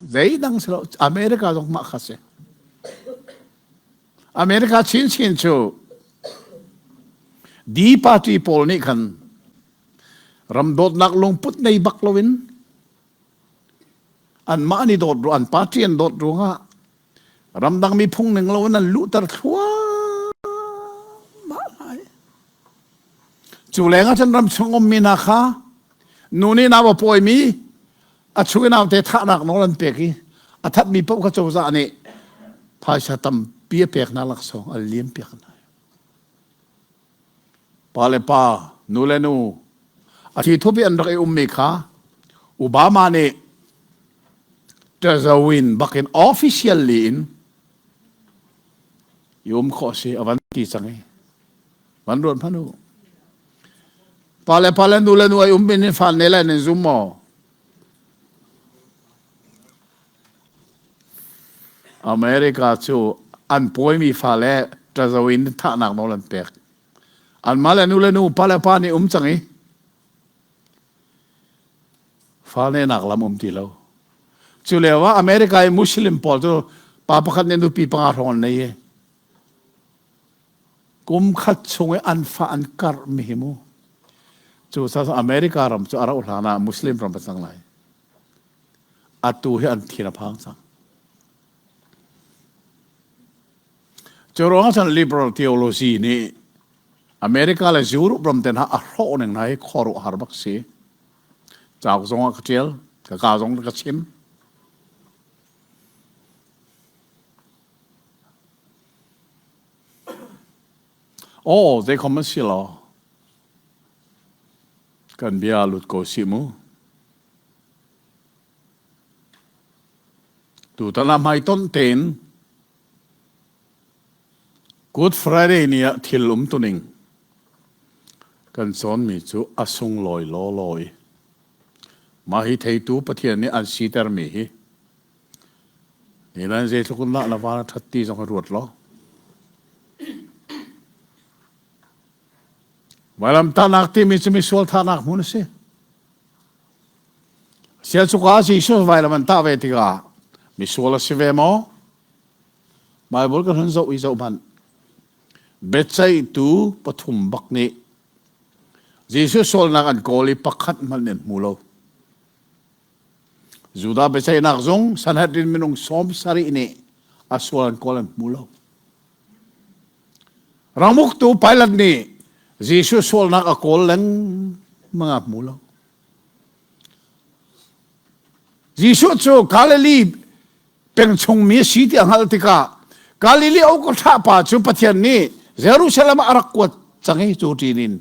Zeidang si lo America zong mah kha si. America chinchin cu D party pawl nih khan ram dawtnak lungput nei bak loin anmah an i dawt an party an dawt ruangah ramdang mi phung ning loin an luhter thluahmah lai. Cu lengah cun ram chung ummi hna kha nu nih nau a pawimi a chung i naute thahnak nawl an pek i a thatmi paoh kha cozah nih phaisa tampi a pek hna laksawng an liam piak hna. Pa le pa, nu le nu, a thi thup i an rak i ummi kha Obama nih ṭazawin bakin officially in i um khawh si a van ti cang i van ruat hmanh u. Pa le pa le nu le nu ai um in fa ne lai nan zum maw? America cu an pawimi fale ṭazo in thahnak nawl an pek. Anmah le nu le nu, pa le pa nih um cang i fa nehnak lam um ti lo. Cu lio ah America i Muslim pawl cu pa pakhat nih nupi panga hrawng an nei i kum khat chung i an fa an karh mi hi mu. Cu America ram cu a rauh hlan ah Muslim ram a cang lai. Atu hi an thin a phang cang. Cu ruangah cun liberal theology nih America le Europe ram te hna a hrawh ning hna hi khuaruahhar bak si. Cauk zong ah ka ṭial, ka ka zong ka chim. Aw, zeikhom an si law. Kan bia lut ko si mu. Tutan ah hmaitonh tein Good Friday ni ah thil umtuning kan cawnmi cu a sunglawi lawlaw i mah hi theitu Pathian nih an sitermi hi ni nan zeitluk in dah na van a ṭhat ti zong hi ruat law. Vailamtahnak timi cu misual thahnak hmun a si. Sialcuka Jesuh vailam an tah ve tikah misual a si ve maw? Bible kan hun zoh i zoh hmanh. Biaceihtu pathum bak nih Jesuh sualnak an kawl i pakhat hmanh an hmu lo. Judah biaceihnak zung Sanhedrin minung sawm sarih nih a sual an kawl an hmu lo. Ramuktu Pilate nih Jesuh sualnak a kawl lengmang a hmu lo. Jesuh cu Galilee peng chungmi a si ti a hngalh tikah Galilee oka pa cu Pathian nih Jerusalem ah a rak kuat cang i cu ṭin in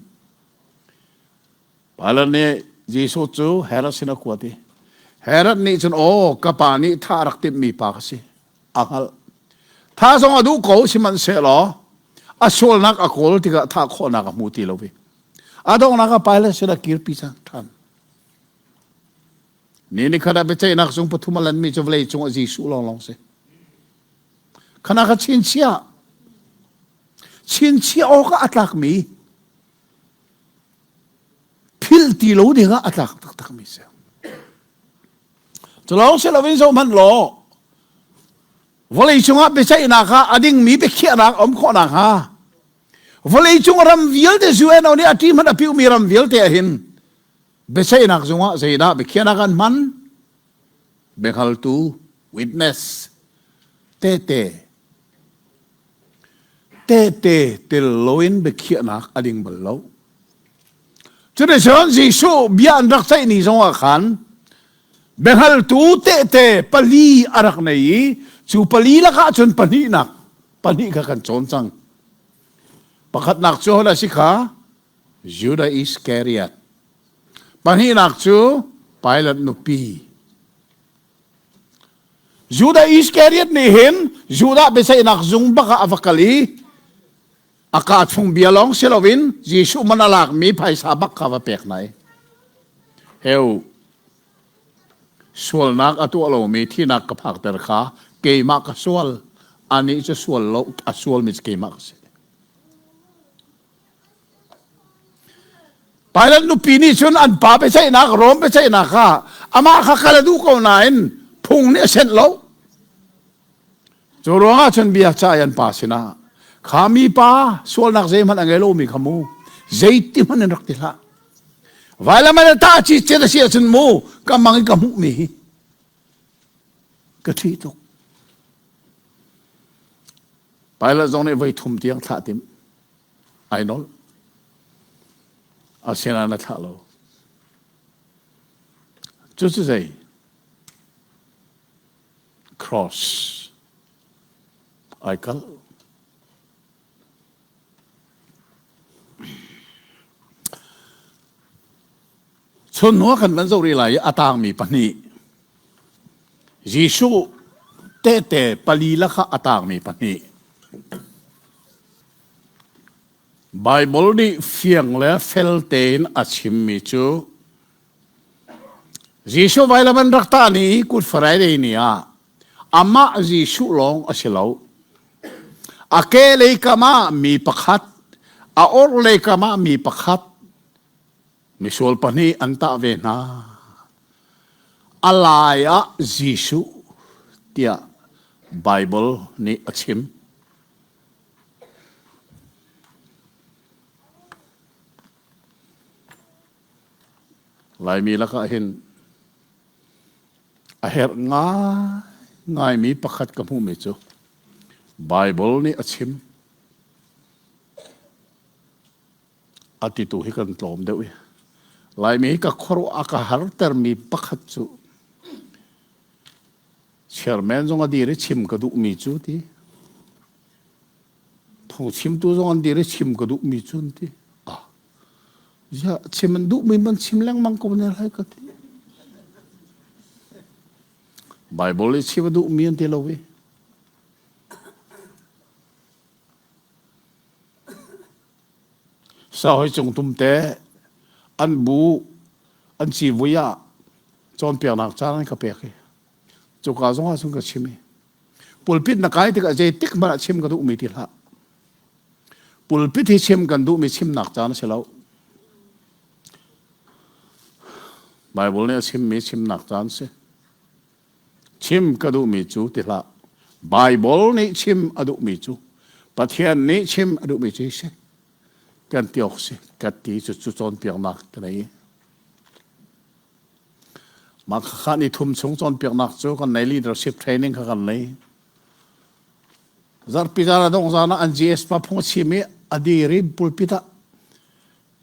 Pilate nih Jesuh cu Herod sin a kuat i Herod nih cun aw ka pa nih thah rak timhmi pa ka si a hngalh. Tha zong a duh ko sihmanhsehlaw a sualnak a kawl tikah thah khawhnak a hmu ti lo i a donghnak ah Pilate sin a kirpi cang ṭhan. Ni ni khat ah biaceihnak zung pathum a lanmi cu vawlei cung ah Jesuh lawnglawng si. Khana kha chinchiah chinchiah awk ah a tlakmi philh ti lo ding ah a tlak taktakmi si. Cu lawng si loin zohhmanh law vawlei cungah biaceihnak ah a dingmi biakhiahnak um khawh nakhnga vawlei cung ram vialte UNO nih a ṭi hmanh a piumi ram vialte ah hin biaceihnak zungah zeidah biakhiahnak an hman biahaltu witness tehte tehte tel loin biakhiahnak a ding bal lo Cuticun Jesuh bia an rak ceih ni zongah khan biahngaltu tehte pali a rak nei i cu pali lakah cun pahnihnak pahnih kha kan cawn cang. Pakhatnak cu hodah si kha Judah Iskariot. Pahnihnak cu Pilate nupi. Judah Iskariot nih hin Judah biaceihnak zung bak ah a va kal i A kaa chung bia lawng si loin Jesuh man a lakmi phaisa bak kha va pek hna i heu sualnak a tuah lomi thinak ka phakter kha keimah ka sual anih cu sual lo a sualmi cu keimah ka si. Pilate nupi nih cun an pa biaceihnak Rom biaceihnak kha amah kha kal a duh ko nain Phung nih a senh lo. Cu ruangah cun bia ca an pa sinah kha mi pa sualnak zeihmanh a ngei lomi kha mu zeiti hmanh in rak ti hlah. Vailam an tah ci cet a si ahcun mu ka mang i ka hmuhmi hi ka ṭih tuk. Pilate zong nih voi thum tiang thlah tim ai nolh. Asinain a thlah lo. Cucu zei? Cross ai kalh. Chun hnu ah kan van zoh rih lai i a tangmi pahnih Jesuh tehte pali lakah a tangmi pahnih Baibal nih fiang le fel tein a chimmi cu Jesuh vailam an rak tah ni Good Friday ni ah amah Jesuh lawng a si lo. A ke lei kam ah mi pakhat, a orhlei kam ah mi pakhat, misual pahnih an tah ve hna. A lai ah Jesuh tiah Baibal nih a chim. Laimi lakah hin a herh ngaingaimi pakhat ka hmuhmi cu Baibal nih a chim. A titu hi kan tlawm deuh i Laimi hi ka khuaruah a ka hartermi pakhat cu chairman zong a dir i chim ka duhmi cu ti phungchimtu zong an dir i chim ka duhmi cu an ti. Ah, ziah chim an duhmi man chim lengmang ko ne lai ka ti. Bible i chim a duhmi an ti lo i. Sahoi cung tumte an bu an civui ah cawnpiaknak caan an ka pek i cuka zong ah cun ka chim i Pulpit na kai tikah zeitik hmanh ah chim ka duhmi ti hlah. Pulpit hi chim kan duhmi chimnak caan a si lo. Bible nih a chimmi chimnak caan si. Chim ka duhmi cu ti hlah. Bible nih chim a duhmi cu Pathian nih chim a duhmi cu si. Kan ti awk si. Ka ti cu cu cawnpiaknak ka nei. Mah khakha ni thum chung cawnpiaknak cu kan nei leadership training kha kan nei. Zarhpi zan a dongh zan ah an GS pa phung a chim i a dir i pulpit ah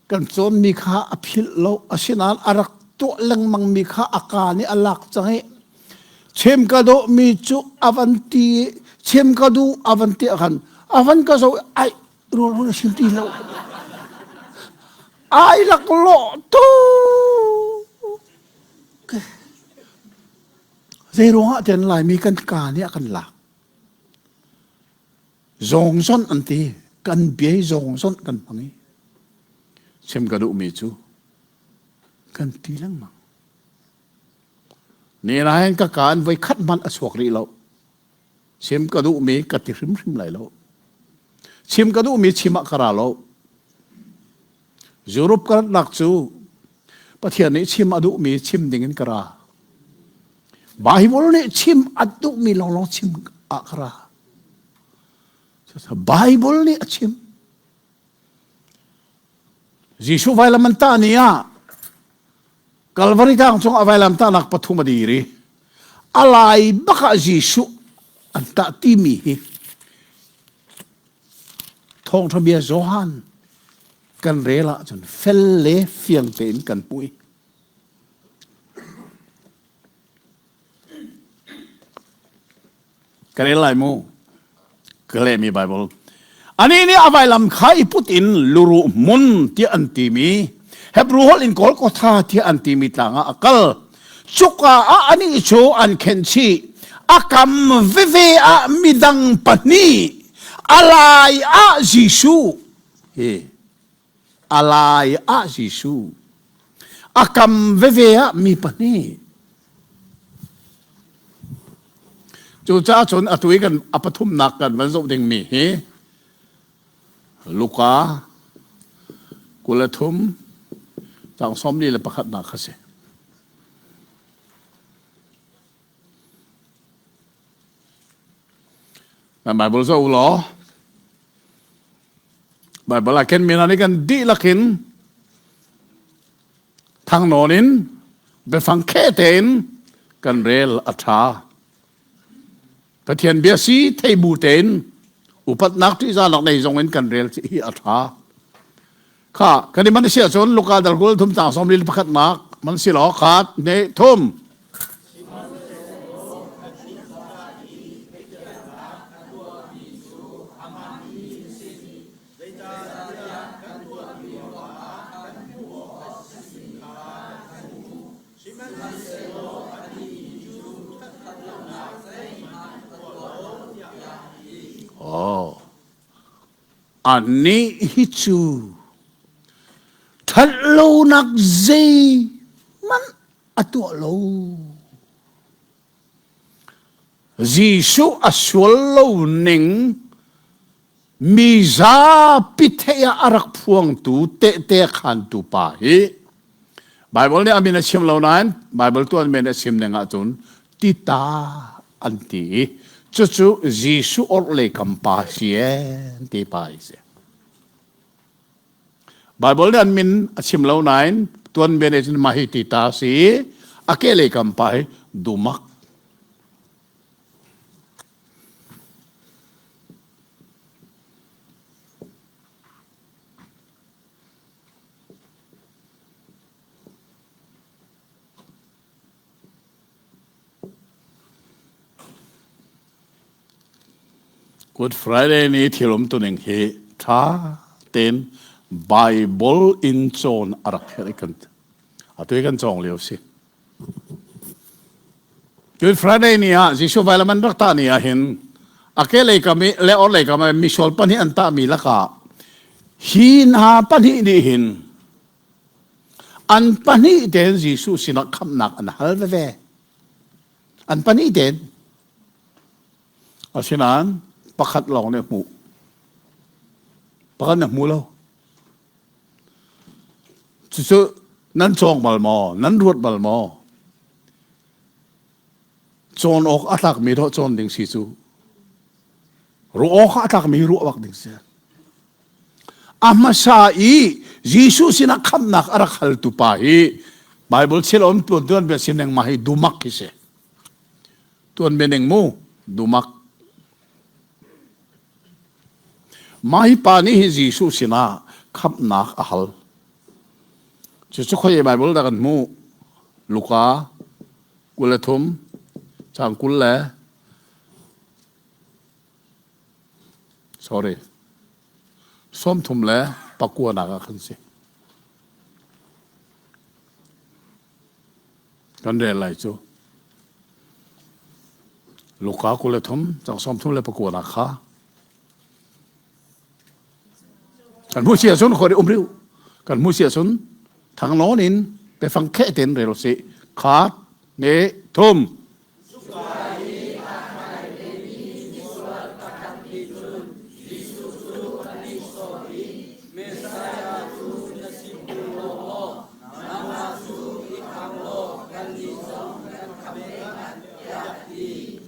kan cawnmi kha a philh lo asinain a rak tuah lengmangmi kha a ka nih a lak cang i chim ka dawhmi cu a van ti i chim ka duh a van ti ah khan a van ka zoh i ai rawl a sim ti lo ai laklawh tuk zei ruangah tian laimi kan ka nih a kan lak zawngzon an ti kan biai zawngzon kan hmang i chim ka duhmi cu kan ti lengmang ni nain ka kaan voi khat hmanh a chuak rih lo Chim ka duhmi ka ti hrimhrim lai lo. Chim ka duhmi chim ah ka ra lo. Europe ka ratnak cu Pathian nih chim a duhmi chim ding in ka ra. Bible nih chim a duhmi lawnglawng chim ah ka ra. Bible nih a chim. Jesuh vailam an tah ni ah Calvary tlang cung a vailam tahnak pathum a dir i a lai bak ah Jesuh an tah timi hi thawngṭha bia Johan kan rel ahcun fel le fiang tein kan hmuh i Ka rel lai mu. Ka lehmi Bible. Anih nih a vailam kha i put in luruh hmun tiah an timi Hebrew holh in Golgotha tiah an timi tlang ah a kal. Cuka ah anih cu an khenh chih. A kam veve ah midang pahnih, a lai ah Jesuh. Hi. A lai ah Jesuh. A kam veve ah mi pahnih. Cucaah cun atu i kan a pathumnak kan van zoh dingmi hi Luka 23 cang 41 nak kha si. Na Bible zoh u law Bible ah kenmi hna nih kan dihlak in thangnawn in biafang kheh tein kan rel a ṭha. Pathian bia si thei bu tein upatnak ṭihzahnak nei zong in kan rel hi a ṭha. Kha kan i man si ahcun Luka dal kul thum cang sawm li pakhatnak man si law khat ne thum. Oh. Anih hi cu ṭhatlonak zeihmanh a tuah lo. Jesuh a sual lo ning mi zapi theih ah a rak phuangtu tehte khantu pa hi Bible nih a min a chim lo nain Bible tuan men a chim ning ahcun tita an ti i cucu Jesuh orhlei kam pa si en ti pa hi si. Bible nih an min a chim lo nain tuanbia nih cun mah hi tita si a kehlei kam pa hi dumak. Good Friday ni thil umtuning hi ṭha tein Bible in cawn a rak herh i kan atu i kan cawng lio si. Good Friday ni ah Jesuh vailam an rak tah ni ah hin a kehlei kam i le orhlei kam ah misual pahnih an tahmi lakah hi hna pahnih nih hin An pahnih tein Jesuh sinah khamhnak an hal veve. An pahnih tein. Asinain pakhat lawng nih hmuh. Pakhat nih hmu lo. Cucu nan cawng bal maw? Nan ruat bal maw? Cawn awk a tlakmi dawh cawn ding si cu. Ruah awk a tlakmi ruah bak ding si. A hmasa i Jesuh sinah khamhnak a rak haltu pa hi Bible thil um tuan tuan bia sin ma hi dumak hi si. Tuan bia ning mu dumak. Mah hi pa nih hi Jesuh sinah khamhnak a hal. Cucu khoi Bible dah kan hmuh? Luka 23 cang 20 le Sorry. 30 le pakua nak ah khan si. Kan rel lai cu. Luka 23 cang 34 nak kha. Kan hmu sia cun khori um riu. Kan hmu sia cun thang nawn in pefang khe ten rel si. Khat ne thum.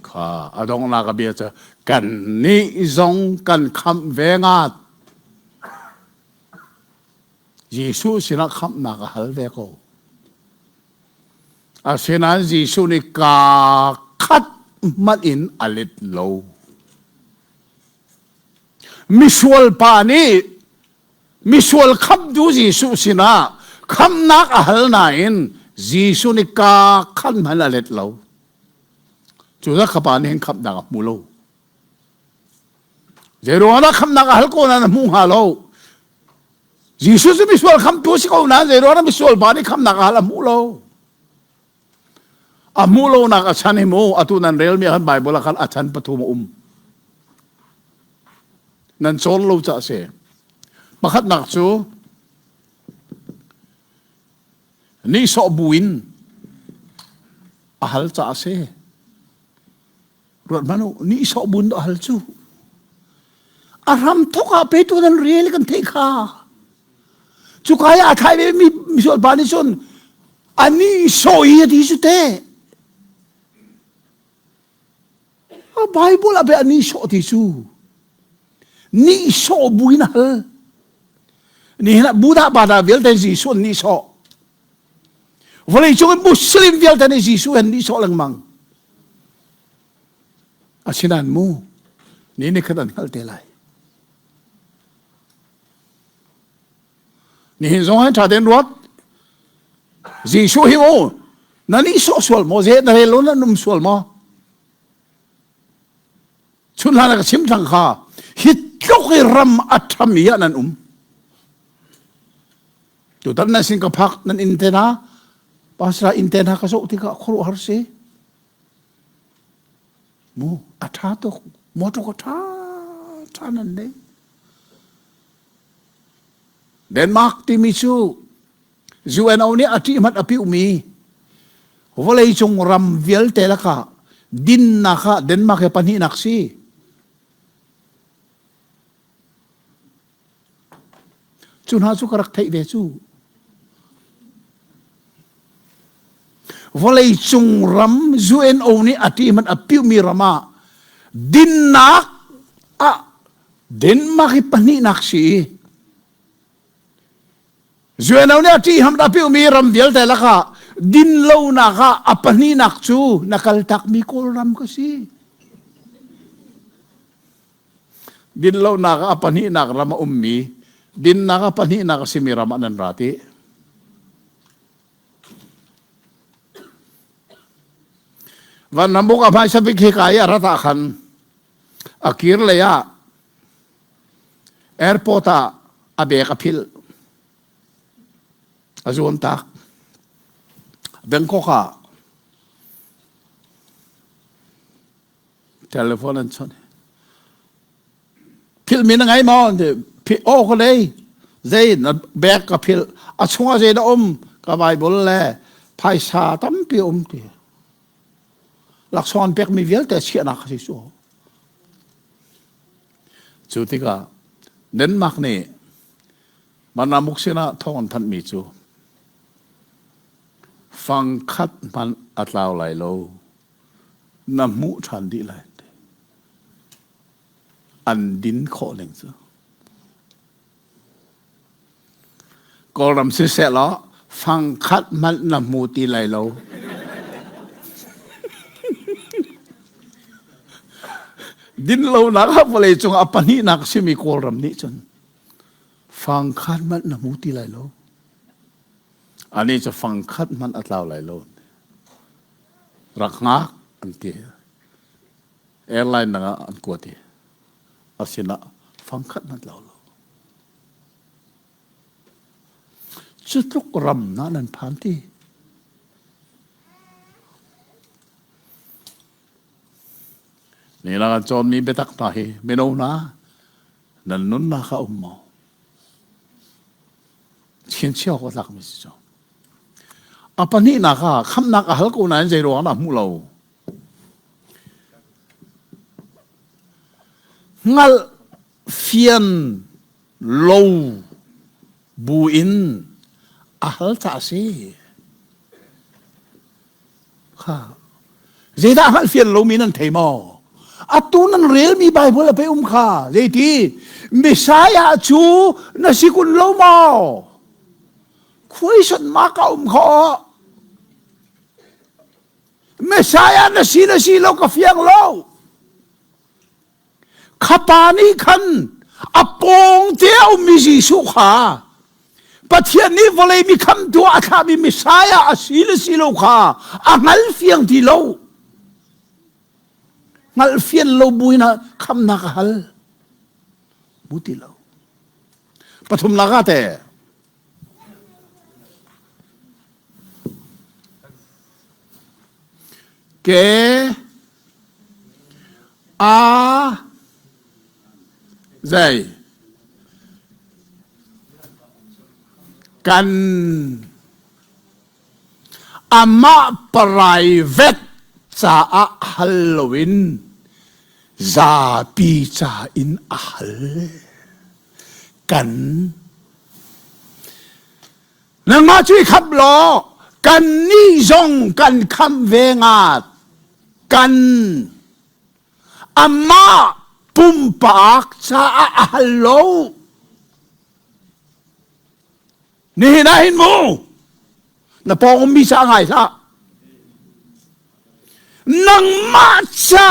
Kha a donghnak a bia cu kannih zong kan khamh ve ngat. Jesuh sinah khamhnak a hal ve ko. Asinain Jesuh nih kaa khat hmanh in a let lo. Misual pa nih misual khamhtu Jesuh sinah khamhnak a hal nain Jesuh nih kaa khat hmanh a let lo. Cu kha pa nih hin khamhnak a hmu lo. Zeiruang dah khamhnak a hal ko nain a hmu hnga lo. Jesuh cu misual khamtu a si ko nain zeiruang dah misual pa nih khamnak a hal a hmuh lo. A hmuh lonak a chan hi mu atu nan relmi ah khan Bible ah khan a chan pathum a um. Nan cawn lo ca a si. Pakhatnak cu nihsawh buin a hal ca a si. Ruat hmanh u, nihsawh bun a hal cu. A hram thok ah petu nan rel kan theih kha. Cuka i a thlai ve mi misual pa nih cun a nihsawh i a ti cu te. Bible ah bia ni sawh ti cu ni sawh buin a hal. Nihin ah Buddha bada vialte Jesuh an ni sawh. Vawlei cung in Muslim vialte nih Jesuh an ni sawh lengmang. Asinain mu ni ni khat an hngalh te lai. Nihin zong hin ṭha tein ruat. Jesuh hi mu na nih sawh sual maw ze na rel lo na num sual maw? Chun hlan ka chim thang kha hi tluk i ram a ṭhami ah nan um. Tutan nan sin ka phak nan inn te hna pastor inn te hna ka zoh tikah khuaruahhar si. Mu a ṭha tuk motor ka ṭha ṭha nan nei. Denmark timi cu UNO nih a ṭih hmanh a piuhmi vawleicung ram vialte lakah dinnak ah Denmark he pahnihnak si. Cu hna cu ka rak theih ve cu. Vawleicung ram UNO nih a ṭih hmanh a piuhmi ram ah dinnak ah Denmark hi pahnihnak si i UNO nih a ṭih ham a piuhmi ram vialte lakah dinlonak ah a pahnihnak cu na kaltakmi Kawlram ka si. Dinlonak ah a pahnihnak ram a ummi, dinnak a pahnihnak a simi ram ah nan ra ti. Vanramuk a hmaisa bik hika i a rat ah khan a kir lei ah airport ah a bag a philh. A zuam tak. Bangkok ah telephone an chawnh. Philh mi na ngei maw? Aw ka lei. Zei na bag ka philh. A chungah zei dah um? Ka Bible le phaisa tampi um ti. Laksawng an pekmi vialte chiahnak a si cu. Cu tikah Denmark nih Manamuk sinah thawng an thanhmi cu fangkhat hmanh a tlau lai lo na hmuh ṭhan dih lai an din khawh ning cu Kawlram siseh law fangkhat hmanh na hmu ti lai lo. Dinlonak ah vawleicung a pahnihnak simi Kawlram nih cun fangkhat hmanh na hmu ti lai lo. Ani cu fangkhat hmanh a tlau lai lo. Rak hngak an ti. Airline dang ah an kuat i a sinah fangkhat hmanh tlau lo. Cu tluk ram na nan phan ti. Ni la kan cawnmi biatak hna hi mino hna nan nunnak a um maw? Chinchiah awk a tlakmi si cu. A pahnihnak ah khamhnak a hal ko nain zei ruang dah hmuh lo? Hngalh fian lo buin a hal caah a si. Kha zeidah hngalh fian lomi nan thei maw? Atu nan relmi Bible a pe um kha zeiti Messiah cu na si kun lo maw? Khuaisat ma ka um kho Messiah na si na si lo ka fiang lo. Kha pa nih khan a pawng te a ummi Jesuh kha Pathian nih vawlei mi khamtu a thlahmi Messiah a si le si lo kha a hngal fiang ti lo. Hngalh fian lo buin khamnak a hal. Bu ti lo. Pathumnak ah te Ke a zei kan amah private caah hal loin zapi ca in a hal. Kan nangmah cu i khamh law kannih zong kan khamh ve ngat. Kan. Amah pumpak caah a hal lo. Nihin ah hin mu na pawng ummi ca ngai hlah. Nangmah ca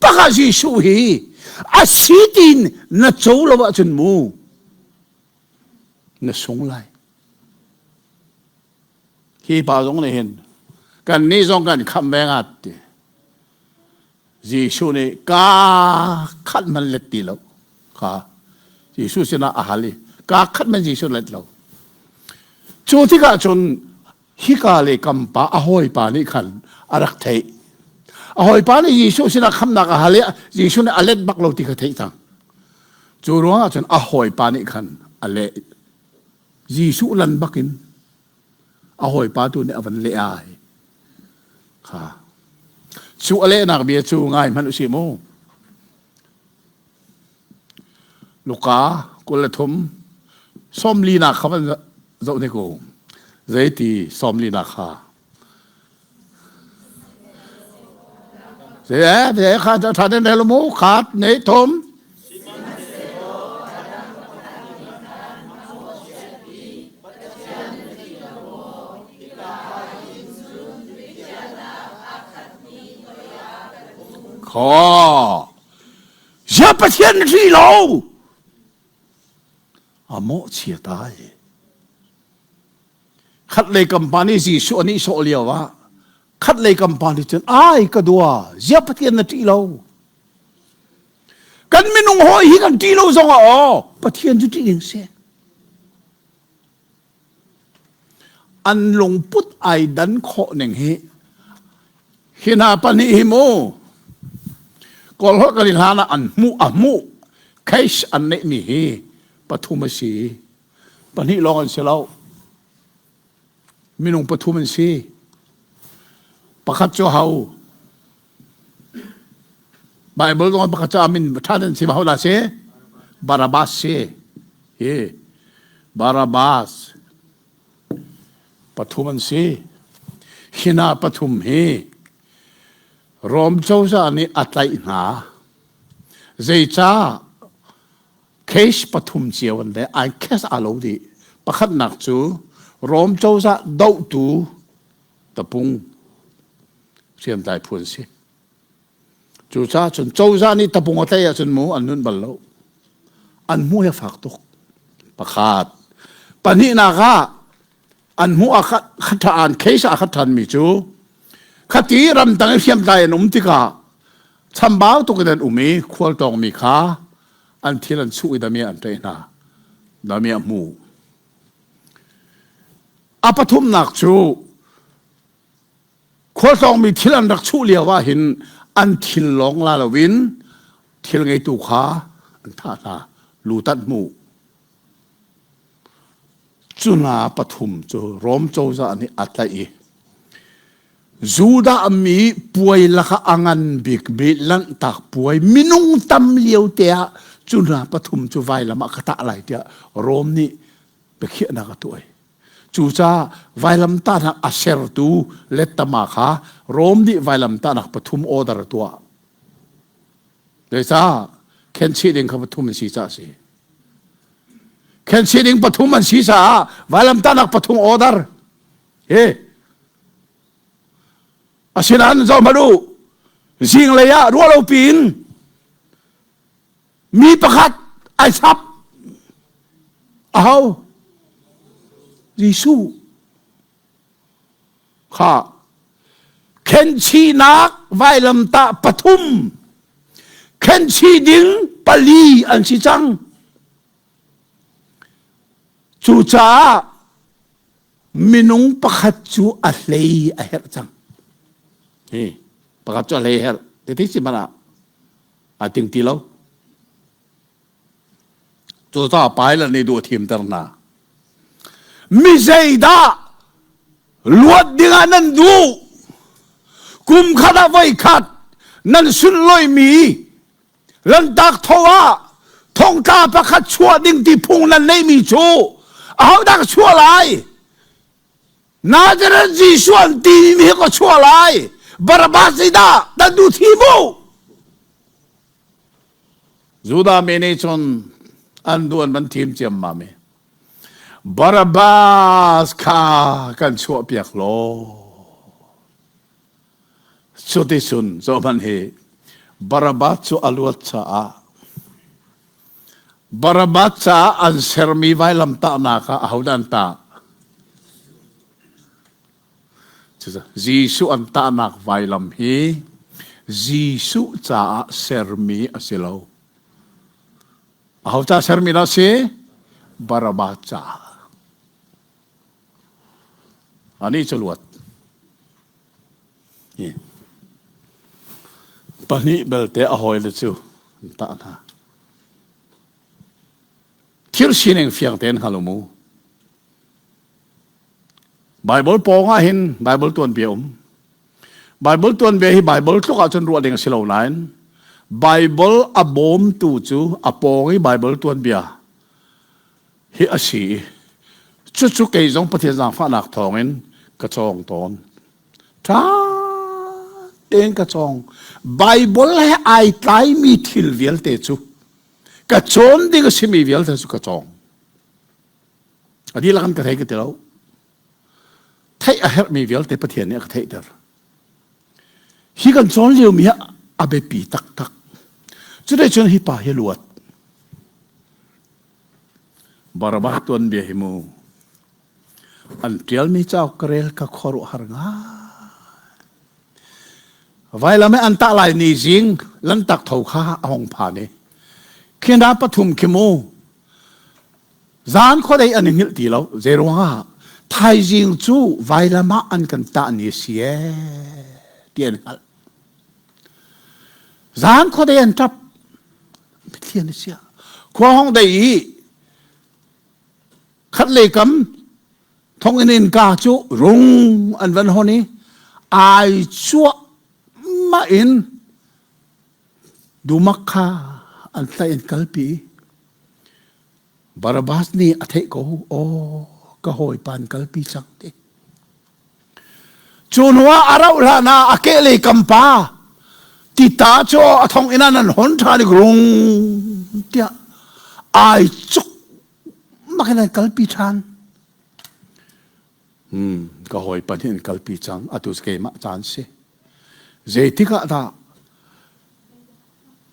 bak ah Jesuh hi a si tiin na co lo ahcun mu na sung lai. Hi pa zong nih hin kan nih zong kan khamh ve ngat ti. Jesuh nih ka khat man let ti lo kha Jesuh sinah a hal i ka khat man Jesuh let lo. Cu tikah cun hika le kam pa a hawipa nih khan a rak theih. A hawipa nih Jesuh sinah khamnak a hal i Jesuh nih a let bak lo ti kha theih cang. Cu ruangah cun a hawipa nih khan a leh. Jesuh lan bakin a hawipa tu nih a van leh ai. Kha. Cu a lehnak bia cu ngai hmanh usih mu. Luka 23 sawmlinak kha van zoh ne ko. Zeiti sawmlinak kha. Zei eh, zei kha tha den rel mu khat nei thum. Kha. Zia Pathian ri lo. A mawhchia ta ai. Khatlei kam pa nih Jesuh a nihsawh lio ah khatlei kam pa nih cun ai ka dua zia Pathian na ṭih lo. Kan minung hawi hi kan ṭih lo zong ah aw Pathian cu ṭih ding si. An lungput ai dan khawh ning hi hi hna pahnih hi mu Kawl holh kan i hlan ah an hmuh a hmuh case an neihmi hi pathum a si. Pahnih lawng an si lo. Minung pathum an si. Pakhat cu ho? Bible zong pakhat cu amin ṭhan an si ho dah si? Barabbas si. Hi Barabbas pathum an si. Hina pathum hi Rom cozah nih a tlaih hna. Zeicah Case pathum cio an le ai case aa lo dih. Pakhatnak cu Rom cozah dohtu tapung hriamtlai phu an si. Cucaah cun cozah nih tapung a tlaih ahcun mu an nun bal lo. An hmu hi a fak tuk. Pakhat. Pahnihnak ah an hmuh ah khat an case ah khat ṭhanmi cu khati ramdang i hriamtlai an um tikah chambau tuk in an um i khualtawngmi kha an thil an chuh i damiah an ṭaih hna damiah hmu a pathumnak cu khualtlawngmi thil an rak chuh lio ah hin an thil lawng la loin thil ngeitu kha an thah hna lutat hmu Cu hna pathum cu Rom cozah nih a tlaih i Judah mi puai lakah a ngan bikmi Lanhtak puai minung tam lio te ah cu hna pathum cu vailam ah ka tah lai tiah Rom nih biakhiahnak a tuah. Cucaah vailamtahnak a sertu lettama kha Rom nih vailamtahnak pathum order a tuah. Zeicah khenchih ding kha pathum an si caah a si. Khenchih ding pathum an si caah vailamtahnak pathum order. Hi. Asinain zoh hmanh u. Zinglei ah ruahlo piin mi pakhat ai chap. Aho? Jesuh. Kha khenchihnak vailamtah pathum khenchih ding pali an si cang. Cucaah minung pakhat cu a hlei a herh cang. Hi pakhat cu a hlei a herh. Tete si hmanh ah aa ting ti lo. Cucaah Pilate nih duh a thimter hna. Mi zeidah luat dingah nan duh? Kum khat ah voi khat nan sunlawihmi lantak tho ah thongtla pakhat chuah ding ti phung nan neihmi cu ahodah ka chuah lai? Nazareth Jesuh an timi hi ka chuah lai. Barabbas zeidah nan duh thi mu? Judah mi nih cun an duh an van thim ciammam i Barabbas kha kan chuahpiak law. Cuticun zohhmanh hi Barabbas cu a luat caah Barabbas caah an sermi vailamtahnak ah ahodah an tah? Jesuh an tahnak vailam hi Jesuh caah sermi a si lo. Aho ca sermi dah a si? Barabbas caah. Anih cu luat. Pahnih belte a hawile cu an tah hna. Thil sining fiang tein hngal u mu. Baibal pawng ah hin Baibal tuanbia um. Baibal tuanbia hi Baibal tluk ahcun ruah ding a si lo nain Baibal a bawmtu cu a pawng i Baibal tuanbia hi a si i cucu kei zong Pathian zaangfahnak thawngin ka cawng tawn. Ṭha tein ka cawng. Baibal he ai tlaimi thil vialte cu ka cawn ding a simi vialte cu ka cawng. A dihlak in ka thei ka ti lo. Theih a herhmi vialte Pathian nih a ka theihter. Hi kan cawn liomi hi a biapi taktak. Cuti cun hi pa hi luat. Barabbas tuanbia hi mu. An ṭialmi cauk ka rel ka khuaruahhar ngai. Vailam i an tah lai ni zing lantak tho kha a hong phan i khi hna pathum khi mu Zan khuadei an i hngilh ti lo. Zeiruangah? Thaizing cu vailam ah an kan tah ni a si ee ti an hngalh. Zan khuadei an ṭap. Pathian a sia. Khua hong dei i khat lei kam thonginn innka cu rung an van hon i ai cuah mah in dumak kha an tlaih an kalpi. Barabbas nih a theih ko, aw ka hawipa an kalpi cang ti. Cu hnu ah a rauh hlan ah a kehlei kam pa tita cu a thong inn ah nan hon ṭhan i rung tiah ai cuk makin an kalpi ṭhan. Hmm, ka hawipa nih an kalpi cang, atu cu keimah caan si. Zeitik ah dah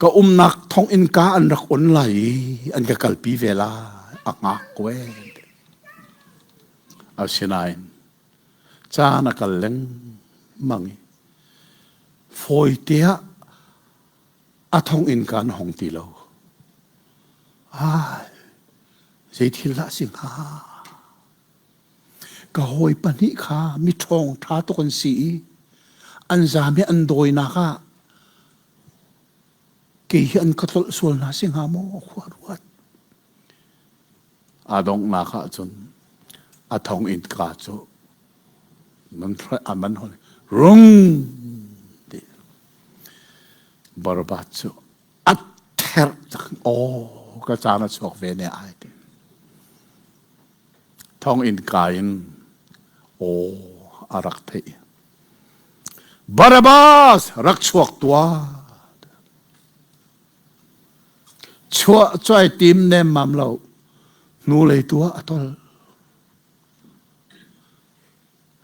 Ka umnak thonginn ka an rak on lai i an ka kalpi ve lai. A ngak ko ee. Asinain caan a kal lengmang i fawite ah a thonginn ka an hong ti lo. Ai, zei thil dah a si hnga? Ka hawi pahnih kha miṭhawng ṭha tuk an si i an zaam i an dawinak ah kei hi an ka tlolh sual hna si hnga maw khua ruat. A donghnak ah cun a thong innka cu man a man hon rung ti Barabbas cu a therh cang aw ka caan a chuak ve ne ai ti. Thonginn ka in aw a rak theih. Barabbas rak chuak tuah. Chuah cuai tim nemmam lo. Hnulei tu ah a tol.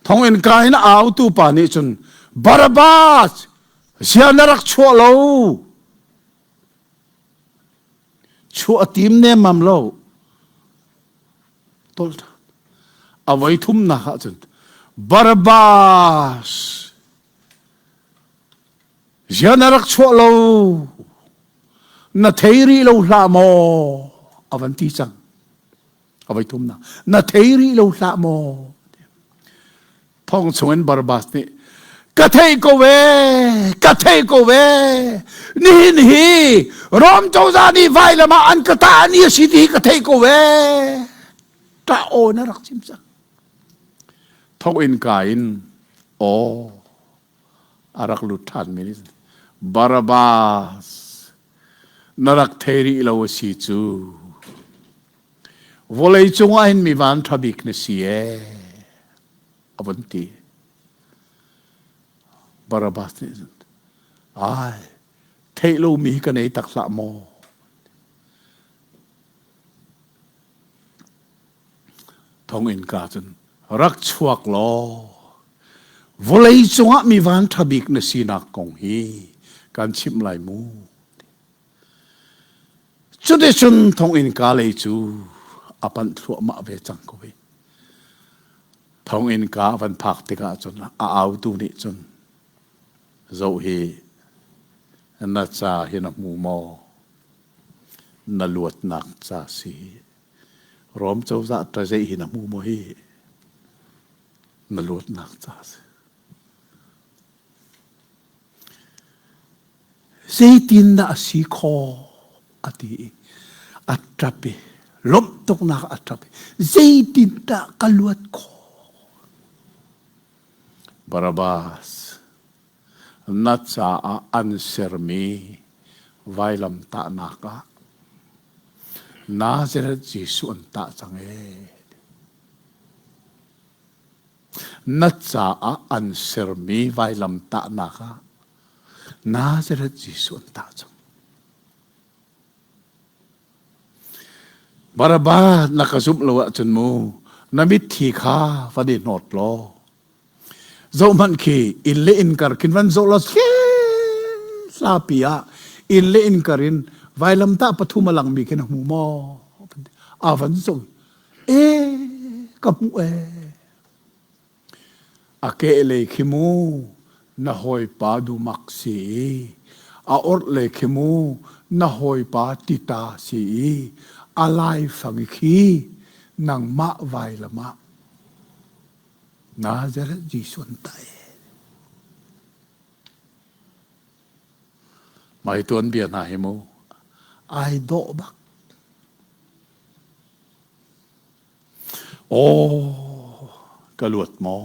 Thonginn ka in a autu pa nih cun Barabbas zia na rak chuah lo. Chuah a tim nemmam lo. Tol ṭhan. A voi thumnak ah cun Barabbas zia na rak chuah lo na thei rih lo hlah maw a van ti cang a voi thumnak na thei rih lo hlah maw Thong chungin Barabbas nih ka thei ko ve ka thei ko ve nihin hi Rom cozah nih vailam ah an ka tah ni a si ti hi ka thei ko ve ṭah aw na rak chim cang thong in ka in aw a rak lut ṭhan mi nih Barabbas na rak thei rih lo a si cu Vawlei cungah hin mi van ṭha bik na si ee, a vun ti. Barabbas nih cun, ai, theih lomi hi ka nei tak hlah maw? Thonginn ka cun rak chuak law vawlei cungah mi van ṭha bik na sinak kong hi kan chimh lai mu. Cuticun thonginn ka lei cu a panh thluahmah ve cang ko hi. Thonginn ka a van phak tikah cun a autu nih cun zoh hi na ca hi na hmu maw? Na luatnak ca si. Rom cozah ṭazeih hi na hmu maw hi? Na luatnak ca si. Zeitindah a si khawh a ti i a ṭap i lawmh tuknak a ṭap i zeitindah ka luat khawh? Barabbas, na caah an sermi vailamtahnak ah Nazareth Jesuh an tah cang ee. Na caah an sermi vailamtahnak ah Nazareth Jesuh an tah cang. Barabbas na ka zumh lo ahcun mu na mitthi kha van i hnawt law zohhmanh khi inn le inn kar khin van zoh law hlapi ah inn le inn kar in vailamtah pathum a langmi khi na hmu maw a van zoh e ka hmuh e A kehlei khi mu na hawipa dumak si i a orhlei khi mu na hawipa tita si i a laifang i khi nangmah vailam ah Nazareth Jesuh an tah ee. Mai tuanbia hna hi mu ai dawh bak. Aw, ka luat maw?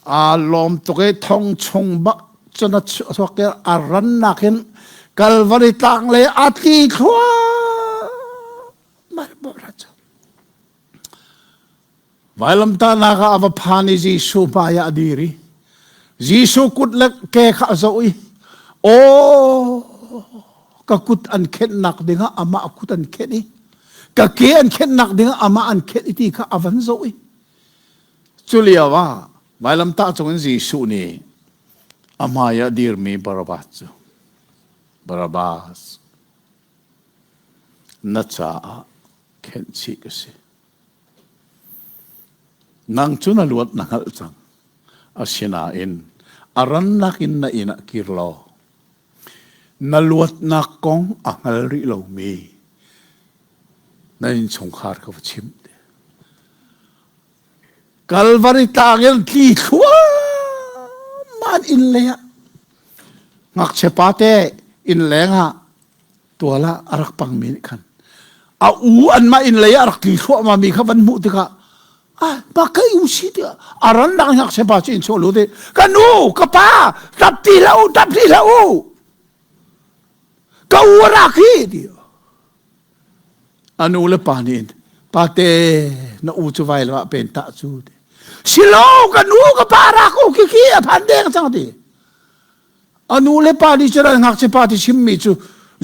Aa lawm tuk i thong chung bak cun a chuak i a rannak in Kalvari tlang lei a tli thluahmah. Vailamtahnak ah a va phan i Jesuh hmai ah a dir i Jesuh kut le ke kha a zoh i aw ka kut an khenhnak dingah amah kut an khenh i ka ke an khenhnak dingah amah an khenh i ti kha a van zoh i cu lio ah vailamtah cungin Jesuh nih a hmai ah dirmi Barabbas cu Barabbas na caah khenh chih ka si Nang cu na luat na hngalh cang. Asinain a rannak in na inn ah kir law na luatnak kong a hngal rih lomi na innchungkhar kha va chim. Kalvari tlang in tli thluahmah inn lei ah ngakchia pate inn leng ah tual ah a rak pangmi nih khan a u anmah inn lei ah a rak tli thluahmah mi kha van hmuh tikah ah pa ka u si tiah a ran dang ngakchia pa cu in chuah lut i ka nu ka pa tap ti hlah u tap ti hlah u ka u a rak hi ti a nu le pa nih pate na u cu vai lo ah pen tah cu ti silo ka nu ka pa rak u khi khi a phan deng cang ti A nu le pa nih cun an ngakchia pa ti chimmi cu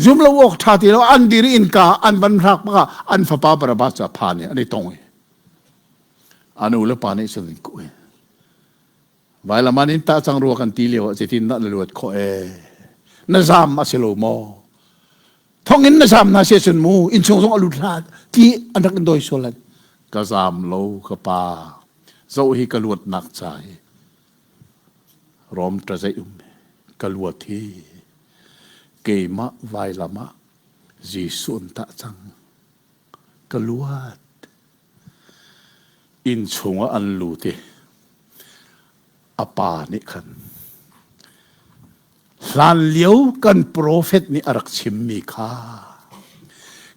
zum lo awk ṭha ti lo an dir i innka an van hrak bak ah an fapa Barabbas cu a phan i an i tong i a nu le pa nih cun an kuh i vailam an in tah cang rua kan ti lio ah zeitin dah na luat khawh ee na zaam a si lo maw thonginn na zaam hna si cun mu innchung zong a lut hlah ti an rak in dawi sual lan ka zaam lo ka pa zoh hi ka luatnak ca hi Rom ṭazeih um ka luat hi keimah vailam ah Jesuh an tah cang. Ka luat. Inn chungah an lut i a pa nih khan hlanlio kan profet nih a rak chimmi kha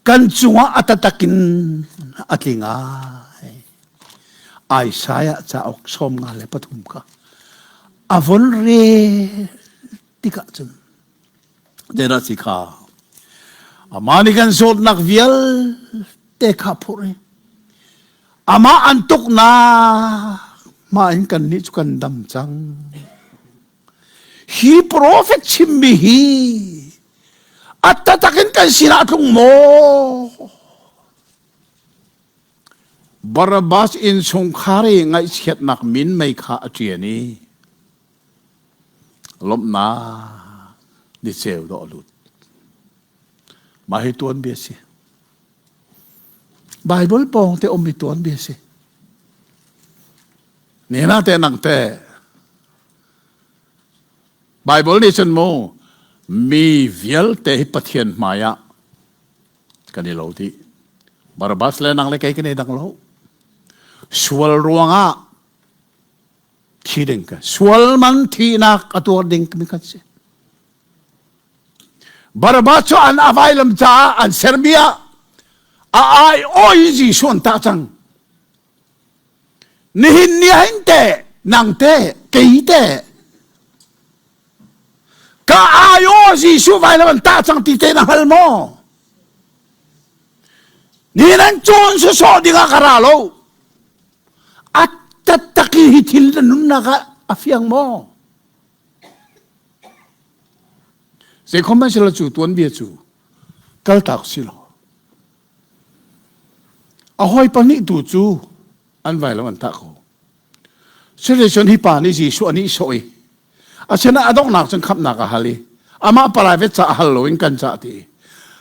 kan cungah a tatak in a tling ai. Isaiah cauk 53 kha a von rel tikah cun zeidah si kha amah nih kan zawtnak vialte kha phurh i amah an tuknak mah in kannih cu kan dam cang hi profet chimmi hi a tatak in kan sinah a tlung maw? Barabbas innchungkhar i ngaihchiatnak minmei kha a ṭian i lawmhnak niceu dawh a lut. Mah hi tuanbia si. Bible pawng te ummi tuanbia si. Nina te nang te Bible nih cun mu mi vialte hi Pathian hmai ah kan i lo dih. Barabbas le nang le kei kan i dang lo. Sual ruangah thi ding ka sual man thihnak a tuar ding mi kan si. Barabbas cu an a vailam caah an sermi ah a ai oi Jesuh an tah cang. Nihin ni ah hin teh nang teh kei teh ka ai aw Jesuh vailam an tah cang ti te na hngal maw? Ni nan cawn sawsawh dingah ka ra lo. A taktak i hi thil na nunnak ah a fiang maw? Zeikhom hmanh cu tuanbia cu kaltak si lo. A hawi pahnih tu cu an vailam an tah ko. Cuticun hi pa nih Jesuh a nihsawh i a sinah a donghnak cun khamhnak a hal i amah private ca a hal loin kan cah ti.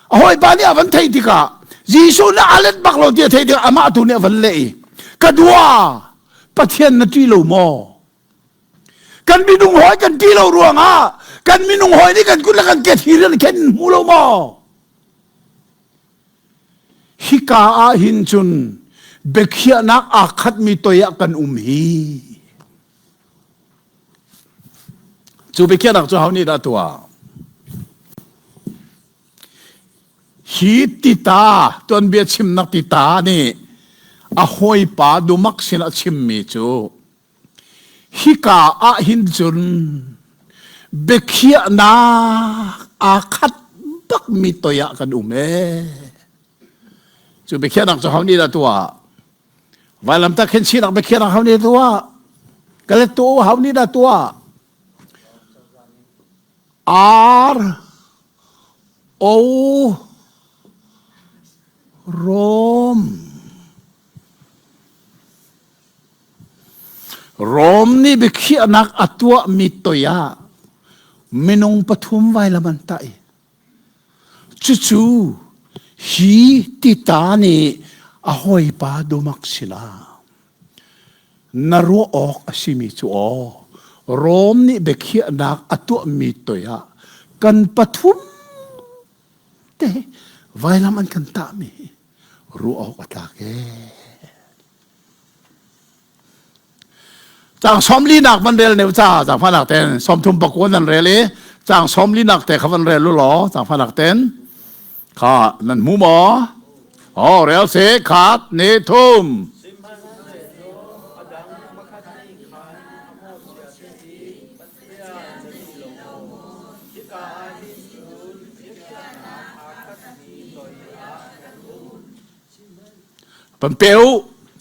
A hawipa nih a van theih tikah Jesuh nih a let bak lo ti a theih tikah amah tu nih a van leh i ka dua Pathian na ṭih lo maw? Kan minung hawi kan ṭih lo ruangah kan minung hawi nih kan kut le kan ke thir in khen hmu lo maw? Hika ah hin cun biakhiahnak aa khatmi toi ah kan um hi. Cu biakhiahnak cu ho nih dah tuah? Hi tita tuanbia chimnak tita nih a hawipa dumak sin a chimmi cu Hika ah hin cun biakhiahnak aa khat bakmi toi ah kan um ee. Cu biakhiahnak cu ho nih dah tuah? Vailamtah khenchihnak biakhiahnak ho nih tuah? Ka let tu ho nih dah tuah? R O Rom Rom nih biakhiahnak a tuahmi toi ah minung pathum vailam an tah i cucu hi tita nih a hawipa dumak sinah na ruah awk a simi cu aw Rom nih biakhiahnak a tuahmi toi ah kan pathum te vailam an kan tahmi ruah awk a tlak ee. Cang sawmli nak van rel neu ca cang fa nak ten 30 pakua nan rel i cang sawmli nak te kha van rel lu law cang fa nak ten kha nan hmu maw? Oh rel se khat ni thum. Sihmanhsehlaw a dang pakhat nih khan a mawhchiat i Pathian na ṭih lo maw? Hika ah hin cun biakhiahnak aa khatmi toi ah kan um. Van pe u.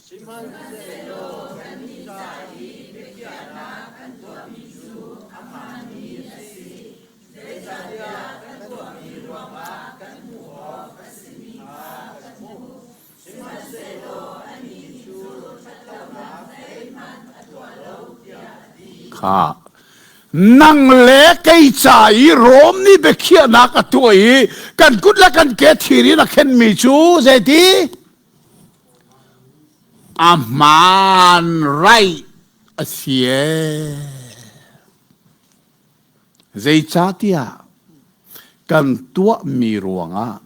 Sihmanhsehlaw kannih ca i biakhiahnak kan tuahmi cu a hmaanmi a si, zeicahtiah kan tuahmi ruangah kan hmuh awk a simi kha kan hmuh. Sihmanhsehlaw anih nih cu ṭhatlonak zeihmanh a tuah lo tiah a ti. Kha nang le kei ca i Rom nih biakhiahnak a tuah i kan kut le kan ke thir in a khenmi cu zeiti? A hmaan right a si ee. Zeicahtiah kan tuahmi ruangah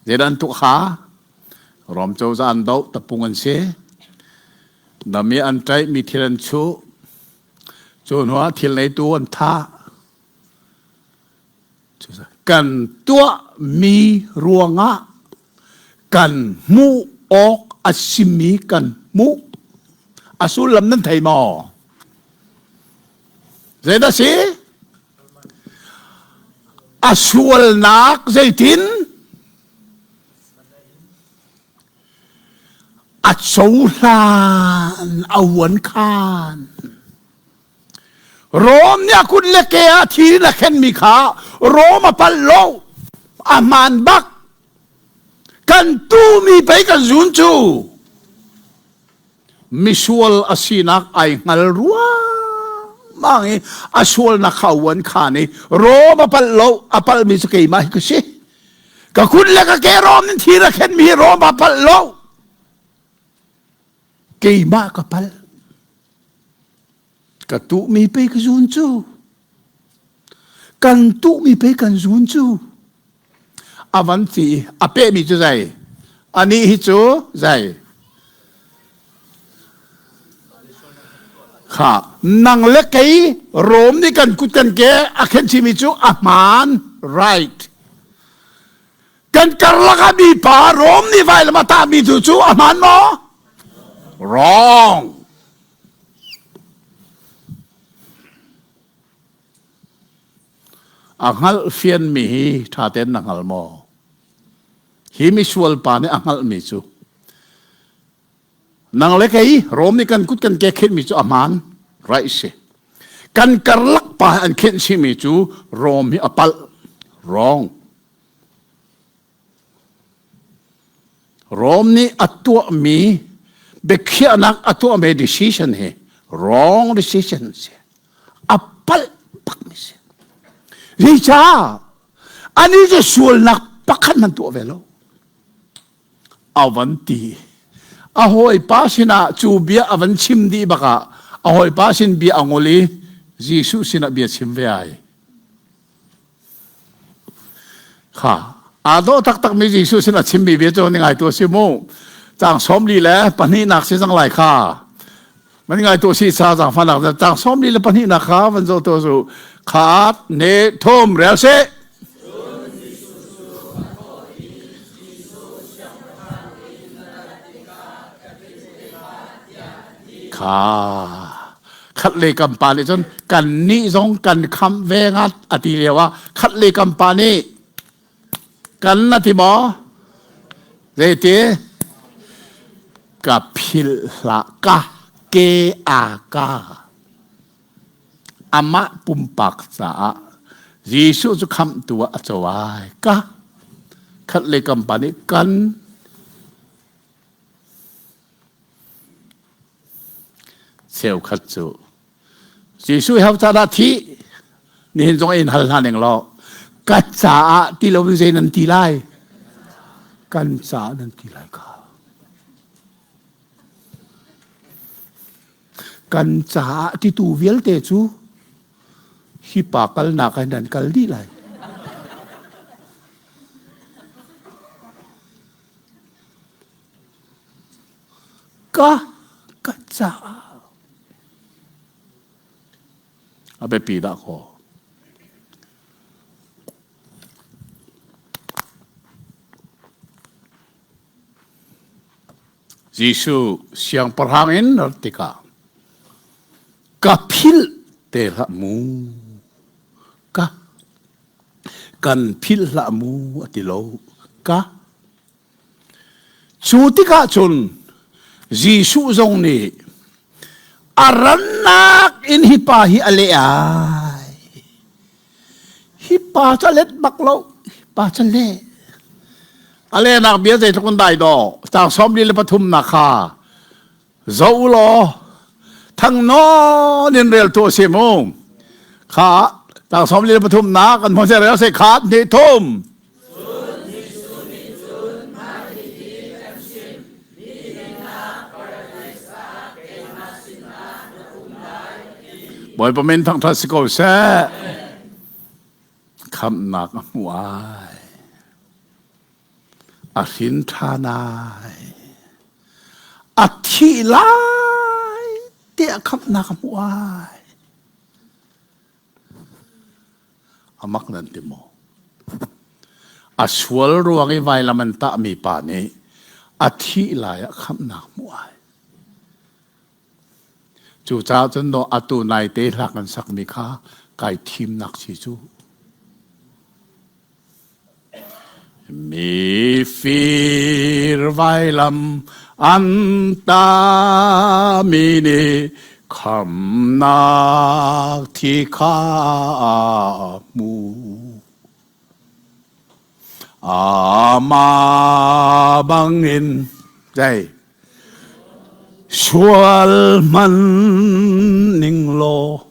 zeidah an tuah kha? Rom cozah an doh, tapung an si. Dam i an ṭaihmi thil an chuh. Cu hnuah thil neitu an thah. Kan tuahmi ruangah kan hmuh awk a simi kan hmuh. A sullam nan thei maw? Zeidah si? A sualnak zeitin? A cohlan a uan khan. Rom nih a kut le ke ah thi in a khenmi kha Rom a palh lo. A hmaan bak. Kan tumi pei kan zun cu. Misual a sinak ai hngal ruangmang i a sualnak kha uan khan i Rom a palh lo, a palhmi cu keimah hi ka si. Ka kut le ka ke Rom in thir a khenmi hi Rom a palh lo. Keimah ka palh. Ka tuhmi pei ka zun cu. Kan tuhmi pei kan zun cu. A van ti a pehmi cu zei? Anih hi cu zei? Kha nang le kei Rom nih kan kut kan ke a khen chimi cu a hmaan right. Kan karlak ah mipa Rom nih vailam a tahmi tu cu a hmaan maw? Wrong. A hngalh fianmi hi ṭha tein na hngal maw? Hi misual pa nih a hngalhmi cu nang le kei Rom nih kan kut kan ke khenhmi cu a hmaan right si. Kan karlak pa an khenh chihmi cu Rom hi a palh wrong. Rom nih a tuahmi biakhiahnak a tuahmi decision hi wrong decision si. A palh bakmi si. Zeicah? Ani cu sualnak pakhat hmanh tuah ve lo. A van ti. A hawipa sinah cu bia a van chim dih bakah a hawipa sin bia a ngol i Jesuh sinah bia chim ve ai. Kha aa dawh taktakmi Jesuh sin a chimmi bia cu ni ngaitu a si mu. Caang 42 si cang lai kha. Man ngaitu si sa zaangfahnak caang 42 kha van zoh tu su. Khat ne thum rel si. Kha khat le kam pa nih cun kan nih zong kan khamh ve ngat a ti lio ah khat le kam pa nih kan na ti maw zeiti ka philh hlah ka ke a ka amah pumpak caah Jesuh cu khamhtu ah a co ai ka khat le kam pa nih kan Cheukhat cu Jesuh ho ca dah thih? Nihin zong in hal hna ning law ka caah ti lo in zei nan ti lai? Kan caah nan ti lai kha. Kan caah titu vialte cu hi pa kalnak ah nan kal dih lai. Ka ka caah a biapi dah kaw. Jesuh siangpahrang in rat tikah ka philh te hlah mu ka kan philh hlah mu a ti lo ka Cu tikah cun Jesuh zong nih a rannak in hi pa hi a leh ai. Hi pa cu a let bak lo. Hi pa cu a leh. A lehnak bia zeitluk in dai dawh. Caang 43 nak kha zoh u law thang nawn in rel tu a si mu. Kha caang 43 nak an hmu rel se khat hnih thum. Bawipa min thangṭhat si ko seh. Khamhnak a hmu ai. A hrin ṭhan ai. A thih lai tiah khamhnak a hmu ai. A mak nan ti maw? A sual ruang i vailam an tahmi pa nih a thih lai ah khamhnak hmuh ai. Cucaah cun no atu naite hla kan sakmi kha kai thimnak si cu. Mifir vailam an tami nih khamnak thi kha hmu. Amah bangin zei. Sual hman ning law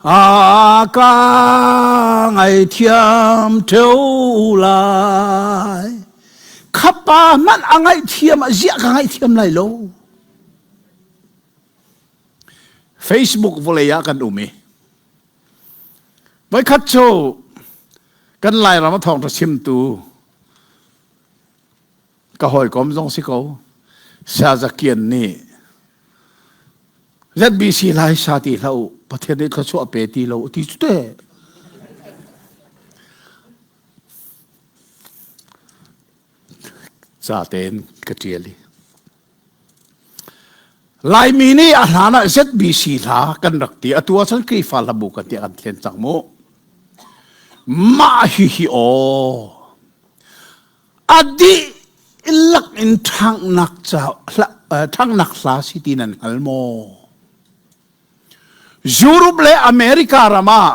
a ka ngaithiam theu lai. Khapa hmanh a ngaihthiam ah ziah ka ngaihthiam lai lo. Facebook vawlei ah kan um i voikhat cu kan Lairam a thawngṭha chimtu ka hawikom zong si ko Sazakian nih ZBC lai sa ti hlah u Pathian nih thluachuah pe ti lo ti cu te ca tein ka ṭial i Laimi nih a hlan ah ZBC hla kan rak ti atu ah cun Khrihfa hlabu kan ti kan thlen cang mu mah hi hi aw a dihlak in ṭhanghnak ca ṭhanghnak hla si ti nan hngal maw? Europe le America ram ah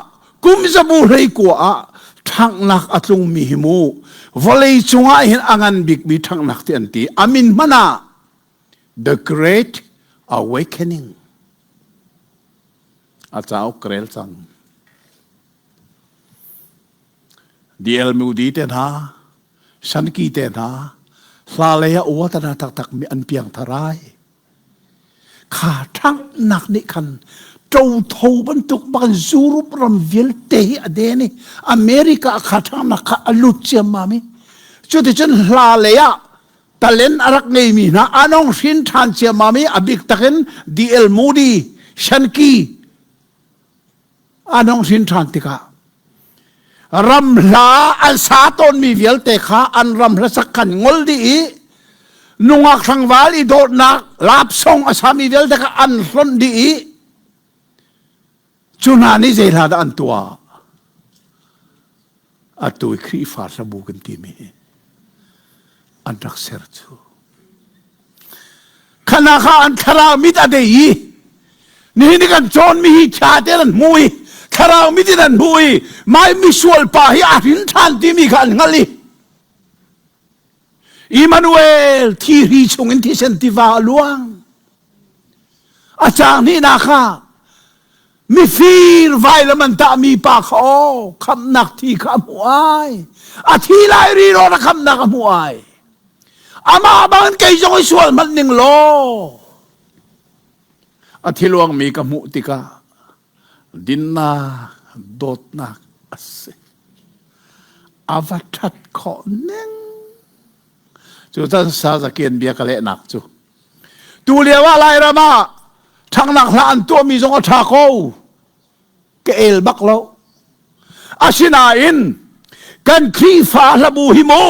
kum zabu hleikua ah ṭhanghnak a tlungmi hi mu vawlei cungah hin a ngan bikmi ṭhanghnak ti an ti. A min hmanh ah The Great Awakening a cauk ka rel cang. D.L. Moody te hna, Shanky te hna, hla lei ah uatana taktak mi an piang tharai. Kha ṭhanghnak nih khan ṭotho bantuk bak in Europe ram vialte hi a den i America kha ṭhanghnak kha a lut ciammam i cuticun hla lei ah talent a rak ngeimi hna anong hrin ṭhan ciammam i a bik takin D.L. Moody, Shanky an hung hrin ṭhan tikah ram hla an sa tawnmi vialte kha an ram hlasak khan ngol dih i nungak hrangval i dawtnak lapsong a sami vialte kha an hlonh dih i cu hna nih zei hla dah an tuah atu i Khrihfa hlabu kan timi hi an rak ser cu khana kha an thlarau mit a dei i nihin i kan cawnmi hi ṭha tein an hmu i thlarau mit in an hmu i mai misual pa hi a hrin ṭhan timi kha an hngalh i Immanuel thihri chungin thisen tiva a luang a caang hnihnak kha mifir vailam an tahmi pa kha aw khamhnak thi kha a hmuh ai a thi lai ri rawn a khamhnak a hmuh ai amah bangin kei zong i sual hmanh ning law a thiluangmi ka hmuh tikah dinnak dawtnak a si a va ṭhat khawh ning cu tan sa zakian bia ka lehnak cu tu lio ah Lairam ah ṭhangnak hla an tuahmi zong a ṭha ko ka el bak lo asinain kan Khrihfa hlabu hi mu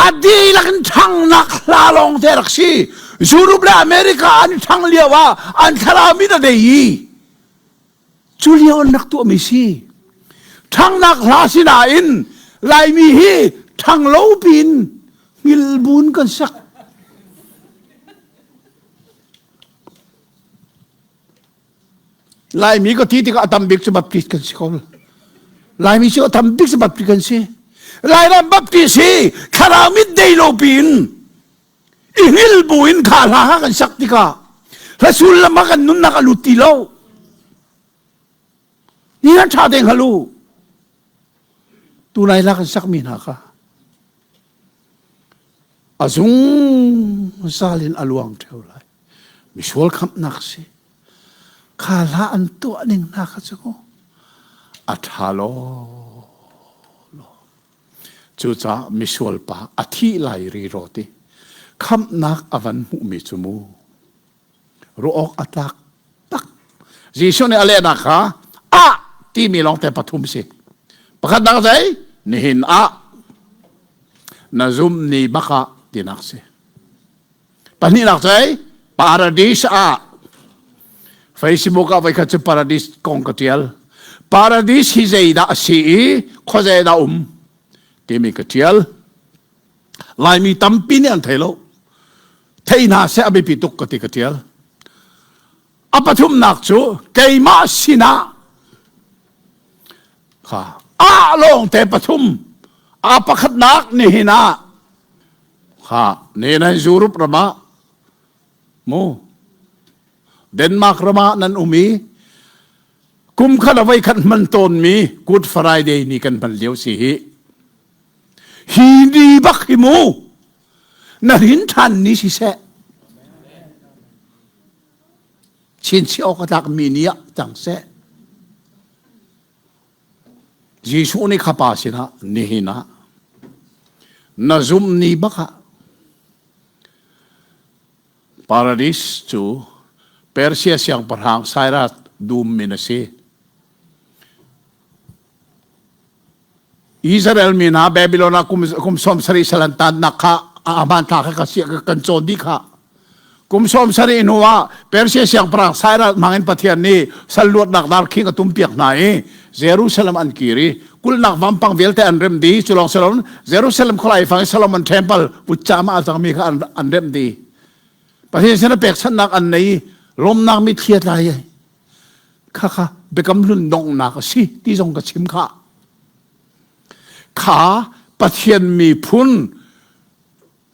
a dihlak in ṭhangnak hla lawng te rak si Europe le America an ṭhang lio ah an thlarau mit a dei i cu lio an rak tuahmi si ṭhangnak hla sinain Laimi hi ṭhang lo piin hngilbun kan sak Laimi ka ti tikah a tam bik cu Baptist kan si ko. Laimi cu a tam bik cu Baptist kan si. Lairam Baptist hi thlarau mit dei lo piin i hngil buin kha hla kha kan sak tikah hla sullam ah kan nunnak a lut ti lo. Ni nan ṭha te hngal u. Tu lai hla kan sakmi hna kha a zungzal in a luang ṭheo lai. Misual khamhnak si. Kha hla an tuah ning hna kha cu a ṭha law law. Cucaah misual pa a thih lai rirawt i khamhnak a van hmuhmi cu mu ruah awk a tlak tak. Jesuh nih a lehnak kha a timi lawngte pathum si. Pakhatnak zei? Nihin ah na zum ni bak ah tinak si. Pahnihnak cu paradis ah Facebook ah voikhat cu paradis kong ka tial. Paradis hi zeidah a si i khuazei dah um timi ka tial. Laimi tampi nih an thei lo. Thei hna seh a biapi tuk ka ti ka tial. A pathumnak cu keimah sinah kha a lawngte pathum a pakhatnak nihin ah kha nihin ah Europe ram ah. Mu Denmark ram ah nan um i kum khat a voi khat hman tawnmi Good Friday ni kan hman lio si hi. Hi ni bak hi mu na rin ṭhan ni siseh. Chinchiah awk a tlakmi ni ah cang seh. Jesuh nih kha pa sinah nihin ah na zumh ni bak ah Paradis cu Persia siangpahrang Cyrus dum min a si. Israel mi hna Babylon ah kum, kum sawm sarih sal an tannak kha a hmanthlak kha kan cawn dih kha. Kum sawm sarih hnu ah Persia siangpahrang Cyrus hmangin Pathian nih sal luatnak darkhing a tumpiak hna i Jerusalem an kir i kulhnak vampang vialte an remh dih. Cu lawng si loin Jerusalem khualai fang i Solomon Temple vutcam ah a cangmi kha an, an remh dih. Pathian sin a pekchanhnak an nei i lawmnak mitthli a tlai i khakha biakam hlun donghnak a si ti zong ka chim kha. Kha Pathian miphun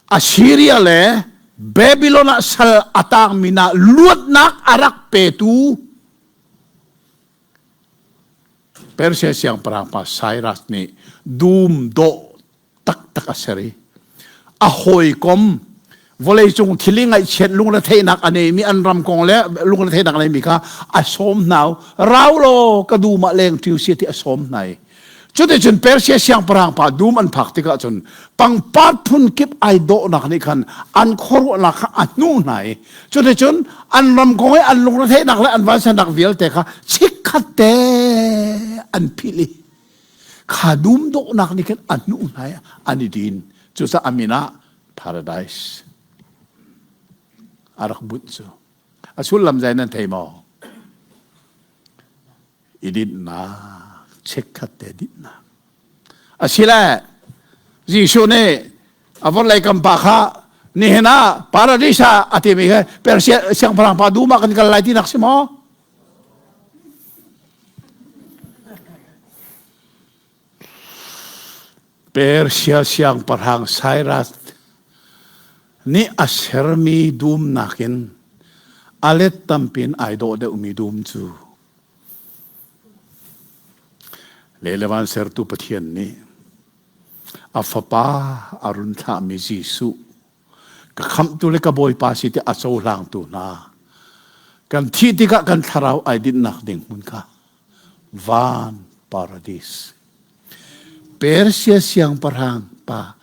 Assyria le Babylon ah sal a tangmi hna luatnak a rak petu Persia siangpahrang pa Cyrus nih dum dawh taktak a ser i a hawikom vawleicung thil i ngaihchiat lungretheihnak a neimi an ram kong le lungretheihnak a neimi kha a sawm hna rau law ka dum ah leng ṭiu si ti a sawm hna i cuticun Persia siangpahrang pa dum an phak tikah cun pangpar phun kip ai dawhnak nih khan an khuaruahnak kha a hnuh hna i cuticun an ram kong i an lungretheihnak le an vansannak vialte kha chikkhat te an philh i kha dum dawhnak nih khan a hnuh hna i an i din. Cucaah a min ah paradise a rak bunh cu. A sullam zei nan thei maw? I dinhnak, chikkhat te dinhnak. Asile Jesuh nih a vawlei kam pa kha nihin ah paradise ah a timi kha Persia siangpahrang pa dum ah kan kal lai tinak si maw? Persia siangpahrang Cyrus nih a sermi dum nakin a let tampi in ai dawh deuhmi dum cu le le van sertu Pathian nih a fapa a run thlahmi Jesuh ka khamhtu le ka bawipa si ti a cohlangtu hna kan thih tikah kan thlarau ai dinhnak ding hmun kha van paradis Persia siangpahrang pa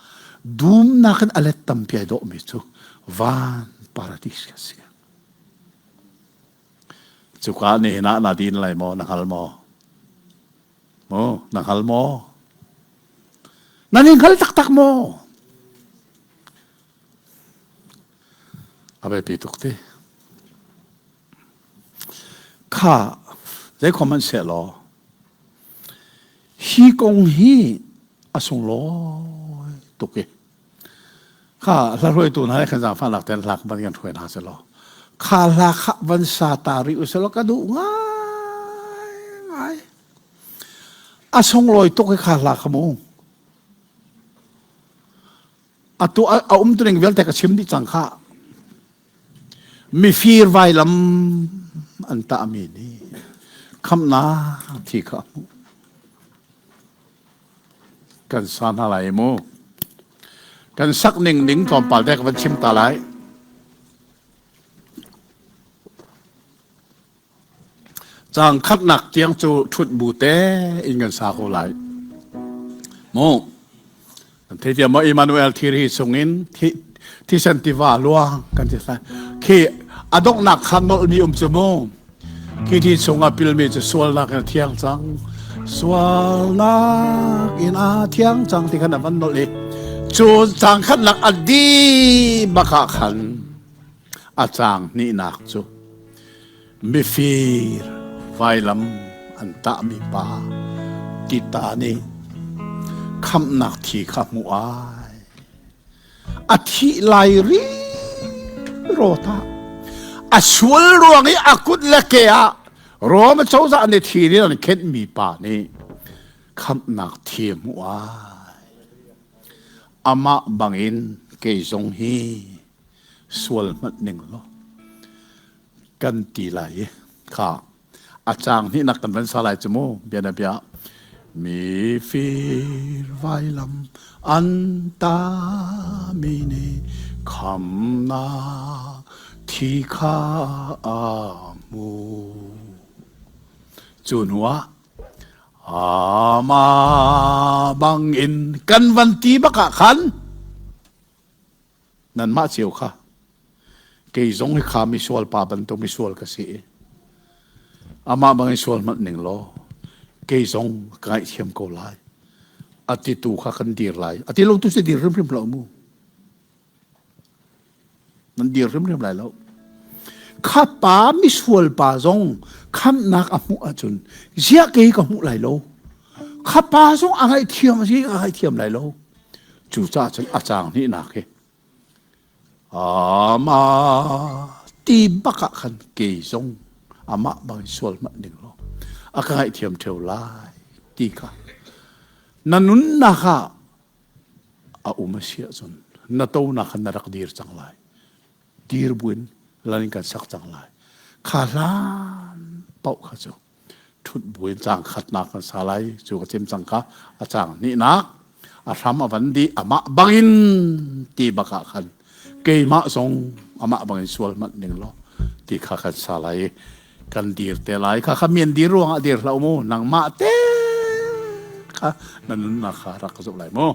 dumnak in a let tampi ai dawhmi cu van paradis ka si. Cuka nihin ah na din lai maw na hngal maw? Maw na hngal maw? Nan in hngal taktak maw? A biapi tuk ti. Kha zeikhom hmanh sehlaw hi kong hi a sunglawi tuk i kha hla hruaitu hna he kan zaangfahnak tein hla van kan hruai hna selaw kha hla kha van sa ta rih u selaw ka duh ngai ngai a sunglawi tuk i kha hla kha mu atu a um tuning vialte ka chim dih cang kha Mifir vailam an tahmi nih khamhnak thi kha a hmuh. Kan sa hna lai mu. Kan sak ning ning tlawmpal te ka van chim ta lai. Caang khatnak tiang cu ṭhut bu te in kan sa ko lai. Mu. Kan thei tiam maw Emmanuel thiri chungin thisen tiva luang kan ti sai. Khi a donghnak kha nolhmi um cu mu. Khi thi chungah pilmi cu sualnak in a thiang cang. Sualnak in a thiang cang ti khan a van nolh i cu caang khatnak a di bak ah khan A caang hnihnak cu mifir vailam an tahmi pa Tita nih khamhnak thi kha hmuh ai. A thih lai ri rawt ah a sual ruang i a kut le ke ah Rome cozah nih thi in an khenhmi pa nih khamhnak thi hmuh ai. Amah bangin kei zong hi sual hmanh ning law. Kan ti lai i kha a cang hnihnak kan van sa lai cu mu bianabia mifir vailam an tami nih khamnak thi kha a hmu. Cu hnuah amah bangin kan van ti bak ah khan nanmah cio kha kei zong hi kha misual pa bantuk misual ka si i amah bangin sual hmanh ning law kei zong ka ngaihthiam ko lai a titu kha kan dir lai. A ti lo tu si dir hrimhrim hlah mu. Nan dir hrimhrim lai lo. Kha pa misual pa zong khamhnak a hmuh ahcun ziah kei ka hmuh lai lo. Kha pa zong a ngaihthiam si a ngaihthiam lai lo. Cucaah cun a caang hnihnak hi ama ti bak ah khan kei zong amah bang sual hmanh ding lo a ka ngaihthiam ṭheo lai ti kha na nunnak ah a um a si ahcun na tonak khan na rak dir cang lai. Dir buin lan in kan sak cang lai. Kha hlan paoh kha cu ṭhut buin caang khatnak kan sa lai. Cu ka chim cang kha a caang hnihnak a hram a van dih amah bangin ti bak ah khan keimah zong amah bangin sual hmanh ning law ti kha kan sa lai i kan dir te lai. Kha kha mian dir ruangah dir hlah mu. Nangmah te kha na nunnak kha rak ka zoh lai mu.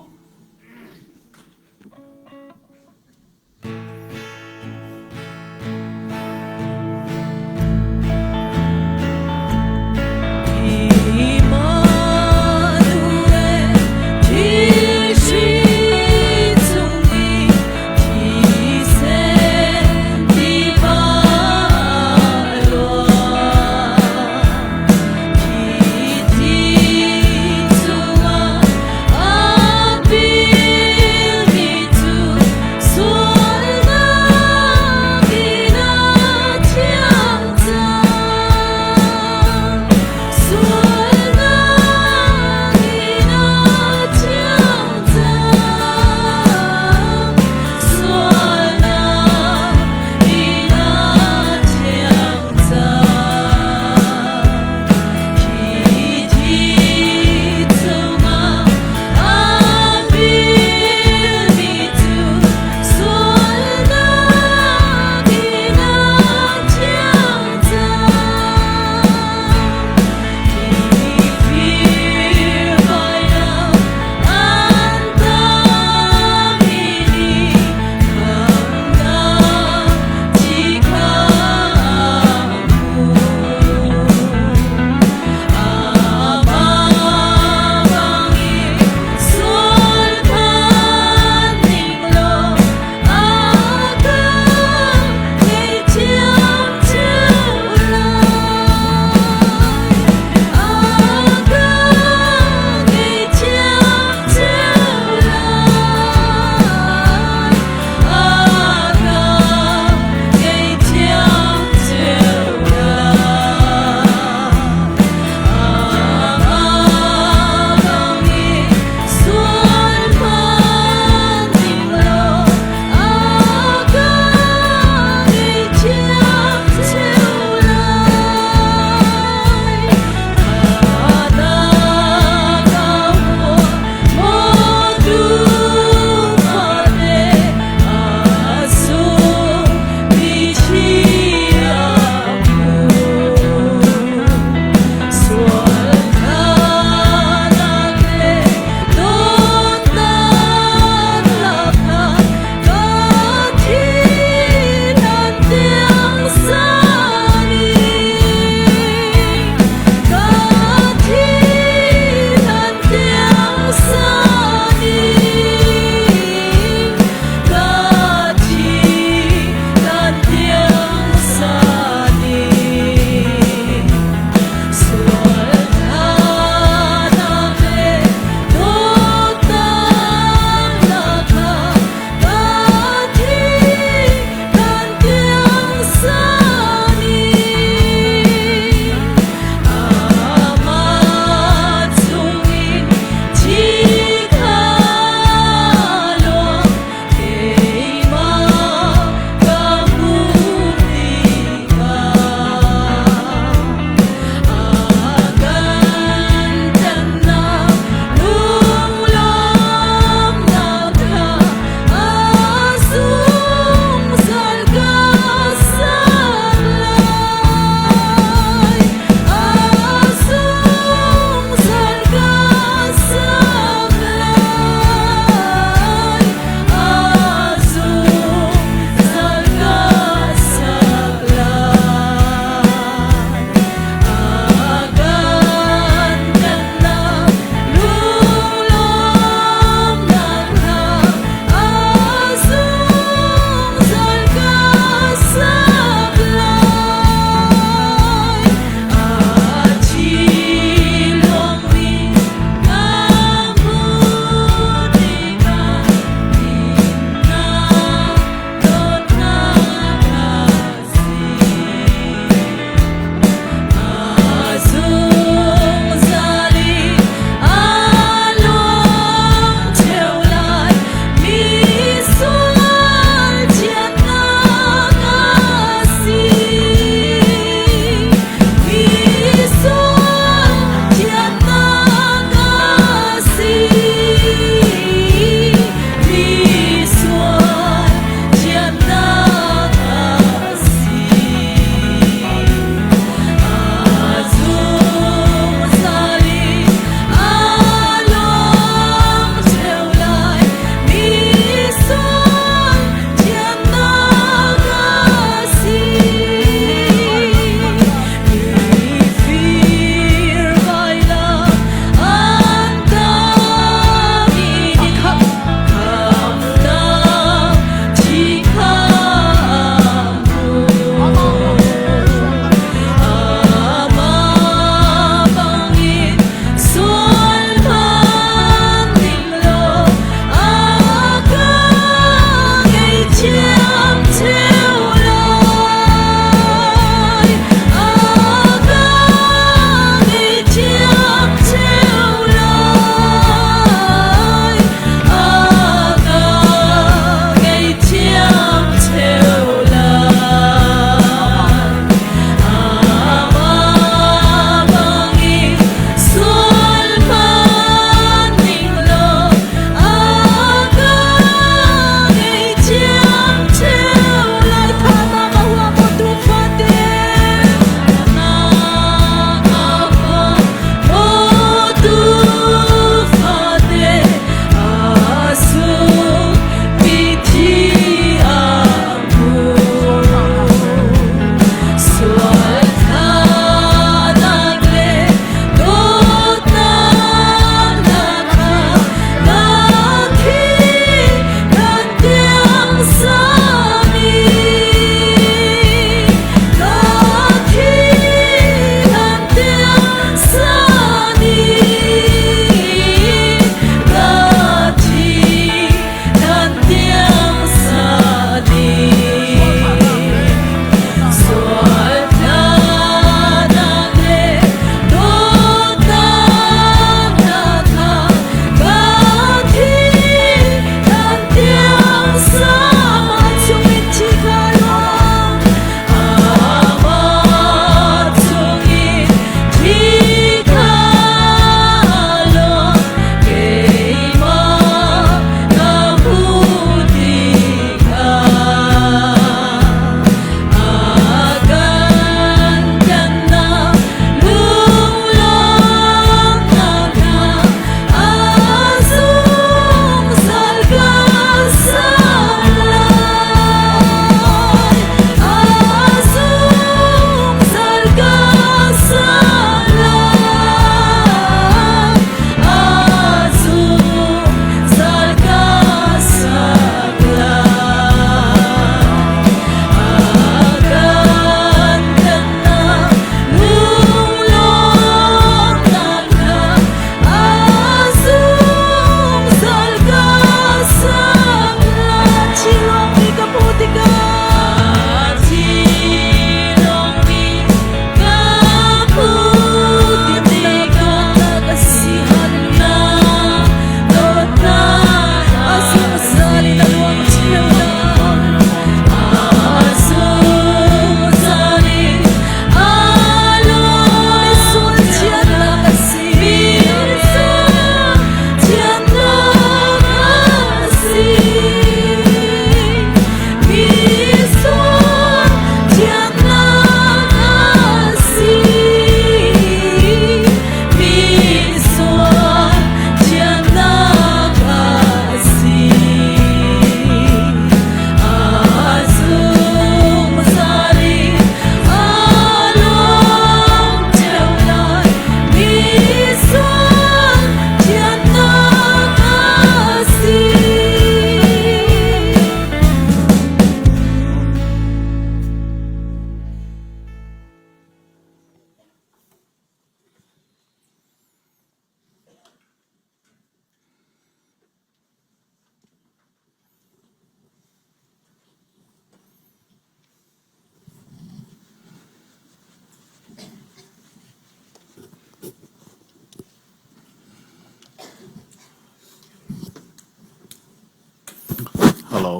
lo.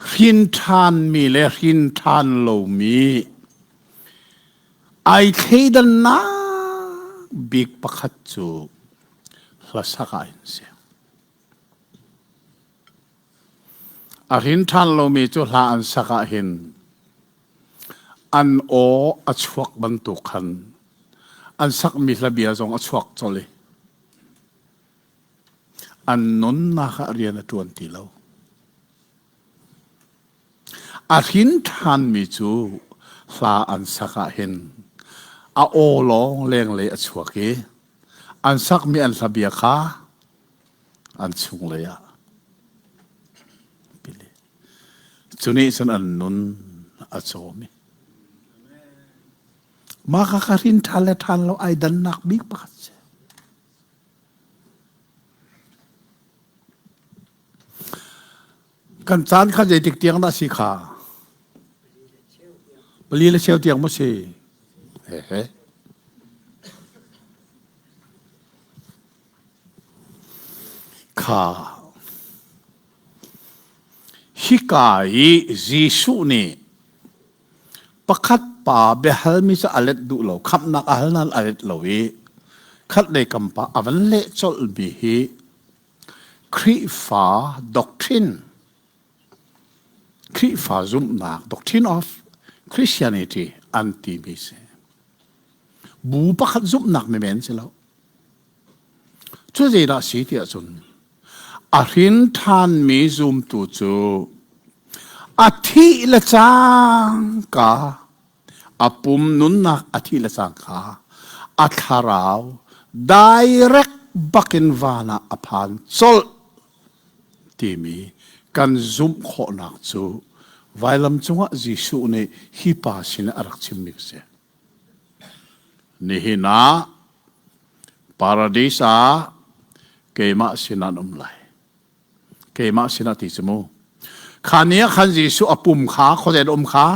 Hrin ṭhanmi le hrin ṭhan lomi ai thleidannak bik pakhat cu hlasak ah hin si. A hrin ṭhan lomi cu hla an sak ah hin an aw a chuak bantuk khan an sakmi hlabia zong a chuak colh i an nunnak ah rian a ṭuan ti lo. A hrin ṭhanmi cu hla an sak ah hin a aw lawng lenglei a chuak i an sakmi an hlabia kha an chunglei ah pili. Cu nih cun an nun a cawm i mah kha ka hrin ṭhan le ṭhan lo ai dannak bik pakhat si. Kan caan kha zeitik tiang dah si kha? Pali le cheu tiang maw si? He he. Kha. Hika i Jesuh nih pakhat pa biahalmi cu a let duh lo, khamhnak a hal nain a let lo i khatlei kam pa a van leh colhmi hi Khrihfa doctrine, Khrihfa zumhnak, doctrine of Christianity an timi si. Bu pakhat zumhnak men si lo. Cu zeidah si tiah cun a hrin ṭhanmi zumtu cu a thih le cangka a pum nunnak a thih le cangka a thlarau direct bakin van ah a phan colh timi kan zumh khawhnak cu vailam cungah Jesuh nih hi pa sin a rak chimmi a si. Nihin ah paradis ah keimah sin an um lai. Keimah sinah ti cu mu. Kha ni ah khan Jesuh a pum kha khuazen um kha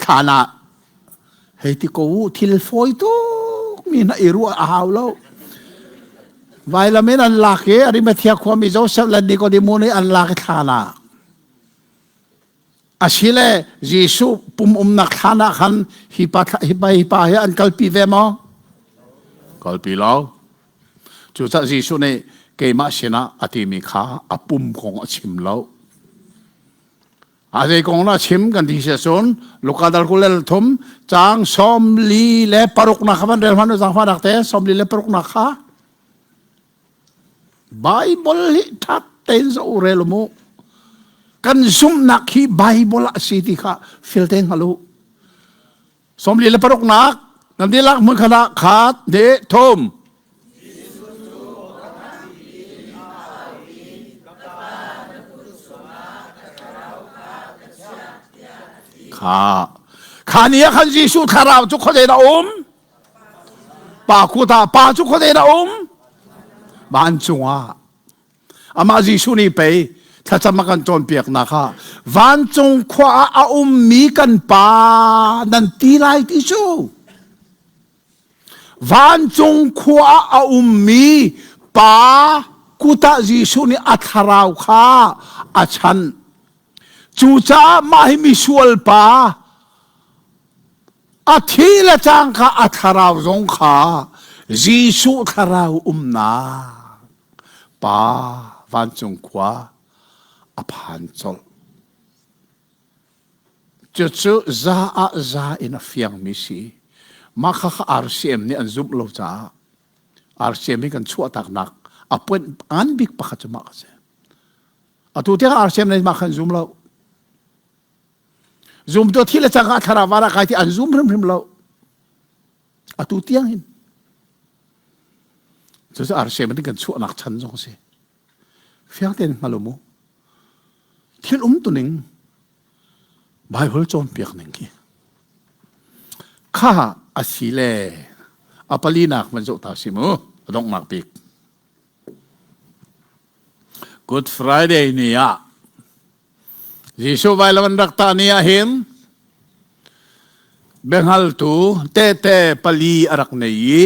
thlan ah hei ti ko u thil fawi tuk mi na i ruah a hau lo. Vailam in an lak i Arimathea khuami Joseph le Nikodemu nih an lak i thlan ah Asile Jesuh pum umnak thlan ah khan hi pa hi pa hi pa hi an kalpi ve maw? Kalpi lo. Cucaah Jesuh nih keimah sinah a timi kha a pum kong a chim lo. A zei kong dah chim kan ti si cun Luka dal 23 caang 46 nak kha van rel hmanh u zaangfahnak te 46 nak kha Bible hi ṭha tein zoh rel mu. Kan zumhnak hi Bible ah si ti kha fil te hngal u. 46nak nan dihlak hmun khat ah khat hnih thum. Kha kha ni ah khan Jesuh thlarau cu khuadei dah um? Pa kut ah pa cu khuadei dah um? Vancung ah. Amah Jesuh nih pei thlacam a kan cawnpiaknak ah vancung khua ah a ummi kan pa nan ti lai ti cu. Vancung khua ah a ummi pa kut ah Jesuh nih a thlarau kha a chanh. Cucaah mah hi misual pa A thi le cangka a thlarau zong kha Jesuh thlarau umnak Pa vancung khua a phan colh. Cucu za ah za in a fiangmi si. Mah kha kha RCM nih an zumh lo caah RCM hi kan chuahtaknak a point ngan bik pakhat cu mah a si. Atu tiang RCM nih mah kha an zum lo. Zumtu thi le cangka thlarau van ah kai ti an zum hrimhrim lo. Atu tiang hin. Cucu RCM in kan chuahnak chan zong si. Fiang tein hngal mu. Thil um tu ning Bible cawnpiak ning khi. Kha a si le a palinak van zoh ta si mu. A donghnak bik. Good Friday ni ah Jesuh vailam an rak tah ni ah hin biahngaltu tehte pali a rak nei i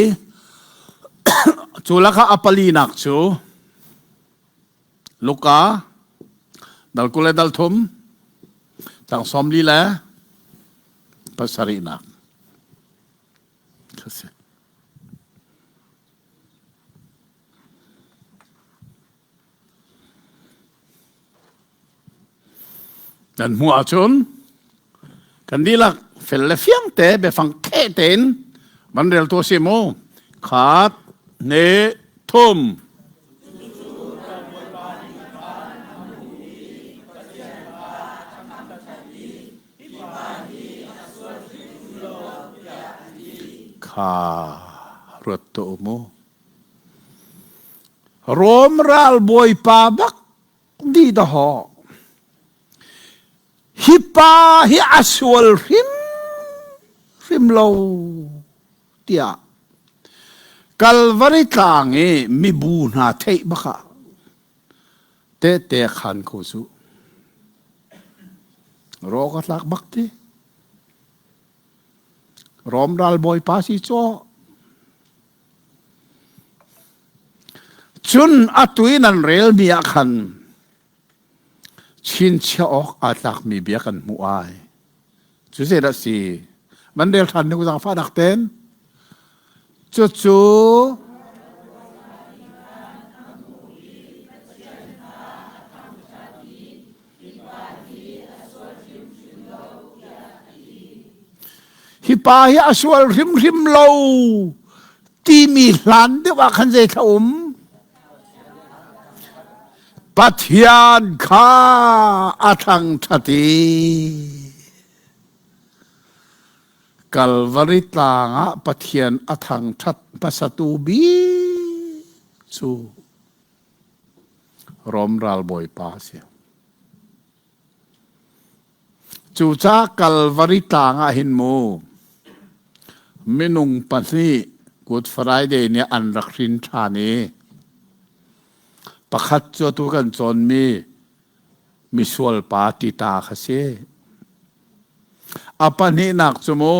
cu lakah a palinak cu. Luka dal 20 le dal thum tang 40 le pasarihnak. Kasi. Nan hmuh ahcun kan dihlak fel le fiang te biafang kheh tein van rel tu a si mu. Khat, hnih, thum. Kha ruat tuah u mu. Rom ralbawipa bak di dahawh. Hi pa hi a sual hrim hrim lo tiah Kalvari tlang i mibu hna theih bak ah tehte khan ko su. Rawk a tlak bak ti. Rom ralbawipa si caw. Cun atu i nan relmi ah khan chinchiah awk aa tlakmi bia kan hmuh ai. Cu zeidah a si? Van rel ṭhan ning zaangfahnak ten. Cucu Hi pa hi a sual hrimhrim lo timi hlan deuh ah khan zei thla um? Pathian kha a thangṭhat i Kalvari tlang ah Pathian a thangṭhat hmasatu bik cu Rom ralbawipa a si. Cucaah Kalvari tlang ah hin mu minung pahnih Good Friday nih an rak hrin ṭhan i pakhat cu atu kan cawnmi misual pa Tita kha si. A pahnihnak cu mu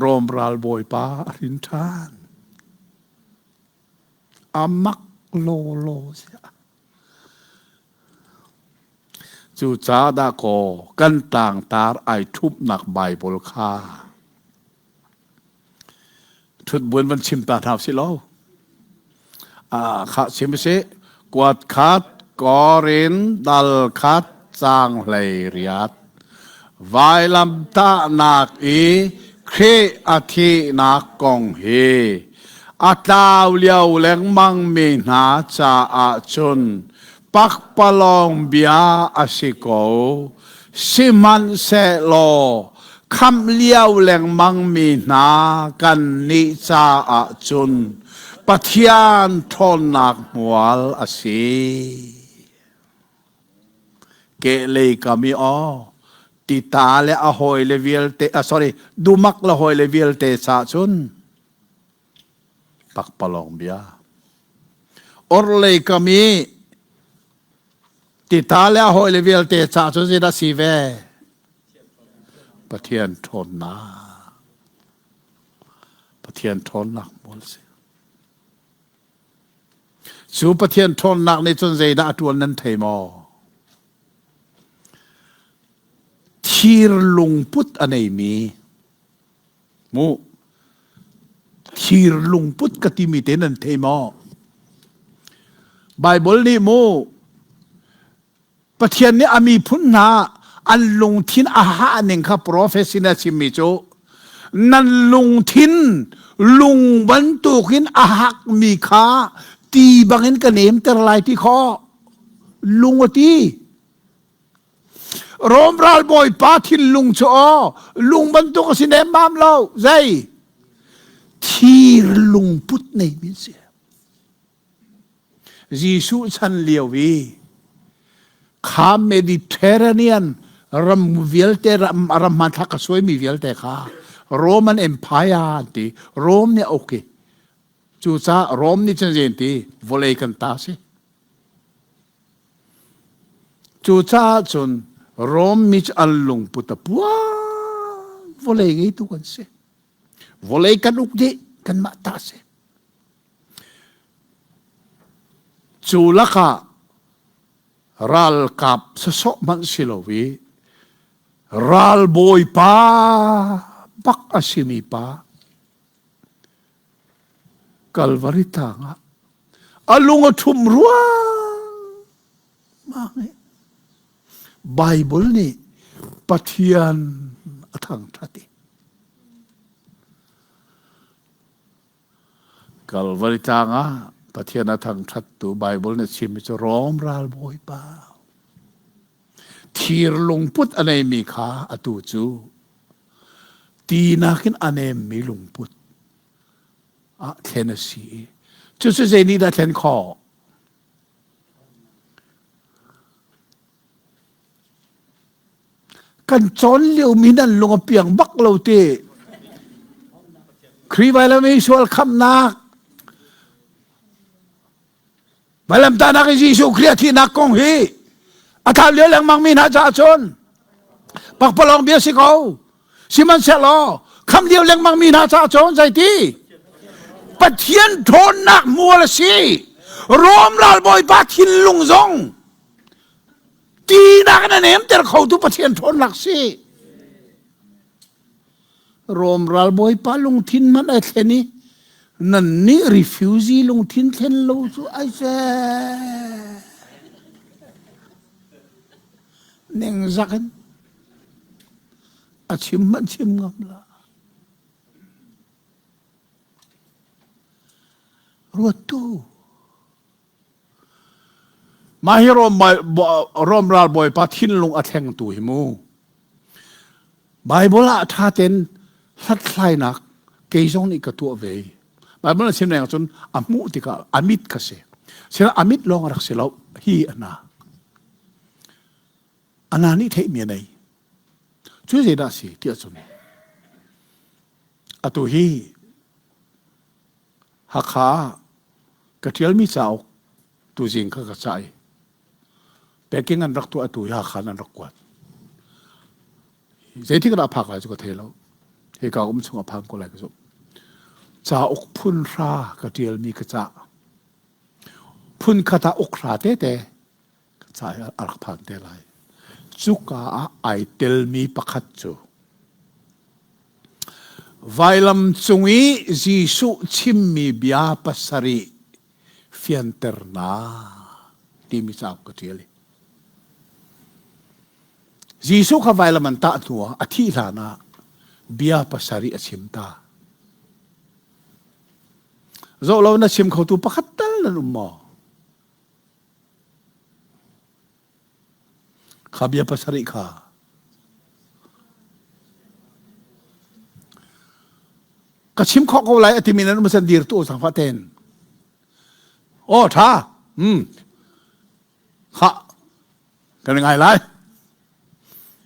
Rom ralbawipa a hrin ṭhan. A mak lawlaw siah. Cucaah dahkaw kan tlangtar ai ṭhumhnak Baibal kha ṭhut buin van chim ta hna usih law. Ah, khah chim usih. Kuat khat, Korin dal khat, caang 18. Vailamtahnak i Khrih a thihnak kong hi a tlau lio lengmangmi hna caah cun pakpalawng bia a si ko. Sihmanhsehlaw khamh lio lengmangmi hna kannih caah cun Pathian ṭhawnnak hmual a si. Kehlei kam i aw tita le a hawile vialte, ah, sorry, dumak le hawile vialte caah cun pakpalawng bia. Orhlei kam i tita le a hawile vialte caah cun zeidah si ve? Pathian ṭhawnnak. Pathian ṭhawnnak hmual si. Cu Pathian ṭhawnnak nih cun zeidah a ṭuan nan thei maw? Thir lungput a neimi mu thir lungput ka timi te nan thei maw? Baibal nih mu Pathian nih a miphun hna an lungthin a hah ning kha profet sin a chimmi cu nan lungthin lung bantukin a hakmi kha ti bangin ka nemter lai ti khawh lung a ti Rom ralbawipa thinlung cu aw lung bantuk a si nemmam lo zei thir lungput nei mi si Jesuh chan lio i kha Mediterranean ram vialte ram ram hmanthlak a suaimi vialte kha Roman Empire an ti Rome nih a uk i cucaah Rome nih cun zei an ti vawlei kan ta si Cucaah cun Rom mi cu an lungput a puang vawlei ngeitu kan si. Vawlei kan uk dih kanmah ta si. Cu lakah Ralkap sasawh hmanh si lo i ralbawipa bak a simi pa Kalvari tlang ah a lung a ṭhum ruangmang i Baibal nih Pathian a thangṭhat i Kalvari tlang ah Pathian a thangṭhattu Baibal nih a chimmi cu Rom ralbawipa thir lungput a neimi kha atu cu ti nakin a nemmi lungput ah thlen a si i cucu zei nih dah thlen khawh? Kan cawn liomi nan lung a piang bak lo ti. Khrih vailam i sual khamhnak vailamtahnak i Jesuh Khrih a thihnak kong hi a thau lio lengmang mi hna caah cun pakpalawng bia si ko. Sihmanhsehlaw kham lio lengmang mi hna caah cun zeiti? Pathian ṭhawnnak mual a si. Rom ralbawipa thinlung zong tinak in a nemter khotu Pathian ṭhawnnak si. Rom ralbawipa lungthin hmanh ai thlen i nannih refugee lungthin thlen lo cu ai fe. Ningzak in a chim hmanh chim ngam la. Ruattu. Mah hi Rom, Rom ralbawipa thinlung a thlengtu hi mu. Bible ah ṭha tein hlathlainak kei zong nih ka tuah ve. Bible a chim leng cun a hmuh tikah a mit kha si. Sina a mit lawng a rak si lo. Hi a na. A na nih theihmi a nei. Cu zeidah a si tiah cun atu hi Hakha ah ka ṭialmi cauk tuzing kha ka cah i packing an rak tuah atu hi Hakha an rak kuat. Zeitik dah a phak lai cu ka thei lo. Hika um chung a phan ko lai ka zumh. Cauk phun hra ka ṭialmi ka cah. Phun khat ah uk hra tete ka ca i a rak phan te lai. Cuka ah ai telmi pakhat cu vailam cung i Jesuh chimmi bia pasarih fianternak timi cauk ka ṭial i Jesuh kha vailam an tah hnuah a thih hlanah bia pasarih a chim ta. Zoh lo na chim khotu pakhat tal nan um maw? Kha bia pasarih kha. Ka chim khawh ko lai a timi nan um san dir tu sang fa ten. Oh tha. Hmm. Kha. Kan ngai lai.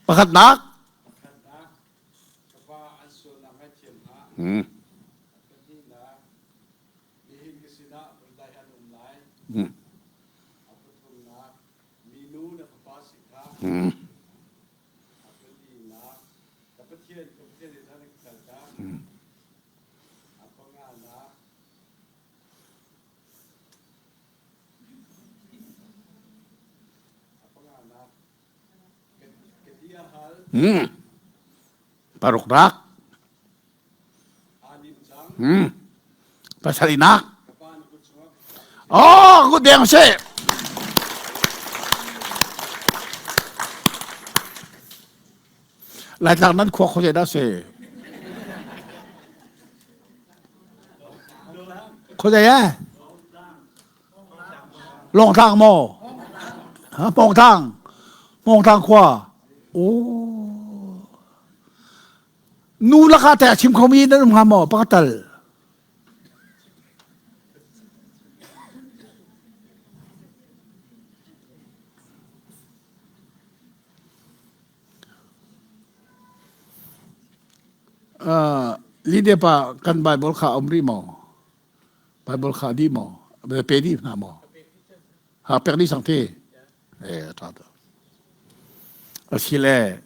Pakhatnak. Hmm. Nihin ka sinah vundai an um lai. A pathumnak, minu na fapa si kha. A palinak, ka Pathian, ka Pathian nih na ka kaltak. A panganak, a panganak, ka ti a hal. Paruknak. Hmm. Pasarihnak. Oh, kut deng seh. Laitlang nan khua khuazei dah si? Khuazei eh? Lawngtlang maw? Ha, Pawngtlang. Pawngtlang khua. Oh. Nu lakah teh a chim khomi nan um hnga maw? Pakhat tal. Uh, Lydia pa kan Bible kha um rih maw? Bible kha dih maw? Pe dih hna maw? Ha pek dih sang te. Eh, ṭha tuk. Asile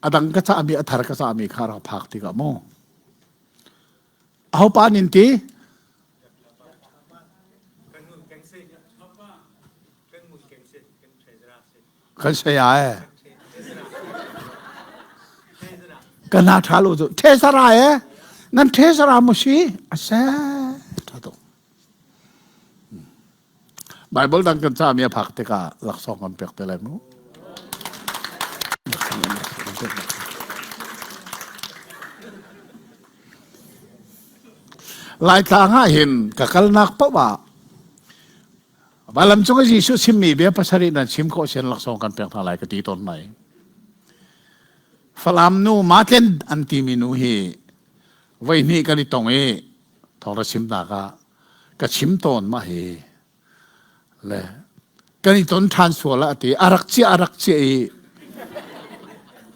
a dang ka cahmi a thar ka cahmi kha rak phak tikah mu. Aho pa nin ti? Kan saya e. Ka na tha lo cu. Thesara e. Nan thesara mu si. Ase. Tha tuk. Bible dang kan cami a phak tikah laksawng kan pek te lai mu. Laitlang ah hin ka kalnak paoh ah Vailam cung i Jesuh chimmi bia pasarih nan chim khawh sian laksawng kan pek hna lai ka ti tawn mai. Falam nu Matlen an timi nu hi voi hnih kan i tong i thawng ra chimnak ah ka chim tawn mah hi le kan i ton ṭhan sual ah ti a rak chia a rak chia i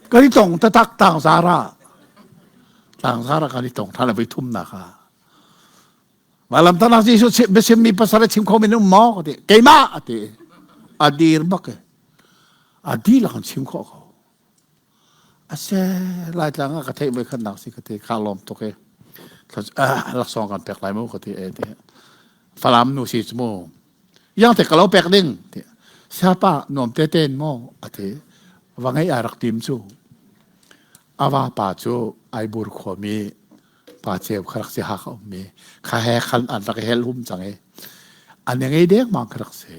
kan i tong tatak tangzar ah tangzar ah kan i tong ṭhan a voi thumnak ah Vailamtahnak Jesuh biachimmi pasal a chim kho min um maw? Ti keimah a ti. A dir bak e. A dihlak an chim khawh ko. A se Laitlang ah ka theih voi khatnak si ka ti kha lawm tuk e. Laksawng kan pek lai mu ka ti e ti. Falam nu si cu mu. Yang te ka lo pek ding ti. Siapa nuam te ten maw a ti. Va ngei ai rak tim cu. Ava pa cu Aibur khuami pa ceu kha rak si ha ka ummi kha he khan an rak hel hum cang i an ngei deng mang kha rak si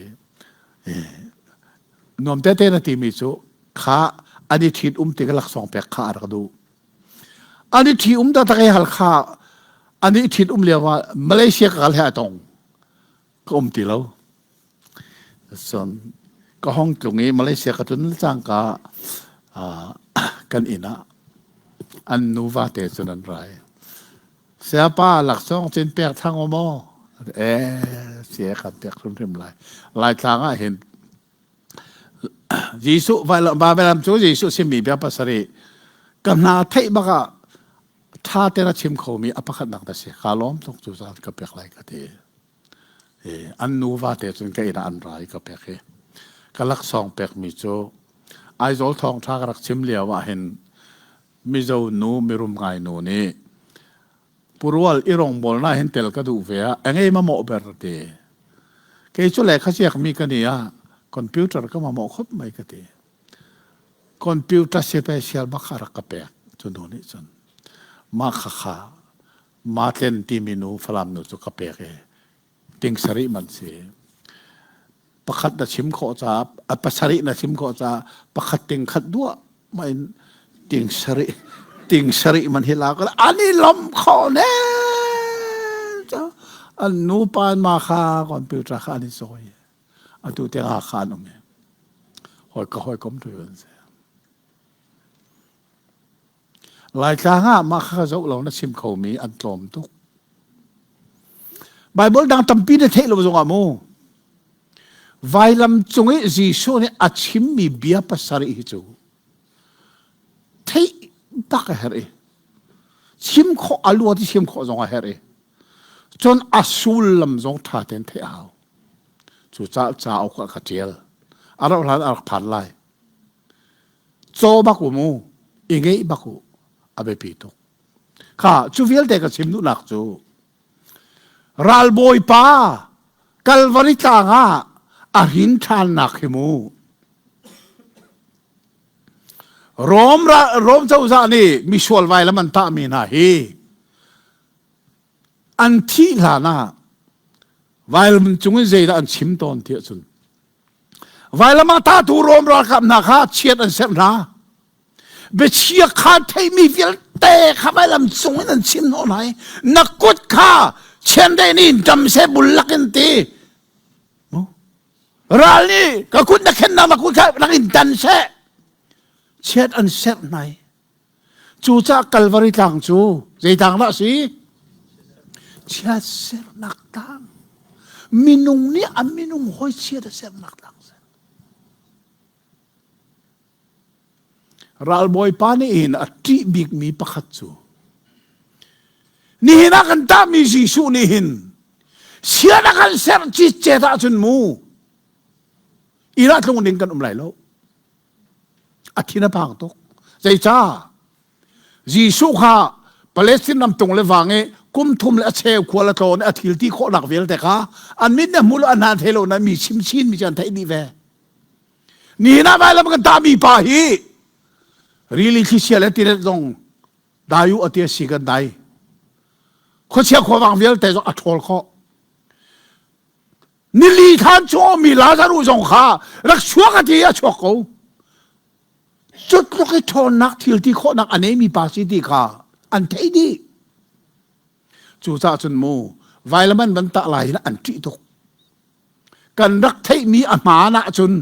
nuam tete na timi cu kha an i ṭhit um tik laksawng pek kha a rak duh an i ṭhi um tak i hal kha an i ṭhit um lio ah Malaysia ka kal he a tong ka um ti lo Cun ka hong tlung i Malaysia ka tlun cangka kan inn ah an nuva te cun an rai. Sayapa laksawng cin pek thang u maw? Eh, sia kan pek hrimhrim lai. Laitlang ah hin Jesuh vailam cu Jesuh simi bia pasarih ka hna theih bak ah ṭha tein a chim khomi a pakhatnak na si. Ka lawm tuk cu zan ka pek lai ka ti. An nuva te cun ka inn ah an ra i ka pek i ka laksawng pekmi cu Aizawl thawngṭha ka rak chim lio ah hin Mizo nu mirum ngai nu nih Purual i rawngbawlnak hin tel ka duh ve ah engei mamawh ber ti. Kei cu lehkha ziakmi ka ni ah computer ka mamawh khop mai ka ti. Computer special bak kha rak ka pek cu nu nih cun mah khakha Matlen timi nu Falam nu cu ka pek i ting sarih man si. Pakhat na chim khawh caah a pasarih na chim khawh caah pakhat ting khat duah ma in ting sarih ting sarih man hi la ko an i lom kho ne an nu pa ma kha computer kha an i sawi atu te nga kha an um i hoi ka hoi kom tu an si Laitlang ah mah kha zoh lo na chim khomi an tlawm tuk. Bible dang tampi na theih lo zongah mu. Vailam cung i Jesuh nih a chimmi bia pasarih hi cu theih bak a herh i chim khawh a luat i chim khawh zong a herh i cun a sullam zong ṭha tein theih a hau. Cu ca cauk ah ka ṭial. A rauh hlan a rak phan lai. Caw bak u mu, i ngeih bak u, a biapi tuk. Kha cu vialte ka chim duhnak cu ralbawipa Kalvari tlang ah a hrin ṭhannak hi mu. Rom, Rom cozah nih misual vailam an tahmi hna hi an thih hlan ah vailam cung in zeidah an chim tawn ti ahcun Vailam ah tatu Rom ralkap hna kha chiat an serh hna. Biachia kha theimi vialte kha vailam cung in an chim hnawh hna i na kut kha chiandeih nih dam seh bullak in ti. Ral nih ka kut na khennak na kut kha rak in dan seh. Chiat an serh hna i Cucaah Kalvari tlang cu zei tlang dah a si? Chiatsernak tlang. Minung nih a minung hawi chiat a sernak tlang si. Ralbawipa nih hin a ṭih bikmi pakhat cu nihin ah kan tahmi Jesuh nih hin sian a kan serh citcet ahcun mu inn ah tlung ding kan um lai lo. A thin a phang tuk. Zeicah? Jesuh kha Palestine ram tung le vang i kum thum le a cheu khual a tlawn i a thil ti khawhnak vialte kha an mit ne hmu lo an hna thei lo na mi chim chin mi cu an theih dih ve. Nihin ah vailam kan tahmi pa hi rili thlichia le tilet zong dai u a ti a si kan dai. Khuachia khuavang vialte zong a ṭhawl khawh. Nili than chung mi Lazarus zong kha rak chuak a ti a chuak ko. Cu tluk i ṭhawnnak thil ti khawhnak a neimi pa si ti kha an theih dih. Cucaah cun mu vailam an van tah lai hin an ṭih tuk. Kan rak theihmi a hmaan ahcun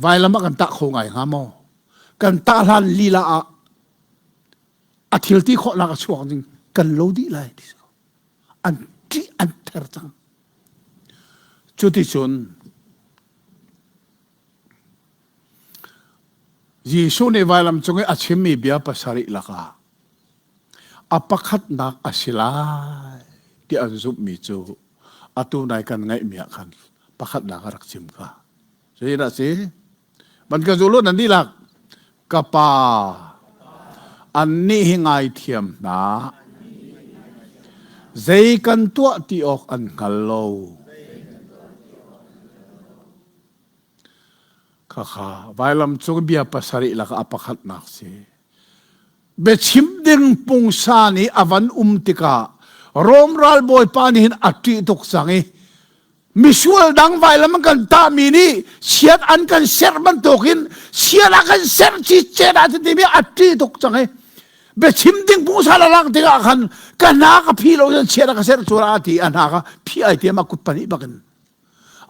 vailam ah kan tah kho ngai hnga maw? Kan tah hlan lila ah a thil ti khawhnak a chuak ding kan lo dih lai ti si ko. An ṭih an ther cang. Cuticun Jesuh nih vailam cung i a chimmi bia pasarih lakah a pakhatnak a si lai ti an zumhmi cu atu nai kan ngaihmi ah khan pakhatnak a rak chim kha. Zeidah a si? Van ka zul u nan dihlak. Ka pa, annih hi ngaithiam hna. Zei kan tuah ti awk an hngal lo. Khakha vailam cung bia pasarih lakah a pakhatnak si. Biachim ding pungsan i a van um tikah Rom ralbawipa nih hin a ṭih tuk cang i misual dang vailam an kan tahmi nih chiat an kan serh bantukin chiat a kan serh cicet ah timi a ṭih tuk cang i biachim ding pungsan a lang tikah khan ka hna ka phi lo cun chiat a ka serh cu a ti a hna ka phi ai tiam a kut pahnih bakin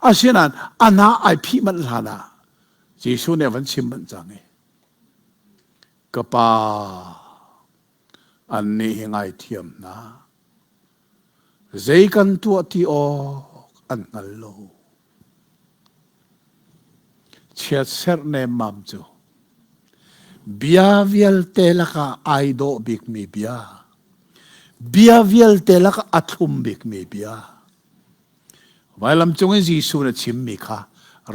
Asinain a hna ai phih manh hlan ah Jesuh nih a van chim manh cang i ka pa annih hi ngaithiam hna zei kan tuah ti awk an hngal lo chiatserh nemmam cu bia vialte lakah ai dawh bikmi bia bia vialte lakah a thlum bikmi bia Vailam cung i Jesuh na chimmi kha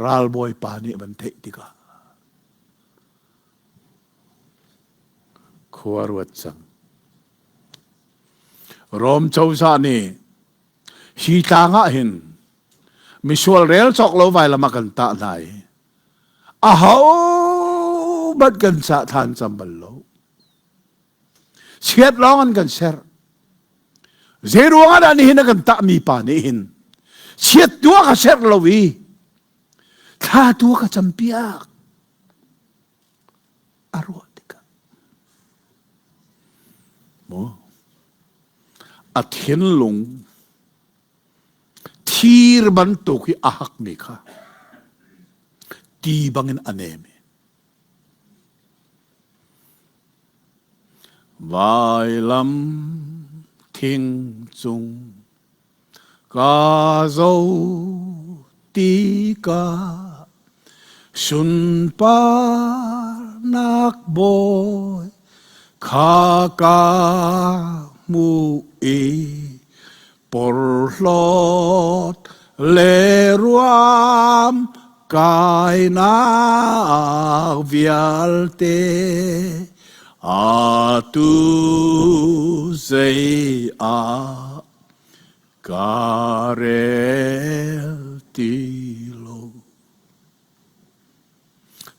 ralbawipa nih van theih tikah khua ruat cang. Rom cozah nih hi tlang ah hin misual rel cawk lo vailam ah kan tah hna i aho bat kan cah than cam bal lo. Chiat lawng an kan ser. Zei ruang ah dah nihin a kan tahmi pa nih hin chiat tu a ka ser lo i thla tu a ka campiak a ruah tikah mu a thinlung thir bantuk i a hakmi kha ti bangin a nem i Vailam thing cung ka zo tikah sunparnak bawi kha ka hmuh i porhlawt le ruam kainak vialte atu zei ah ka rel ti lo.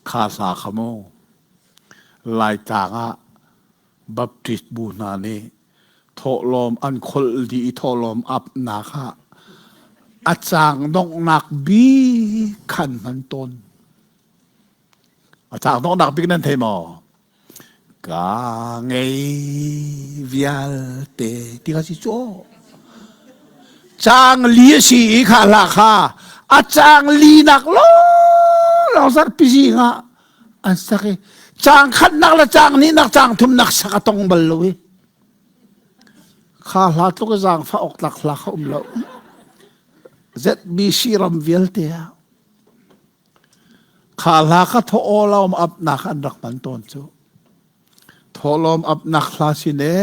Kha hla kha mu Laitlang ah Baptist bu hna nih thawhlawm an kholh dih i thawhlawm apnak ah a caang donghnak bik khan hman tawn. A caang donghnak bik nan thei maw? Ka ngei vialte ti kha si cu. Caang li a si i kha hla kha a caang li nak lawng zarhpi zing ah an sak i caang khatnak le caang hnihnak caang thumnak sak a tong bal lo i kha hla tluk i zaangfah awk tlak hla kha um lo ZBC ram vialte ah kha hla kha thawlawm apnak an rak hman tawn cu thawlawm apnak hla si ne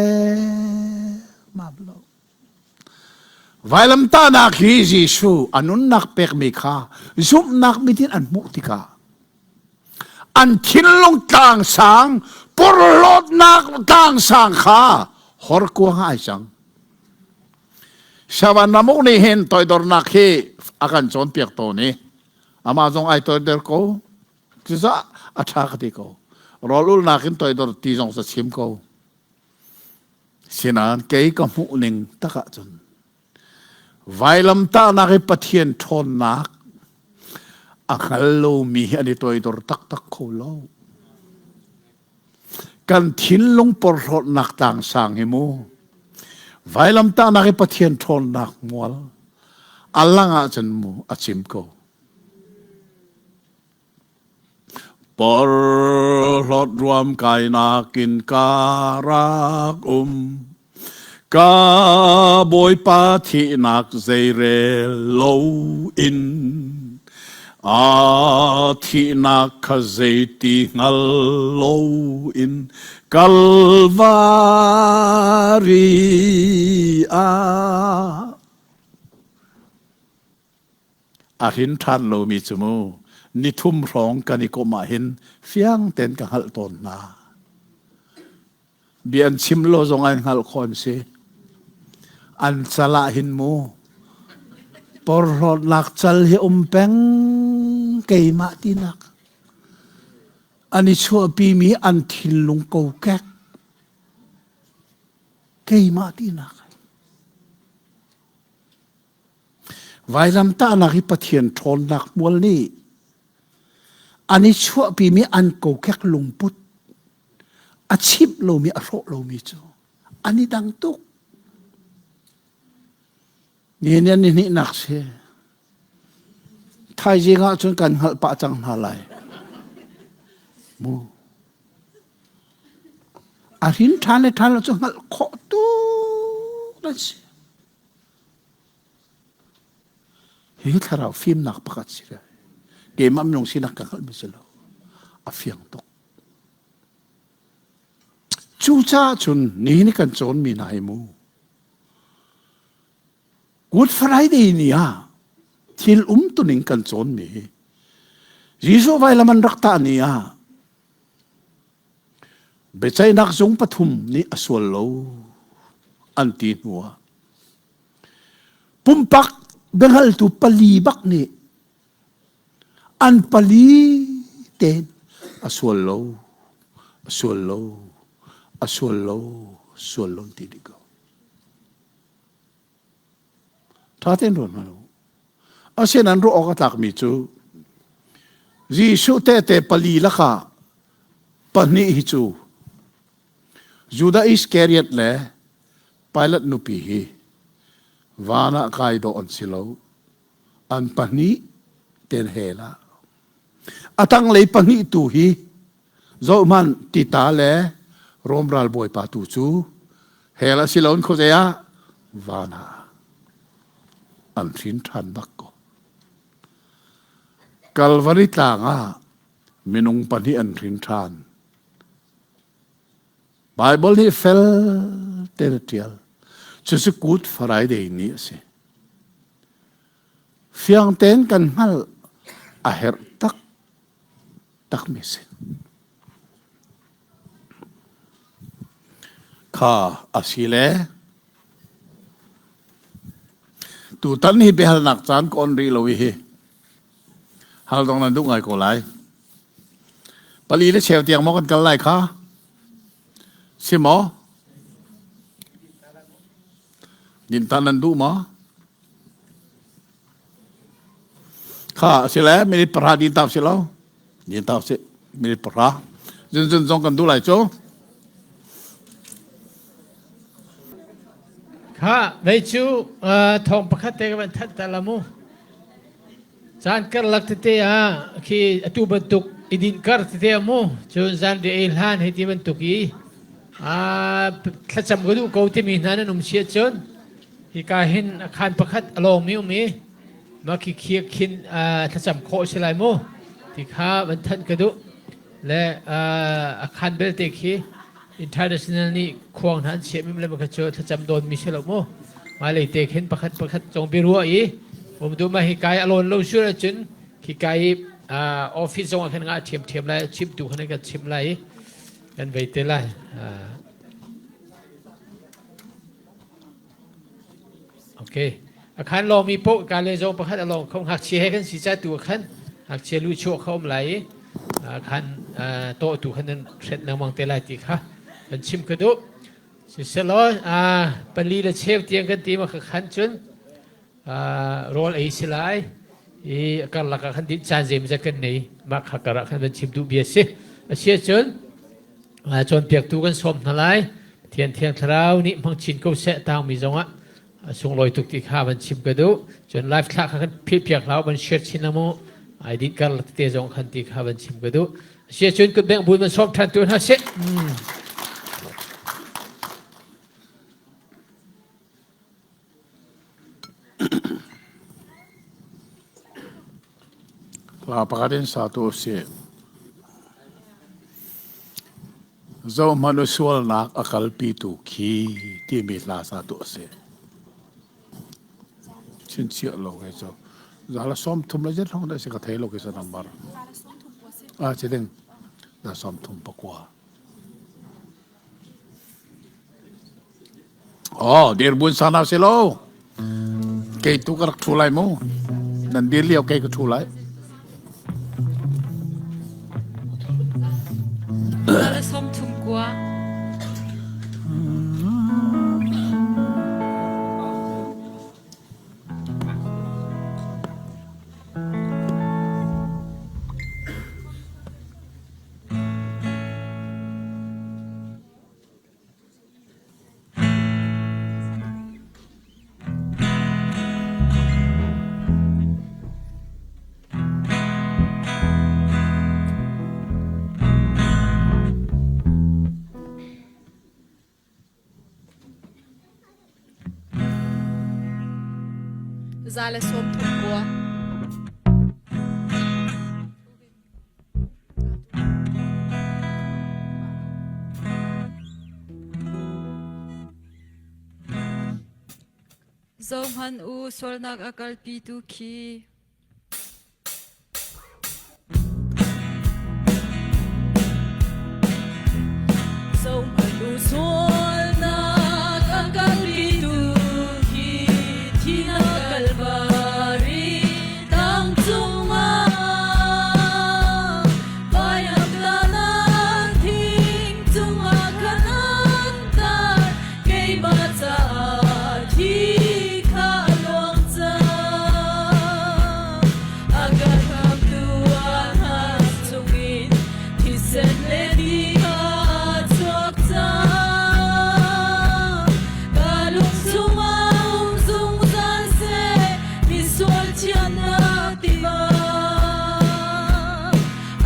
mam lo Vailamtahnak hi Jesuh a nunnak pekmi kha zumhnak mit in an hmuh tikah an thinlung tlangsang porhlawtnak tlangsang kha horkuang ah ai cang. Savan ramuk nih hin toidornak hi a kan cawnpiak tawn i amah zong ai toidor ko. Cucaah a ṭha ka ti ko. Rawl ulnak in toidor ti zong sa chim ko. Sinain kei ka hmuh ning tak ahcun vailamtahnak i Pathian ṭhawnnak a hngal lomi hi an i toidor taktak kho lo. Kan thinlung porhlawtnak tlangsang hi mu vailamtahnak i Pathian ṭhawnnak mual a lang ahcun mu a cim ko. Porhlawt ruam kainak in ka rak um. Ka Bawipa thihnak zeirel loin a thihnak kha zeiti hngal loin Kalvari ah A hrin ṭhan lomi cu mu nithum hrawng kan i komh ahhin fiang tein ka hngalh tawn hna. Bia an chim lo zong an hngalh khawh an si. An cal ah hin mu porhlawtnak cal hi um peng keimah tinak. An i chuahpimi an thinlung kokek keimah tinak. Vailamtahnak hi Pathian ṭhawnnak hmual nih an i chuahpimi an kokek lungput a chimh lomi a hrawh lomi cu an i dang tuk. Nihin ni hnihnak si. Thaizing ah cun kan hngalh pah cang hna lai. Mu. A hrin ṭhan le ṭhan lo cu hngalh khawh tuk an si. Hi thlarau fimnak pakhat si ve. Keimah minung sinak ka hngalhmi si lo. A fiang tuk. Cucaah cun nihin kan cawnmi hna hi mu. Good Friday ni ah thil umtuning kan cawnmi hi Jesuh vailam an rak tah ni ah Biaceihnak zung pathum nih a sual lo an ti hnuah pumpak biahngaltu pali bak nih an pali tein a sual lo, a sual lo, a sual lo, sual lo ti dih ko. Ṭha tein ruat hmanh u. Asinain ruah awk a tlakmi cu Jesuh tehte pali lakah pahnih hi cu Judah Iskariot le Pilat nupi hi van ah kai dawh an si lo. An pahnih ten hell ah. A tanglei pahnih tu hi zohhmanh Tita le Rom ralbawipa tu cu hell a si loin khuazei ah van ah an hrin ṭhan bak ko. Kalvari tlang ah minung pahnih an hrin ṭhan. Bible nih fel tein a ṭial. Cucu Good Friday ni a si. Fiang tein kan hngalh a herh tak takmi si. Kha a si le tutan hi biahalnak caan ka on rih lo i hi hal dong nan duh ngai ko lai. Pali le cheu tiang maw kan kal lai kha? Si maw? Dintan nan duh maw? Kha a si le minute pahra din ta si lo. Din ta si minute pahra. Zun zun zong kan duh lai cu. Kha vei cu thawng pakhat te ka van thanh ta la mu. Caan karlak tete ah khi atu bantuk i dinh kar tete ah mu cun zan ri ei hlan hei ti bantuk i thlacam ka duh ko timi hna nan um si ahcun Hika hin a khaan pakhat a lawngmi um i mah khi khi khin thlacam khawh a si lai mu ti kha van thanh ka duh. Le a khaan belte khi international nih khuang hna an chiahmi le kha cu thlacam dawnmi si lo mu. Mah lei te khin pakhat pakhat cong biaruah i um duh mah hi kai a lawn lo sual ahcun khi kai i office zong ah khan ngah ṭhiamṭhiam lai chimtu khan kan chim lai i kan vei te lai. Okay. A khan lawngmi paoh ka le zong pakhat a lawng kho ngakchia he kan si ca tu khan ngakchia lu chuah kho um lai i. Khan tawhtu khan nan hret lengmang te lai ti kha kan chim ka duh. Siselaw pali le cheu tiang kan ti ma khan cun rawl ei si lai i karlak ah khan din caan zeimawzat kan nei mah kha kar ah khan van chim duh bia si. A si ahcun cawnpiaktu kan sawm hna lai. Pathian Thiang Thlarau nih hmang chin ko seh tangmi zongah a sunglawi tuk ti kha van chim ka duh. Cun live thlah kha kan philh piak hlah van share chin la mu. Ai din kar tete zong khan ti kha van chim ka duh. A si ahcun kut bengh bun van sawm ṭhan tu hna sih. Hla pakhat in sa tu usih. Zohhmanh u sualnak a kalpitu khi timi hla sa tu a si. Chinchiah lo he cu. Zala som thum le zet hong da si ka thei lo ki sa number. Ah ci ding. Da 34. Oh, dirhmun sana si lo. Kei tu ka rak ṭhu lai mu. Nan dir lio kei ka ṭhu lai. 39. 139. Zohhmanh u, sualnak a kalpitu khi. Zohhmanh u, sualnak a kalpitu khi thinak Kalvari tang cungah vailamtahnak thing cungah khan an tar keimah caah thi kha a luang cang a kan khamtu a hna chungin thisen le ti kha a chuak cang Ka lung chungah um zungzal seh, misual thiannak tiva.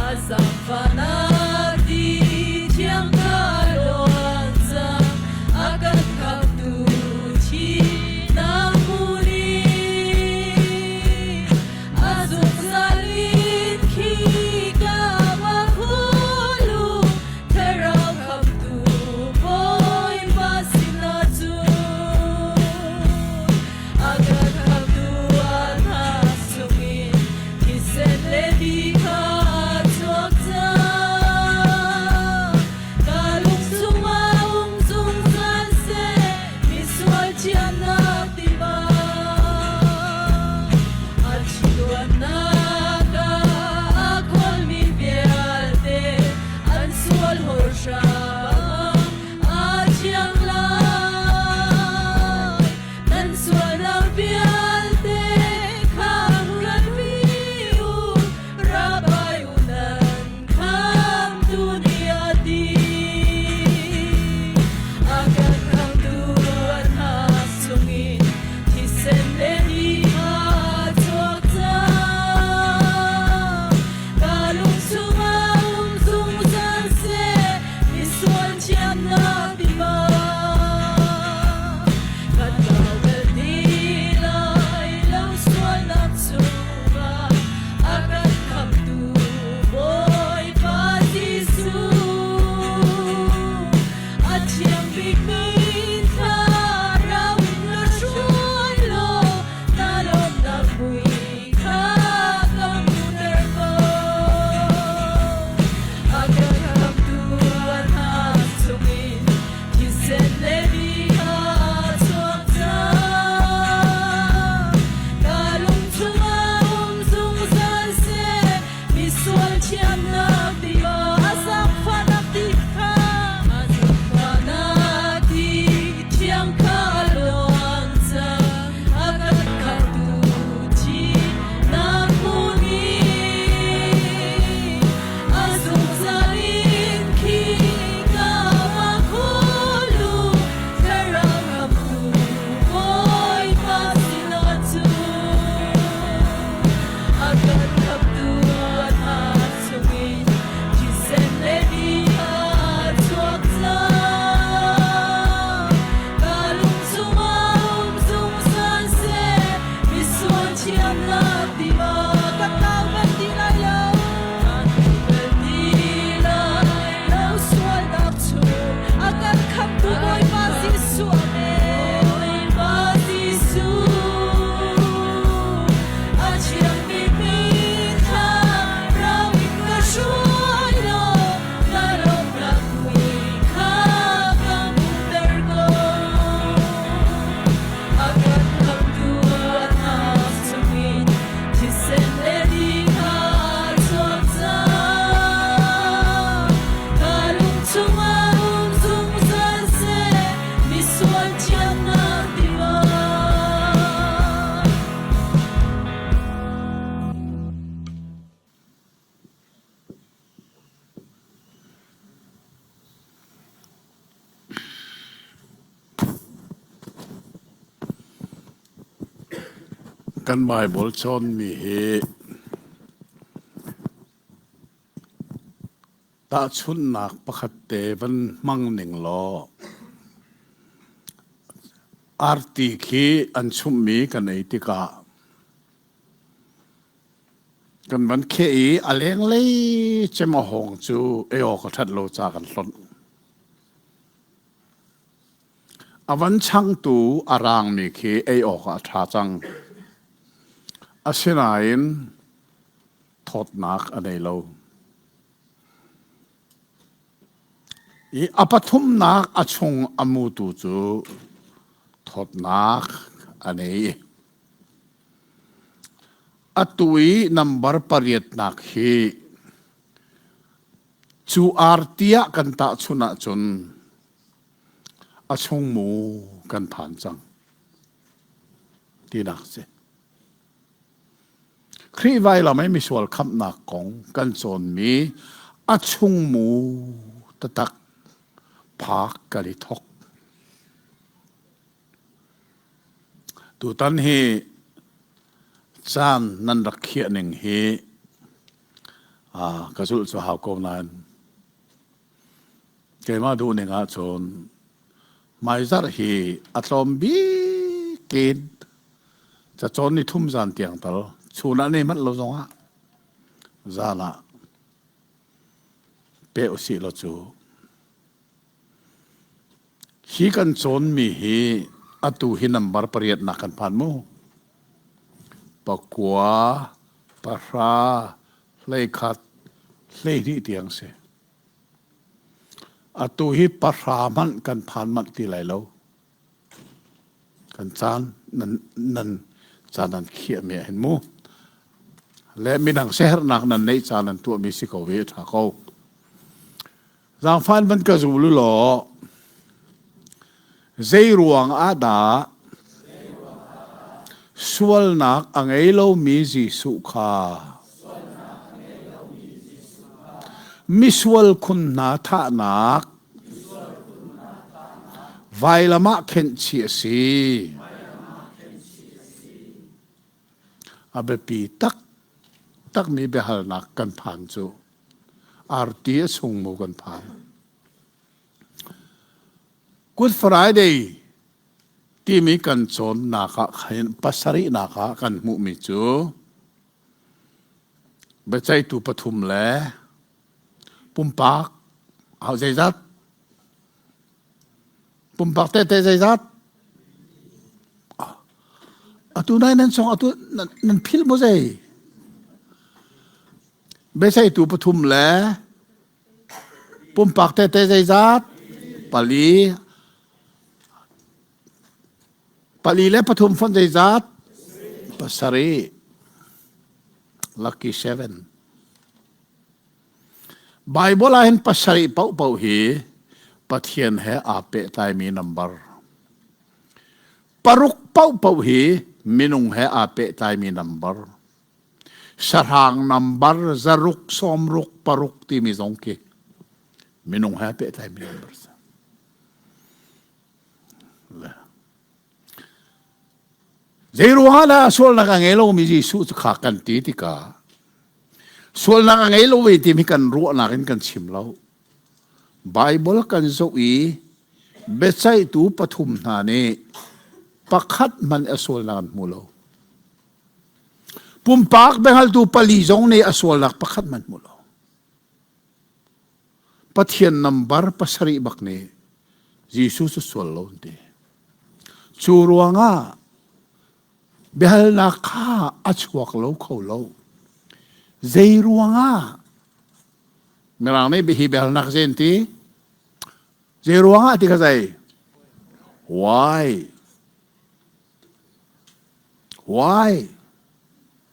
A zaangfahnak ti thiang ka luan cang, a kan khamtu thihnak hmun in. A zungzal in khi ka va khulu, Thlarau khamtu Bawipa sinah cun a kan khamtu a hna chungin thisen le ti kha a chuak cang. Ka lung chungah um zungzal seh, misual thiannak tiva. A chiluannak ah a kawlmi vialte an sual hor hram a thiang lai. Nan sualnak vialte kha ratpi u, Rabbi u nan khamtu nih a ti. A kan khamtu a hna chungin thisen le ni a chuak cang. Ka lung chungah um zungzal seh, Kan Baibal cawnmi hi tahchunhnak pakhat te van hmang ning law arti khi an chumhmi kan ei tikah kan van kheh i a lenglei cem a hawng cu ei awk a ṭhat lo ca kan hlonh. A van changtu a raangmi khi ei awkah a ṭha cang. Asinain thawtnak a nei lo. I a pathumnak a chung a mutu cu thawtnak a nei. Atu i nambar pariatnak hi cu arti ah kan tahchunh ahcun a chungmu kan phan cang tinak si. Khrih vailam i misual khamhnak kong kan cawnmi a chungmu taktak phak kan i thok. Tutan hi caan nan rak khiah ning hi ka zulh cu hau ko nain Keimah duhning ahcun hmaizarh hi a tlawm bik in cacawn ni thum zan tiang tal chun ah nei manh lo zongah zan ah pe usih law cu hi kan cawnmi hi atu hi nambar pariatnak kan phan mu pakua pahra 11 12 tiang si. Atu hi pahra hmanh kan phan manh ti lai lo. Kan caan nan nan caan nan khiahmi ah hin mu. Le midang siaherhnak nan neih caan nan tuahmi si ko i a ṭha ko. Zaangfan van ka zul u law zei ruang ah dah sualnak a ngei lomi Jesuh kha misual khun hna thahnak vailam ah khenhchih a si. A biapi taktakmi biahalnak kan phan cu arti a chungmu kan phan. Good Friday timi kan cawnnak ah khin pasarihnak ah kan hmuhmi cu biaceihtu pathum le pumpak au zeizat pumpak tete zeizat atu nai nan song atu nan philh maw zei biaceihtu pathum le Pumpak tete zeizat? Pali. Pali le pathum fonh zeizat? Pasarih. Lucky seven. Bible ah hin pasarih paohpaoh hi Pathian he aa pehtlaimi number. Paruk paohpaoh hi minung he aa pehtlaimi number. Sahrang nambar zaruk sawmruk paruk timi zong khi minung he pehtlaimi nambar si. Zeiruangah dah sualnak a ngei lomi Jesuh cu kha kan ti tikah sualnak a ngei lo ve timi kan ruahnak in kan chim lo. Bible kan zoh i biaceihtu pathum hna nih pakhat hmanh a sualnak an hmu lo. Pumpak biahngaltu pali zong nih a sualnak pakhat hmanh hmu lo. Pathian nambar pasarih bak nih Jesuh cu sual lo an ti. Cu ruangah biahalnak kha a chuak lo kho lo. Zei ruangah Mirang nih hi biahalnak zei an ti? Zei ruangah ti kha zei? Why? Why?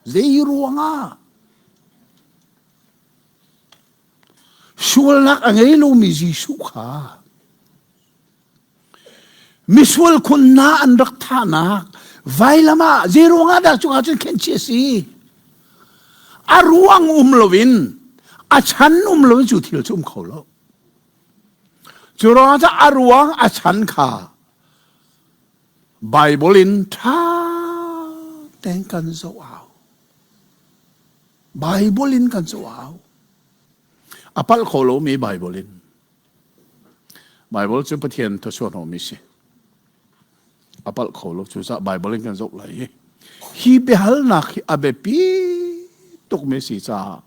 Zei ruangah? Sualnak a ngei lomi Jesuh kha misual khun hna an rak thahnak vailam ah zei ruangah dah cungah cun khenchih a si? A ruang um loin a chan um loin cu thil cu um kho lo. Cu ruangah a ruang a chan kha Bible in ṭha. Tein kan zoh hau. Bible in kan zoh hau. A palh kho lomi Bible in. Bible cu Pathian thawchuahhnawhmi si. A palh kho lo. Cucaah Bible in kan zoh lai hi. Hi biahalnak hi a biapi tukmi si caah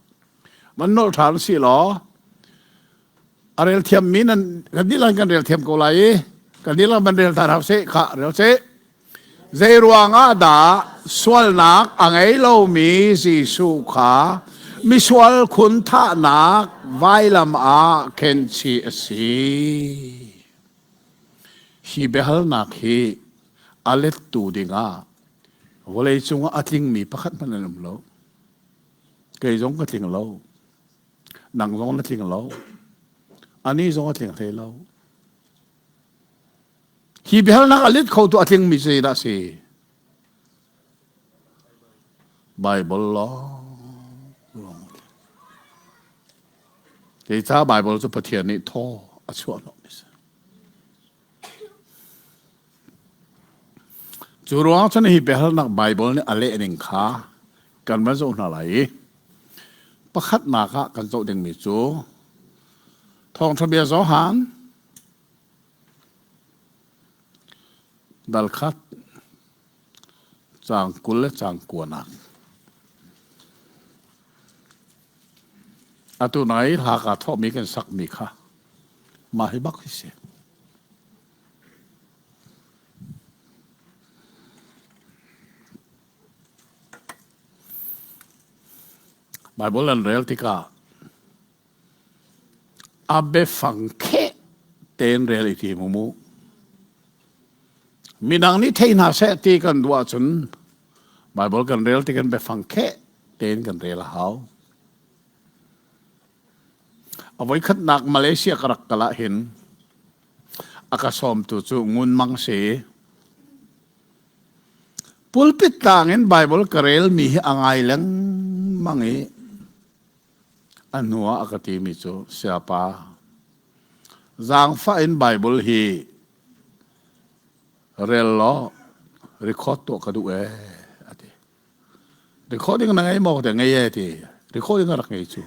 man nolh ṭhan si law a rel thiammi nan kan dihlak kan rel thiam ko lai i kan dihlak man rel ṭhan hau seh khah rel seh Zei ruangah dah sualnak a ngei lomi Jesuh kha misual khun thahnak vailam ah khenhchih a si? Hi biahalnak hi a lettu dingah vawleicung ah a tlingmi pakhat hmanh an um lo. Kei zong ka tling lo. Nang zong na tling lo. Anih zong a tling hlei lo. Hi biahalnak a let khotu a tlingmi cu zeidah a si? Bible lawng. Zeicah Bible cu Pathian nih thaw a chuah hnawhmi a si. Cu ruang cun hi biahalnak Bible nih a leh ning kha kan van zoh hna lai i pakhatnak ah kan zoh dingmi cu Thawngṭha bia Johan Dal khat caang 20 le caang kuanak. Atu nai hla kaa thawhmi kan sakmi kha mah hi bak hi si. Bible an rel tikah A biafang kheh tein rel i tim u mu. Midang nih thei hna seh ti kan duh ahcun Baibal kan rel ti kan biafang kheh tein kan rel a hau. A voikhatnak Malaysia ka rak kal ahhin a ka sawmtu cu Ngun Mang si. Pulpit tlang in Baibal ka relmi hi a ngai lengmang i A hnuah a ka timi cu, Sayapa, zaangfah in Baibal hi rel law record tuah ka duh ee, a ti. Recording na ngei maw? Ka ti, ngei ee ti. Recording a rak ngei cu.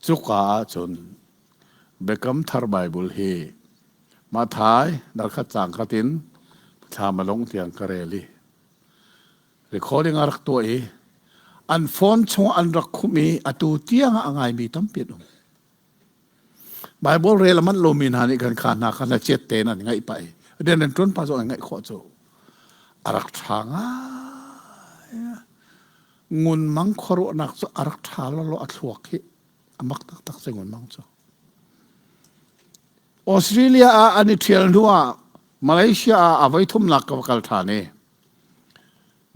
Cuka ahcun Biakam Thar Baibal hi Mathai darkhat caang khat in thlam a lung tiang ka rel i Recording a rak tuah i an phone chung an rak khumh i atu tiang ah a ngaimi tampi an um. Bible rel a manh lomi hna nih kan kha hna kha hlachiat tein an ngaih pah i rian an ṭuan pah zong an ngaih khawh cu a rak ṭha ngai. Ngun mang khuaruahnak cu a rak ṭha lolo a thluak hi a mak taktak si ngun mang cu. Australia ah an i ṭhial hnu ah Malaysia ah a voi thumnak ka va kal ṭhan i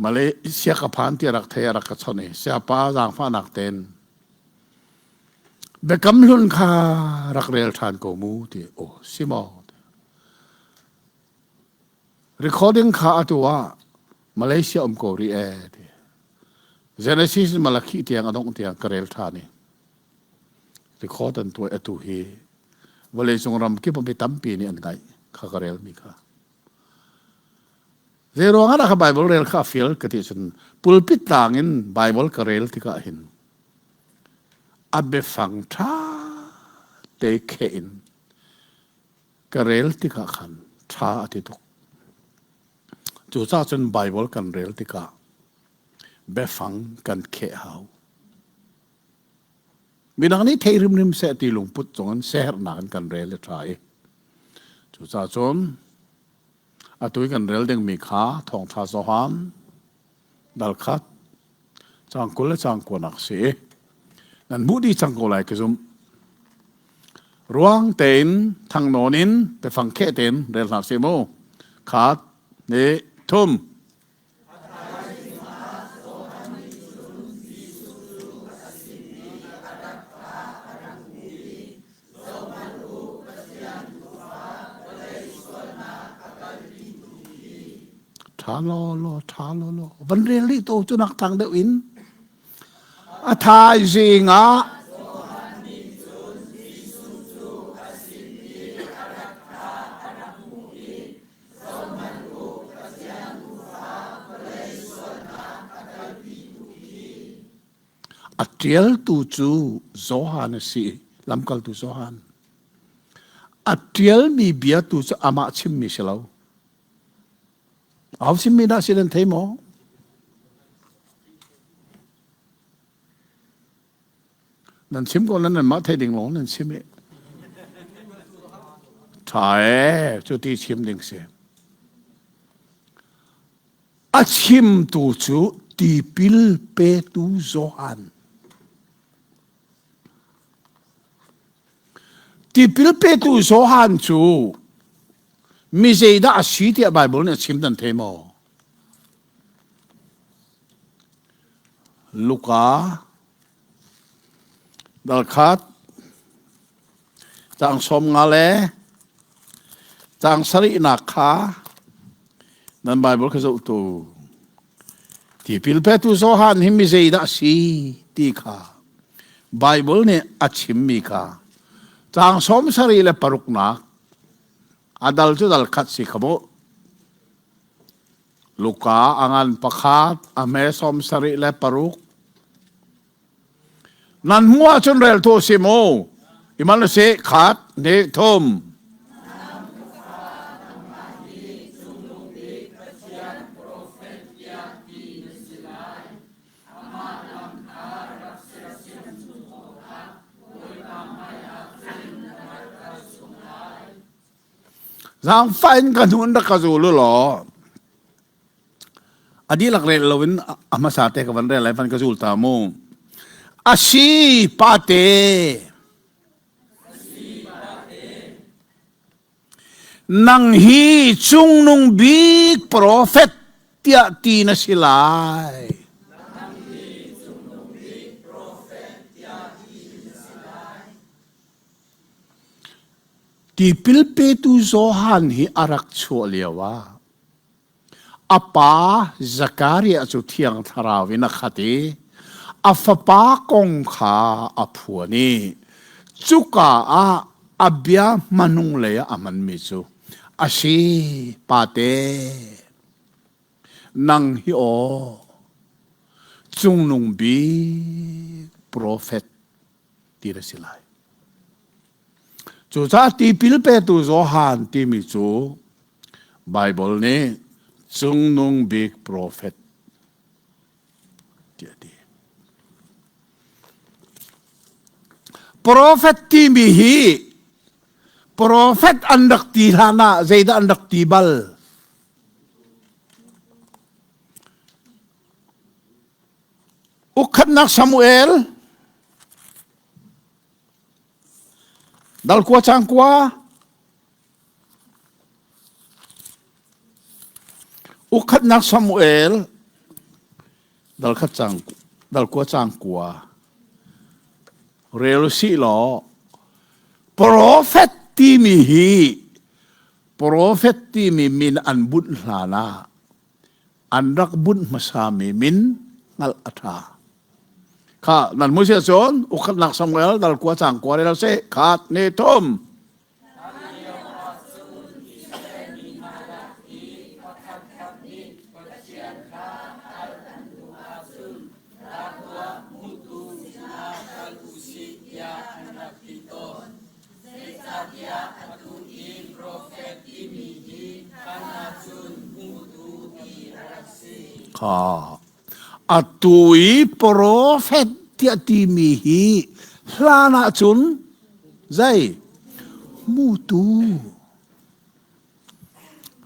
Malaysia ka phan ti rak thei a rak ka chawnh i siapa zaangfahnak tein biakam hlun kha rak rel ṭhan ko mu ti aw si maw recording kha atu ah Malaysia um ko rih ee ti Genesis Malakhi tiang a dongh tiang ka rel ṭhan i record an tuah atu hi vawleicung ram kip mi tampi nih an ngaih kha ka relmi kha Zei ruang ah dah ka Bible rel kha a fial ka ti cun pulpit tlang in Bible ka rel tikah hin a biafang ṭha te kheh in ka rel tikah khan ṭha a ti tuk. Cucaah cun Bible kan rel tikah biafang kan kheh hau. Midang nih thei rimrim seh ti lungput cungin siaherhnak in kan rel i ṭha i cucaah cun Atu i kan rel dingmi kha Thawngṭha Johan dal khat caang 20 le caang kuanak si i nan hmuh dih cang ko lai ka zumh. Ruang tein thangnawn in biafang kheh tein rel hna sih mu. Khat, hnih, thum. Ṭha lawlaw, ṭha lawlaw. Van rel rih to cu nak thang deuh in. A thaizing ah ṭialtu cu Johan a si, lamkaltu Johan. A ṭialmi bia tu cu amah chimmi si lo. Aho chimmi dah si nan thei maw? Nan chim ko nan nanmah thei ding lawng nan chim i. Ṭha ee, cu ti chim ding si. A chimtu cu tipil petu Johan. Tipil petu Johan cu mi zeidah a si tiah Baibal nih a chim nan thei maw? Luka dal khat caang 50 le caang sarihnak kha nan Baibal kha zoh tu. Tipil petu Johan hi mi zeidah a si ti kha Baibal nih a chimmi kha caang 76nak a dal cu dal khat si kha mu. Luka a ngan pakhat a hme 76. Nan hmuh ahcun rel tu si mu. Imal na si khat hnih thum. Zaangfah in ka hnu in rak ka zul u law a dihlak rel loin a hmasa te ka van rel lai van ka zul ta mu. A si pate. Nang hi cungnung bik profet tiah ti na si lai. Tipil petu Johan hi a rak chuah lioah a pa Zakariah cu Thiang Thlarau in a khat i a fapa kong kha a phuan i cuka ah a bia hmanung lei ah a hmanmi cu a si pate nang hi aw cungnung bik profet ti a si lai. Cucaah tipil petu Johan timi cu Baibal nih cungnung bik profet tiah a ti. Profet timi hi profet an rak ti hlan ah zeidah an rak ti bal? Ukkhatnak Samuel dal kua cang kua Ukkhatnak Samuel dal khat cang dal kua cang kua rel si law profet timi hi profet timi min an bunh hlan ah an rak bunh hmasami min hngalh a ṭha. Kha nan mu sia cun ukhatnak Samuel dal kua cang kua rel se khat ne thum. Zeicahtiah atu i profet timi hi hlan ahcun hmutu ti a rak si. Kha atu i profet tiah timi hi hlan ahcun zei hmutu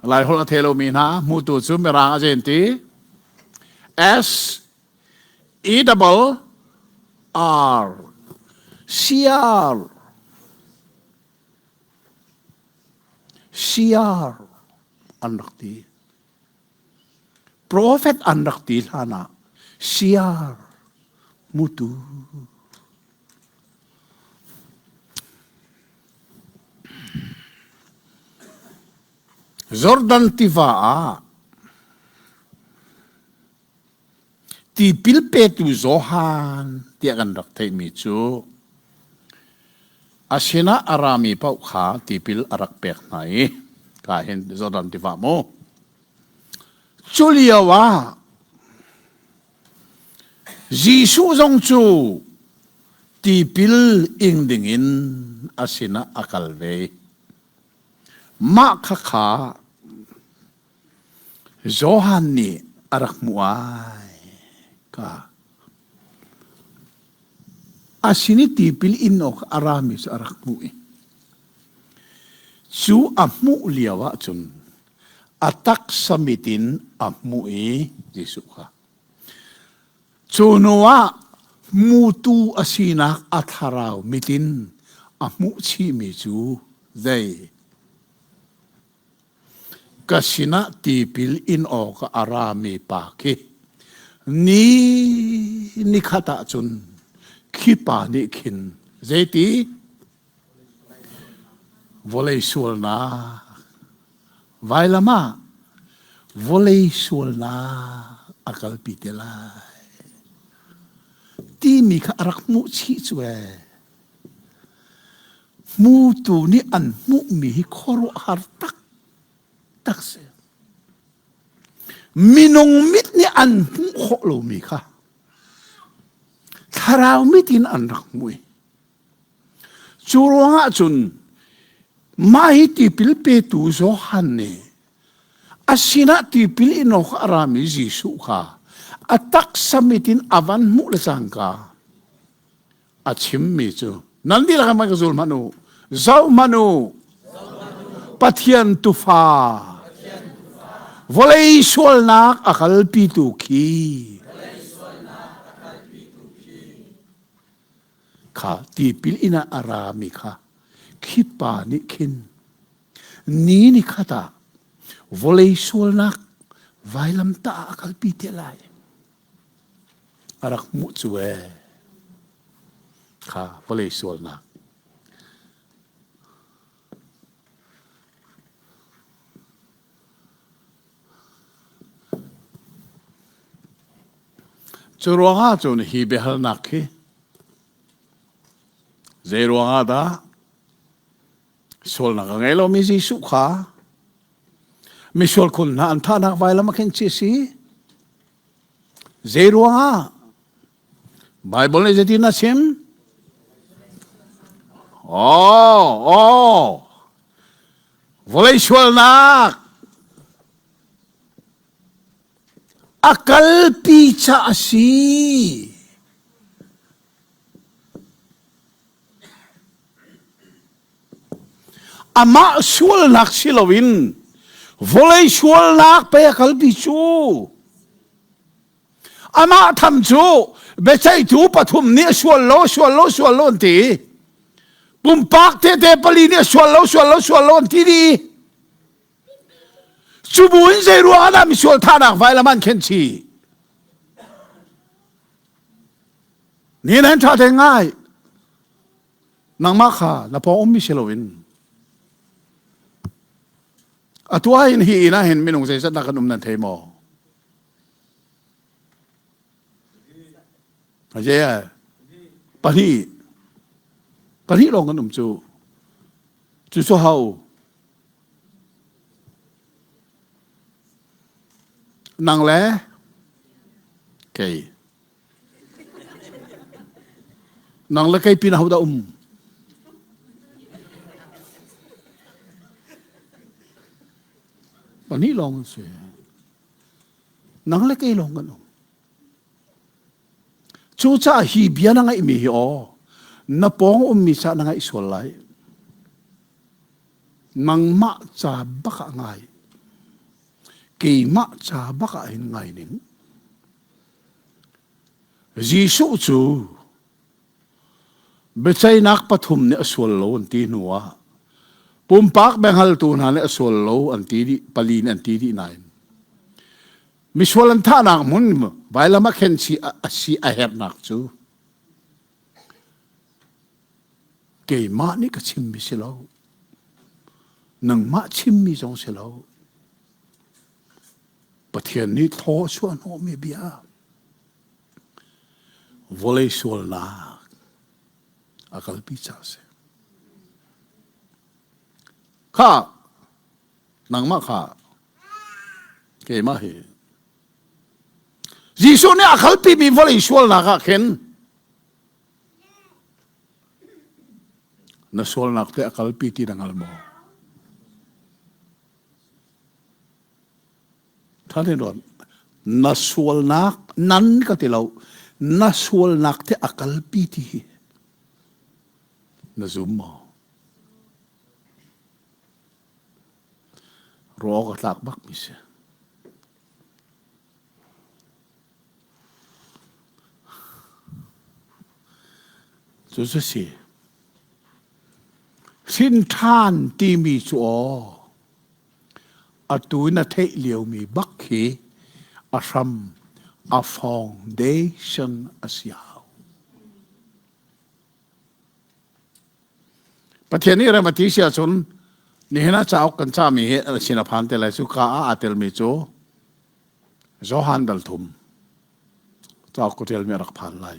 Laiholh a thei lomi hna hmutu cu Mirang a zen ti S E double R C R C R an rak ti. Prophet an rak ti hlan ah C R mutu. Jordan tiva ah Tipil petu Johan tiah kan rak theihmi cu a sinah a rami paoh kha tipil a rak pek hna i ka hin Jordan tiva mu. Cu lio ah Jesuh zong cu tipil ing dingin a sinah a kal ve. Mah khakha Johan nih a rak hmuh ai ka. A sin i tipil in awk a rami cu a rak hmuh i cu a hmuh lio ahcun a taksa mit in a hmuh i Jesuh kha cu hnu ah hmutu a sinak a thlarau mit in a hmuh chihmi cu zei Ka sinah tipil in awkah a rami pa khi ni nikhat ah cun khi pa nih khin zeiti vawlei sualnak vailam ah vawlei sualnak a kalpi te lai timi kha a rak hmuh chih cu ee. Hmutu nih an hmuhmi hi khuaruahhar taktak si. Minung mit nih an hmuh khawh lomi kha thlarau mit in an rak hmuh i cu ruangah cun mah hi tipil petu Johan nih a sinah tipil in awk a rami Jesuh kha a taksa mit in a van hmuh le cangka a chimmi cu nan dihlak in ka zul hmanh u zoh hmanh u Pathian tufa vawlei sualnak a kalpitu khi kha tipil inn ah a rami kha khi pa nih khin ni ni khat ah vawlei sualnak vailamtah ah a kalpi te lai A rak hmuh cu ee. Kha vawlei sualnak. Cu ruangah cun hi biahalnak hi zei ruangah dah sualnak a ngei lomi Jesuh kha misual khun hna an thahnak vailam a khen chi si Zei ruangah? Bible nih zeitin a chim? Oh, oh. Vawlei sualnak a kalpi ca a si. Amah sualnak si loin vawlei sualnak pei a kalpi cu. Amah tham cu biaceihtu pathum nih a sual lo, sual lo, sual lo an ti. Pumpak tete pali nih a sual lo, sual lo, sual lo an ti dih. Cu bu in zei ruang ah dah misual thahnak vailam an khen chih? Ni nan ṭha te ngai. Nangmah kha na pawng ummi si loin atu ah hin hi inn ah hin minung zeizat dah kan um nan thei maw? Yeah. Pahnih. Pahnih lawng kan um cu. Cu cu hau. Nang le kei. Nang le kei pin ahodah um? Pahnih lawng an si. Nang le kei lawng kan um. Cucaah hi bia na ngaihmi hi aw, na pawng ummi ca na ngaih sual lai. Nangmah ca bak ah ngai. Keimah ca bak ah hin ngai ning. Jesuh cu biaceihnak pathum nih a sual lo an ti hnu ah pumpak biahngaltu hna nih a sual lo an ti dih pali nih an ti dih nain misual an thahnak hmun vailam a khen si a si a herhnak cu keimah nih ka chimmi si lo nangmah chimmi zong si lo Pathian nih thaw a chuah hnawhmi bia vawlei sualnak a kalpi ca a si. Kha nangmah kha keimah hi. Jesuh nih a kalpimi vawlei sualnak ah khin na sualnak te a kalpi ti na hngal maw? Thane ruat na sualnak nan ka ti lo na sualnak te a kalpi ti hi na zum maw? Ruah awk a tlak bak mi si. Cu cu si. Hrin ṭhan timi cu aw atu na theih liomi bak khi a hram a foundation a si hau. Pathian nih rem a ti si ahcun nihin ah cauk kan cahmi hi a sin a phan te lai cu ka ah aa telmi cu Johan dal thum cauk ka ṭialmi a rak phan lai.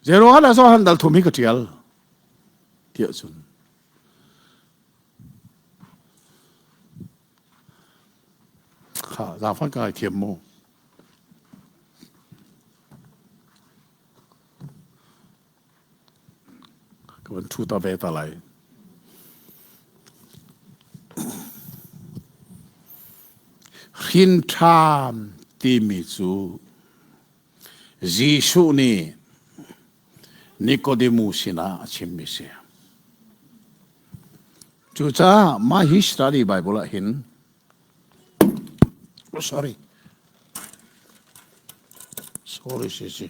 Zeiruang ah Johan dal thum hi ka ṭial tiah cun kha zaangfah ka ngaithiam mu. Ka van ṭhu ta ve ta lai. Hrinṭhan timi cu Jesuh nih Nikodemu sinah a chimmi si. Cucaah mah hi study Bible ah hin oh, sorry sorry si si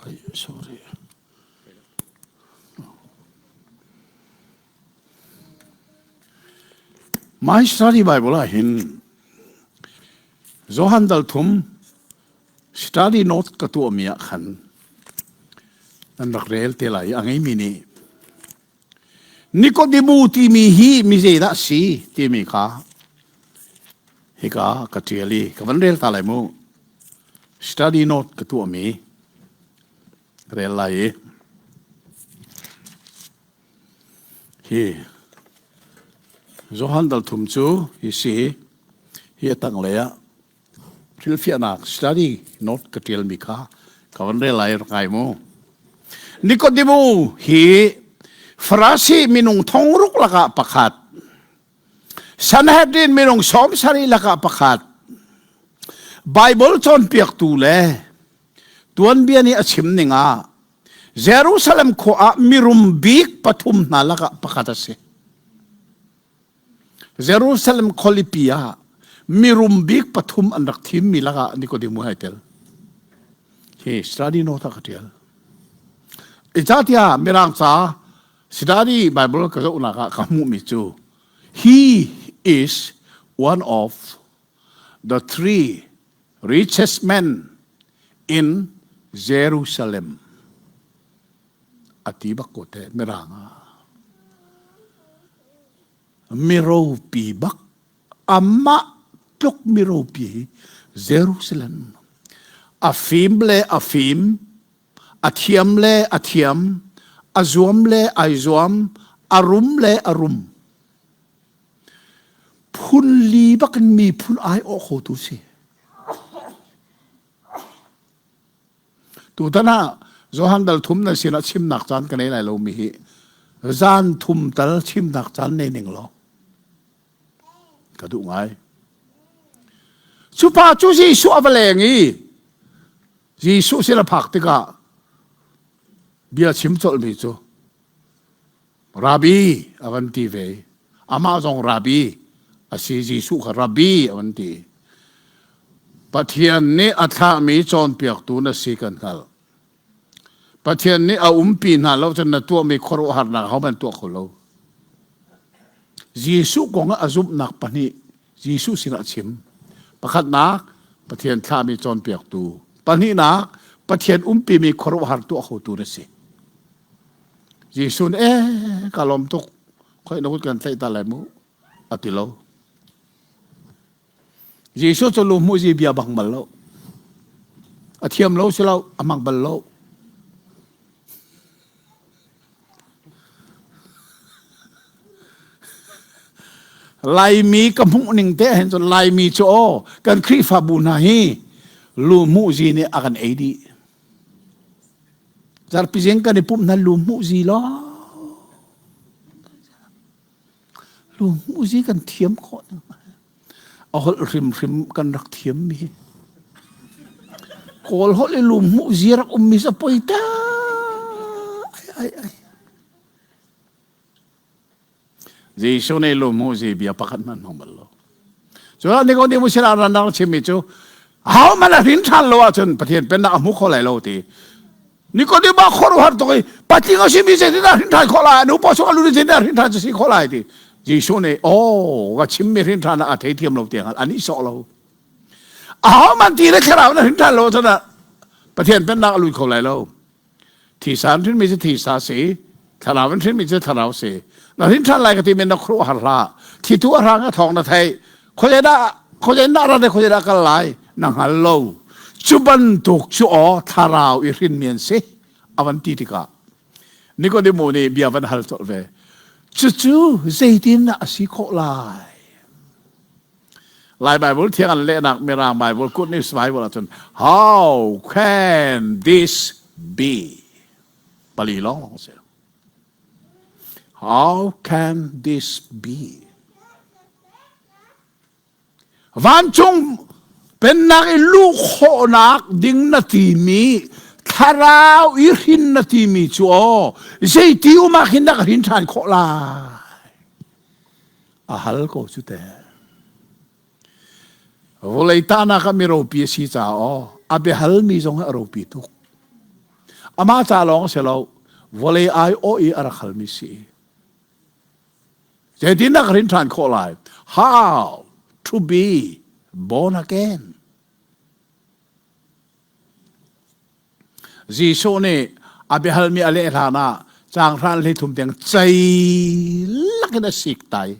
Ay, sorry My study Bible ah hin Johan dal thum Study note ka tuahmi ah khan nan rak rel te lai i a ngeimi nih Nikodemu timi hi mi zeidah a si timi kha hika ka ṭial i ka van rel ta lai mu. Study note ka tuahmi rel lai i hi Johan dal thum cu hi si hi a tanglei ah Hrilhfiahnak study note ka ṭialmi kha ka van rel lai rak ngai mu. Nikodemu hi Farasi minung thongruk lakah pakhat, Sanhedrin minung 70 lakah pakhat, Bible cawnpiaktu le tuanbia nih a chim ning ah Jerusalem khua ah mirum bik pathum hna lakah pakhat a si. Jerusalem khualipi ah mirum bik pathum an rak thimmi lakah Nikodemu hai tel. Hi study note ah ka tial. Icatiah Mirang ca study Bible ka zohnak ah ka hmuhmi cu he is one of the three richest men in Jerusalem. A ti bak ko te Mirang ah. Miropi bak amah tluk miropi hi Jerusalem a fim le a fim a thiam le a thiam a zuam le ai zuam a rum le a rum phun li bak in mi phun ai awh khotu si Tutan ah Johan dal thum na sinah chimnak caan ka nei lai lomi hi zan thum tal chimnak caan nei ning law ka duh ngai. Cu pa cu Jesuh a va leng i Jesuh sin a phak tikah bia chim colhmi cu Rabbi a van ti ve. Amah zong Rabbi a si Jesuh kha Rabbi a van ti. Pathian nih a thlahmi cawnpiaktu na si kan hngalh. Pathian nih a umpi hna lo cun na tuahmi khuaruahharnak ahohmanh tuah kho lo. Jesuh kong ah a zumhnak pahnih Jesuh sinah a chim. Pakhatnak, Pathian thlahmi cawnpiaktu. Pahnihnak, Pathian umpimi khuaruahhar tuah khotu na si. Jesuh nih eh ka lawm tuk khoi na kut kan tlaih ta lai mu a ti lo. Jesuh cu lu hmuh bia bang bal lo. A thiam lo si lo, a hmang bal lo. Laimi ka hmuh ning te hin cun Laimi cu aw kan Khrihfabu hna hi lu hmuh zi nih a kan ei dih. Zarpi zing kan i pumh hna lu hmuh zi law. Lu hmuh zi kan thiam khawh. A holh hrimhrim kan rak thiam mi. Kawl holh i lu hmuh zi rak um mi sa poi ta. Ai ai ai. Jesuh nih lungmuhzi bia pakhat hmanh hmang bal lo. Cu ah Nicodemus sinah rannak chimmi cu ahohmanh a hrin ṭhan lo ahcun Pathian pennak a hmu kho lai lo ti. Nicodemus a khuaruahhar tuk i patling a simi zeitindah hrin ṭhan khawh lai nu paw chung a lut zeitindah hrin ṭhan cu si khawh lai ti. Jesuh nih aw ka chimmi hrin ṭhan ah a theithiam lo tiang an i sawh lo. Ahohmanh ti le thlarau na hrin ṭhan lo ahcun Pathian pennak a lut kho lai lo. Thisa an hrinmi cu thisa si, thlarau an hrinmi cu thlarau si. Na hrin ṭhan lai ka ti men na khuaruah har hlah. Thitu a hrang a thawng na theih. Khuazei dah khuazei dah rat khuazei dah kal lai na hngal lo. Cu bantuk cu aw thlarau i hrinmi an si a van ti tikah Nikodemu nih bia van hal colh ve. Cucu zeitin dah a si khawh lai? Lai Bible thiang an lehnak Mirang Bible Good News Bible ahcun how can this be? Pali lawng lawng si. How can this be? Vancung pennak i luh khawhnak ding na timi thlarau i hrin na timi cu aw zeiti um ah khin dah ka hrin ṭhan khawh lai? A hal ko cu te. Vawlei tahnak ah mi ropi a si caah aw a biahalmi zong hi a ropi tuk. Amah ca lawng a si lo, vawlei aiawh i a rak halmi si. Zeitindah ka hrin ṭhan khawh lai? How to be born again? Jesuh nih a biahalmi a leh hlan ah caanghran hleithum tiang cei lakin a sik tai.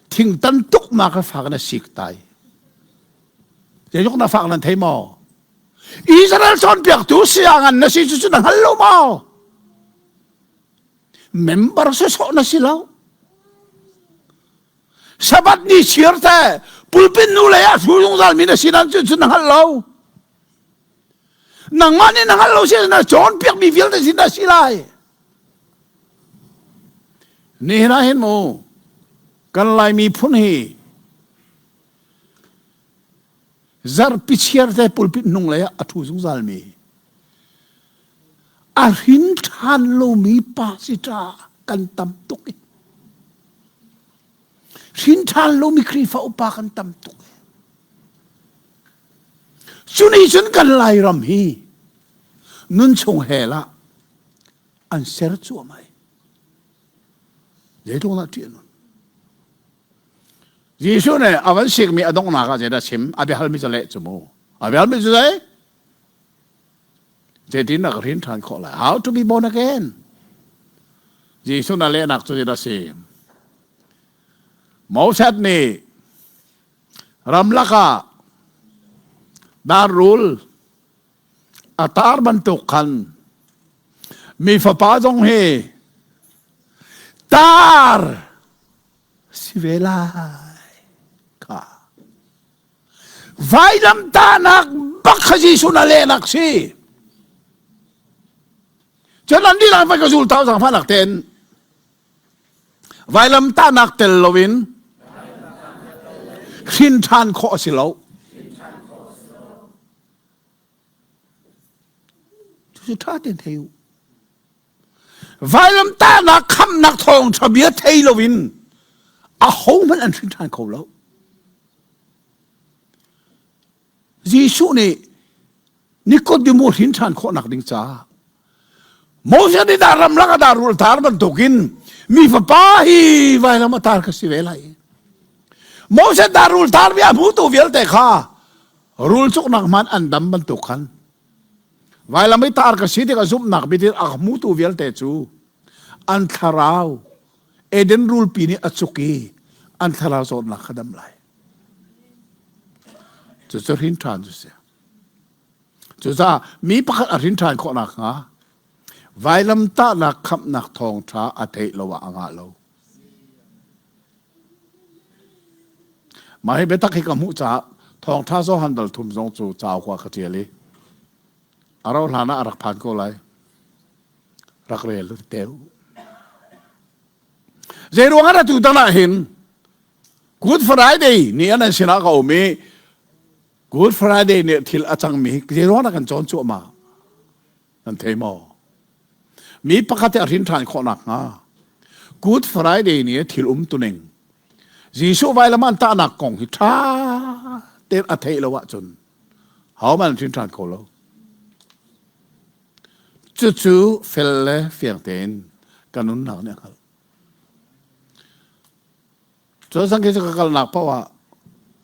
Thingtan tuknak a fak in a sik tai. Zeitluk na fak nan thei maw? Israel cawnpiaktu siangan na si cu cu na hngal lo maw? Member sawsawh na si lo. Sabbath ni chiar te pulpit nu lei ah thu zungzal mi na si nan cu cu na hngal lo. Nangmah nih na hngalh lo si na cawnpiak mi vialte sin dah si lai. Nihin ah hin mu kan Lai miphun hi zarpi chiar te pulpit hnung lei ah a thu zungzal mi a hrin ṭhan lomi pa si ṭa kan tam tuk i hrin ṭhan lomi Khrihfa upa kan tam tuk i Cu nih cun kan Lairam hi nunchung hell ah an ser cuahmah i zeitluk dah ṭih a nun. Jesuh nih a van sikmi a donghnak ah zeidah chim? A biahalmi cu leh cu mu. A biahalmi cu zei? Zeitin dah ka hrin ṭhan khawh lai? How to be born again? Jesuh na lehnak cu zeidah si? Moses nih Ramlak ah darrul a tar bantuk khan mi fapa zong hi tar si ve lai kha vailamtahnak bak kha Jesuh na lehnak si cun an dihlak vai ka zul tau zangfahnak tein Vailamtahnak tel loin hrin ṭhan khawh a si lo. Cucu ṭha tein thei u. Vailamtahnak khamhnak thawngṭha bia thei loin ahohmanh an hrin ṭhan kho lo. Jesuh nih Nikodemu hrin ṭhan khawhnak ding caah Moses nih dah ramlak ah dah rul tar bantukin mi fapa hi vailam a tar ka si ve lai. Moses dah rul tar mi a hmutu vialte kha rul cuknak hman an dam bantuk khan vailam i tar ka si tikah zumhnak bitin a hmutu vialte cu an thlarau Eden rulpi nih a cuk i an thlarau zawtnak kha dam lai. Cucu hrin ṭhan cu si. Cucaah mi pakhat a hrin ṭhan khawh nakhnga vailamtahnak khamhnak thawngṭha a theih lo ah a ngah lo. Mah hi biatak hi ka hmuh caah thawngṭha Johan dal thum zong cu cauk ah ka ṭial i a rauh hlan ah a rak phan ko lai. Rak rel te u. Zei ruang ah atu tan ah hin Good Friday ni an sinah ka um i Good Friday nih thil a cangmi hi zei ruang dah kan cawn cuahmah? Nan thei maw? Mi pakhat a hrin ṭhan khawh nakhnga Good Friday ni thil umtuning Jesuh vailam an tahnak kong hi ṭha tein a theih lo ahcun hohmanh an hrin ṭhan kho lo. Cucu fel le fiang tein ka nunnak nih a hngalh. Cun sang khi cu ka kalnak paoh ah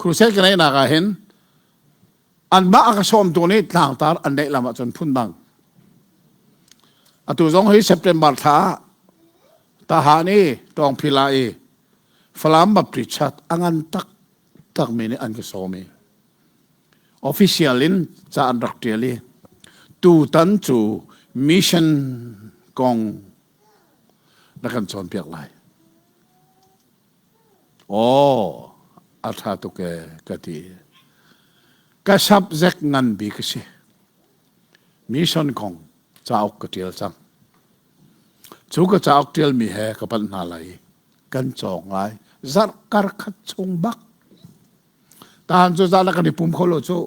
crusade ka neihnak ah hin anmah a ka sawmtu nih tlangtar an neih lam ahcun phundang. Atu zong hi September thla ah Tahan i Tawngphila i Falam Baptist Church a ngan taktakmi nih an ka sawm i official in ca an rak ṭial i tutan cu mission kong na kan cawnpiak lai. Aw, a ṭha tuk ee ka ti. Ka subject ngan bik a si. Mission kong cauk ka ṭial cang. Cu ka cauk ṭialmi he ka panh hna lai i kan cawng lai. Zarh kar khat chung bak. Tahan cu zan ah kan i pum kho lo cu.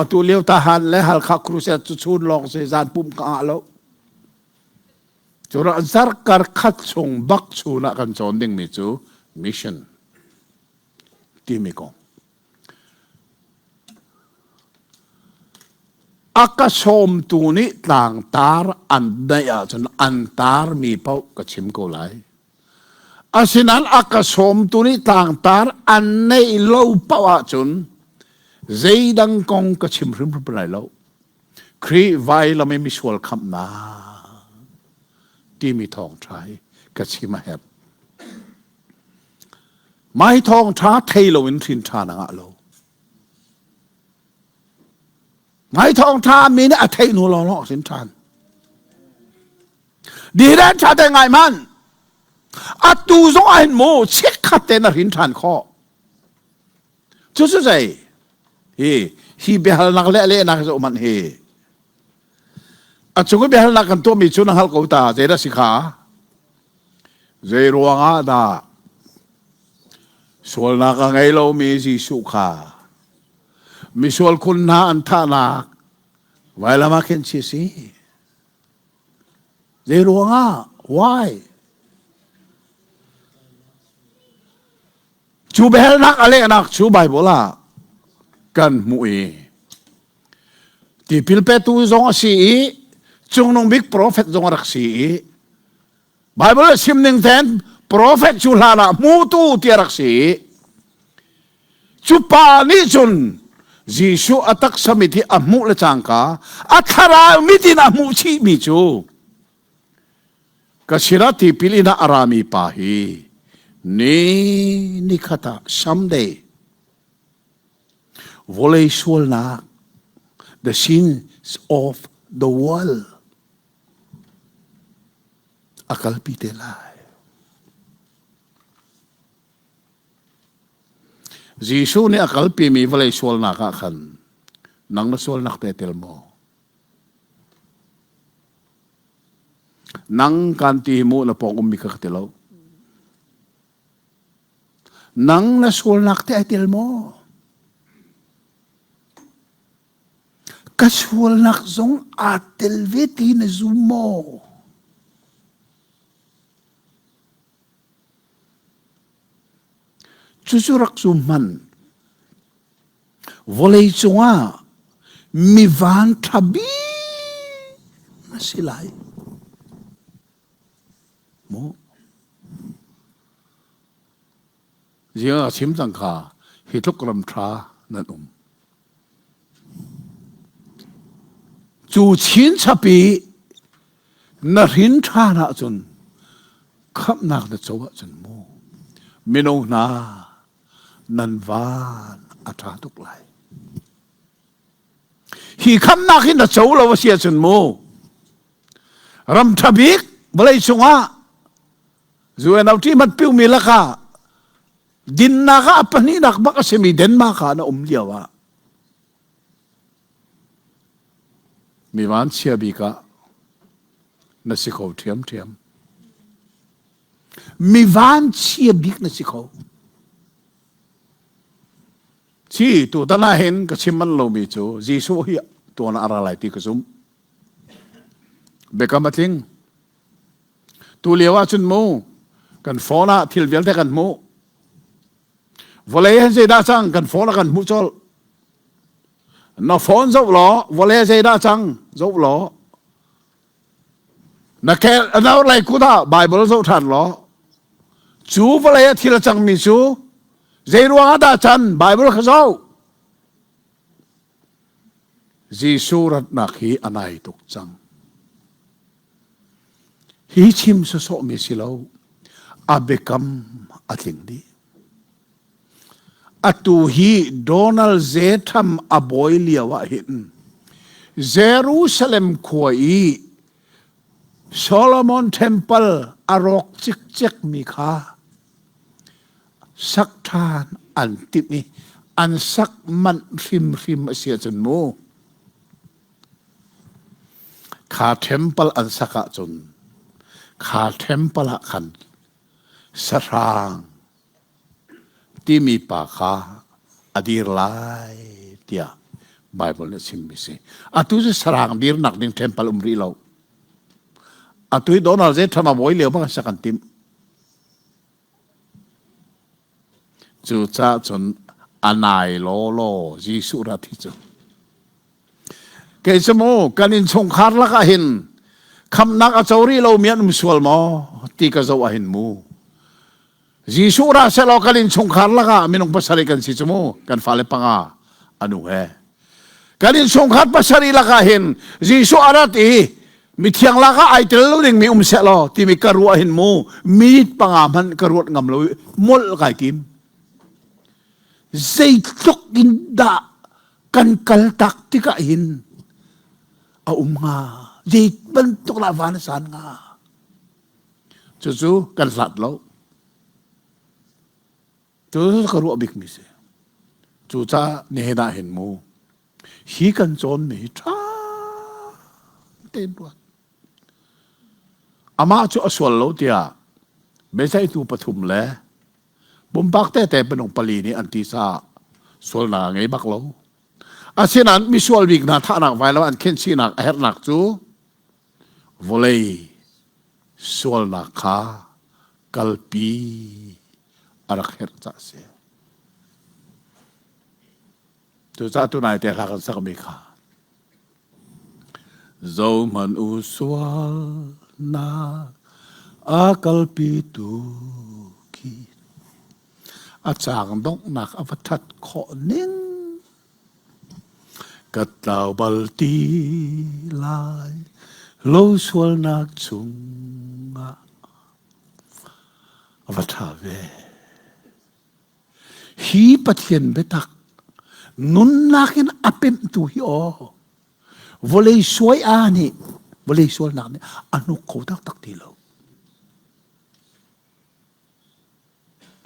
Atu lio Tahan le Halkha Crusade cu chun lawng si zan pum ka ngah lo. Cu zarkar khat chung bak chun ah kan cawn dingmi cu mission timi kong. A ka sawmtu nih tlangtar an neih ahcun an tarmi paoh ka chim ko lai. Asinain a ka sawmtu nih tlangtar an neih lo paoh ahcun zeidang kong ka chim hrimhrim lai lo. Khrih vailam i misual khamhnak timi thawngṭha hi ka chim a herh. Mah hi thawngṭha thei loin hrin ṭha na ngah lo. Mah hi thawngṭha mi nih a theih hnu lawnglawng a hrin ṭhan. Dihren ṭha te ngai man. Atu zong ah hin mu chikkhat te na hrin ṭhan khawh. Cu cu zei? Hi hi biahalnak le lehnak hi zoh hi. A cung i biahalnak kan tuahmi cu na hngalh ko ta zeidah si kha? Zei ruangah dah sualnak a ngei lomi Jesuh kha misual khun hna an thahnak vailam ah khin chi si? Zei ruangah? Why? Cu biahalnak a lehnak cu Baibal ah kan hmuh i tipil petu zong a si i cungnung bik profet zong a rak si i Baibal a chim ning ten profet cu hlan ah hmutu ti a rak si i cu pa nih cun Jesuh a taksa mit hi a hmuh le cangka a thlarau mit in a hmuh chihmi cu Ka sinah tipil in ah a rami pa hi ni nikhat ah someday vawlei sualnak the sins of the world a kalpi te lai. Jesuh nih a kalpimi vawlei sualnak ah khan nang na sualnak te tel maw? Nang kan ti mu na pawng ummi kha ka ti lo. Nang na sualnak te ai tel maw? Ka sualnak zong aa tel ve ti na zum maw? Cucu rak zum hmanh. Vawlei cungah mi vanṭha bik na si lai. Maw? Ziang a chim cang kha hi tluk ram ṭha nan um. Cu chinchap i na hrin ṭhan ahcun khamhnak na co ahcun mu mino hna nan van a ṭha tuk lai. Hi khamnak hi na co lo a si ahcun mu ram ṭha bik vawlei cungah UNLT mat piumi lakah Dinnak ah a pahnihnak bak a simi Denmark ah na um lio ah mi vanchia bik ah na si kho ṭhiamṭhiam. Mi vanchia bik na si kho. Ci tutan ah hin ka chim manh lomi cu Jesuh hi tuan ah a ra lai ti ka zumh. Biakam a tling. Tu lio ah cun mu kan phone ah thil vialte kan hmuh. Vawlei hin zeidah cang kan phone ah kan hmuh colh. Na phone zoh law vawlei zeidah cang zoh law na kel na lei kut ah Bible zoh ṭhan law cu vawlei ah thil a cangmi cu zei ruang ah dah can Bible kha zoh. Jesuh ratnak hi a nai tuk cang. Hi chim sawsawhmi si lo. A biakam a tling dih. Atu hi Donald J. Trump a bawi lio ah hin Jerusalem khua i Solomon Temple a rawk cikcek mi kha sak ṭhan an timh i an sak manh hrimhrim a si ahcun mu Kha temple an sak ahcun kha temple ah khan sahrang timi pa kha a dir lai tiah Bible nih a chimmi si. Atu cu sarang dirnak ding temple um rih lo. Atu hi Donald J. Trump a bawi lio bang sak an timh. Cucaah cun a nai lawlaw Jesuh rat hi cu. Kei cu mu kan innchungkhar lakah hin khamnak a co rih lomi an um sual maw ti ka zoh ah hin mu. Jesuh ra sehlaw kan innchungkhar lakah minung pasarih kan si cu mu kan fale panga anu he. Kan innchungkhar pasarih lakah hin Jesuh a rat i mithiang lakah ai tel lo dingmi um sehlaw timi ka ruah hin mu minute panga hmanh ka ruat ngam lo i molh kai tim. Zeitluk in dah kan kaltak tikah hin a um hnga zei bantuk lah van a san hnga cucu kan hlat lo cu ka ruah bikmi si cucaah nihin ah hin mu hi kan cawnmi hi ṭha tein ruat amah cu a sual lo tiah biaceihtu pathum le Pumpak tete minung pali nih an ti caah sualnak a ngei bak lo. Asinain misual bik hna thahnak vailam an khenhchihnak a herhnak cu vawlei sualnak kha kalpi a rak herh caah a si. Cucaah tunai te hla kan sakmi kha Zohhmanh u sualnak a kalpitu khi a caang donghnak a va ṭhat khawh ning ka tlau bal ti lai lo sualnak chungah a va ṭha ve. Hi Pathian biatak nunnak in a pemhtu hi aw vawlei suai a nih vawlei sualnak nih a hnuk kho taktak ti lo.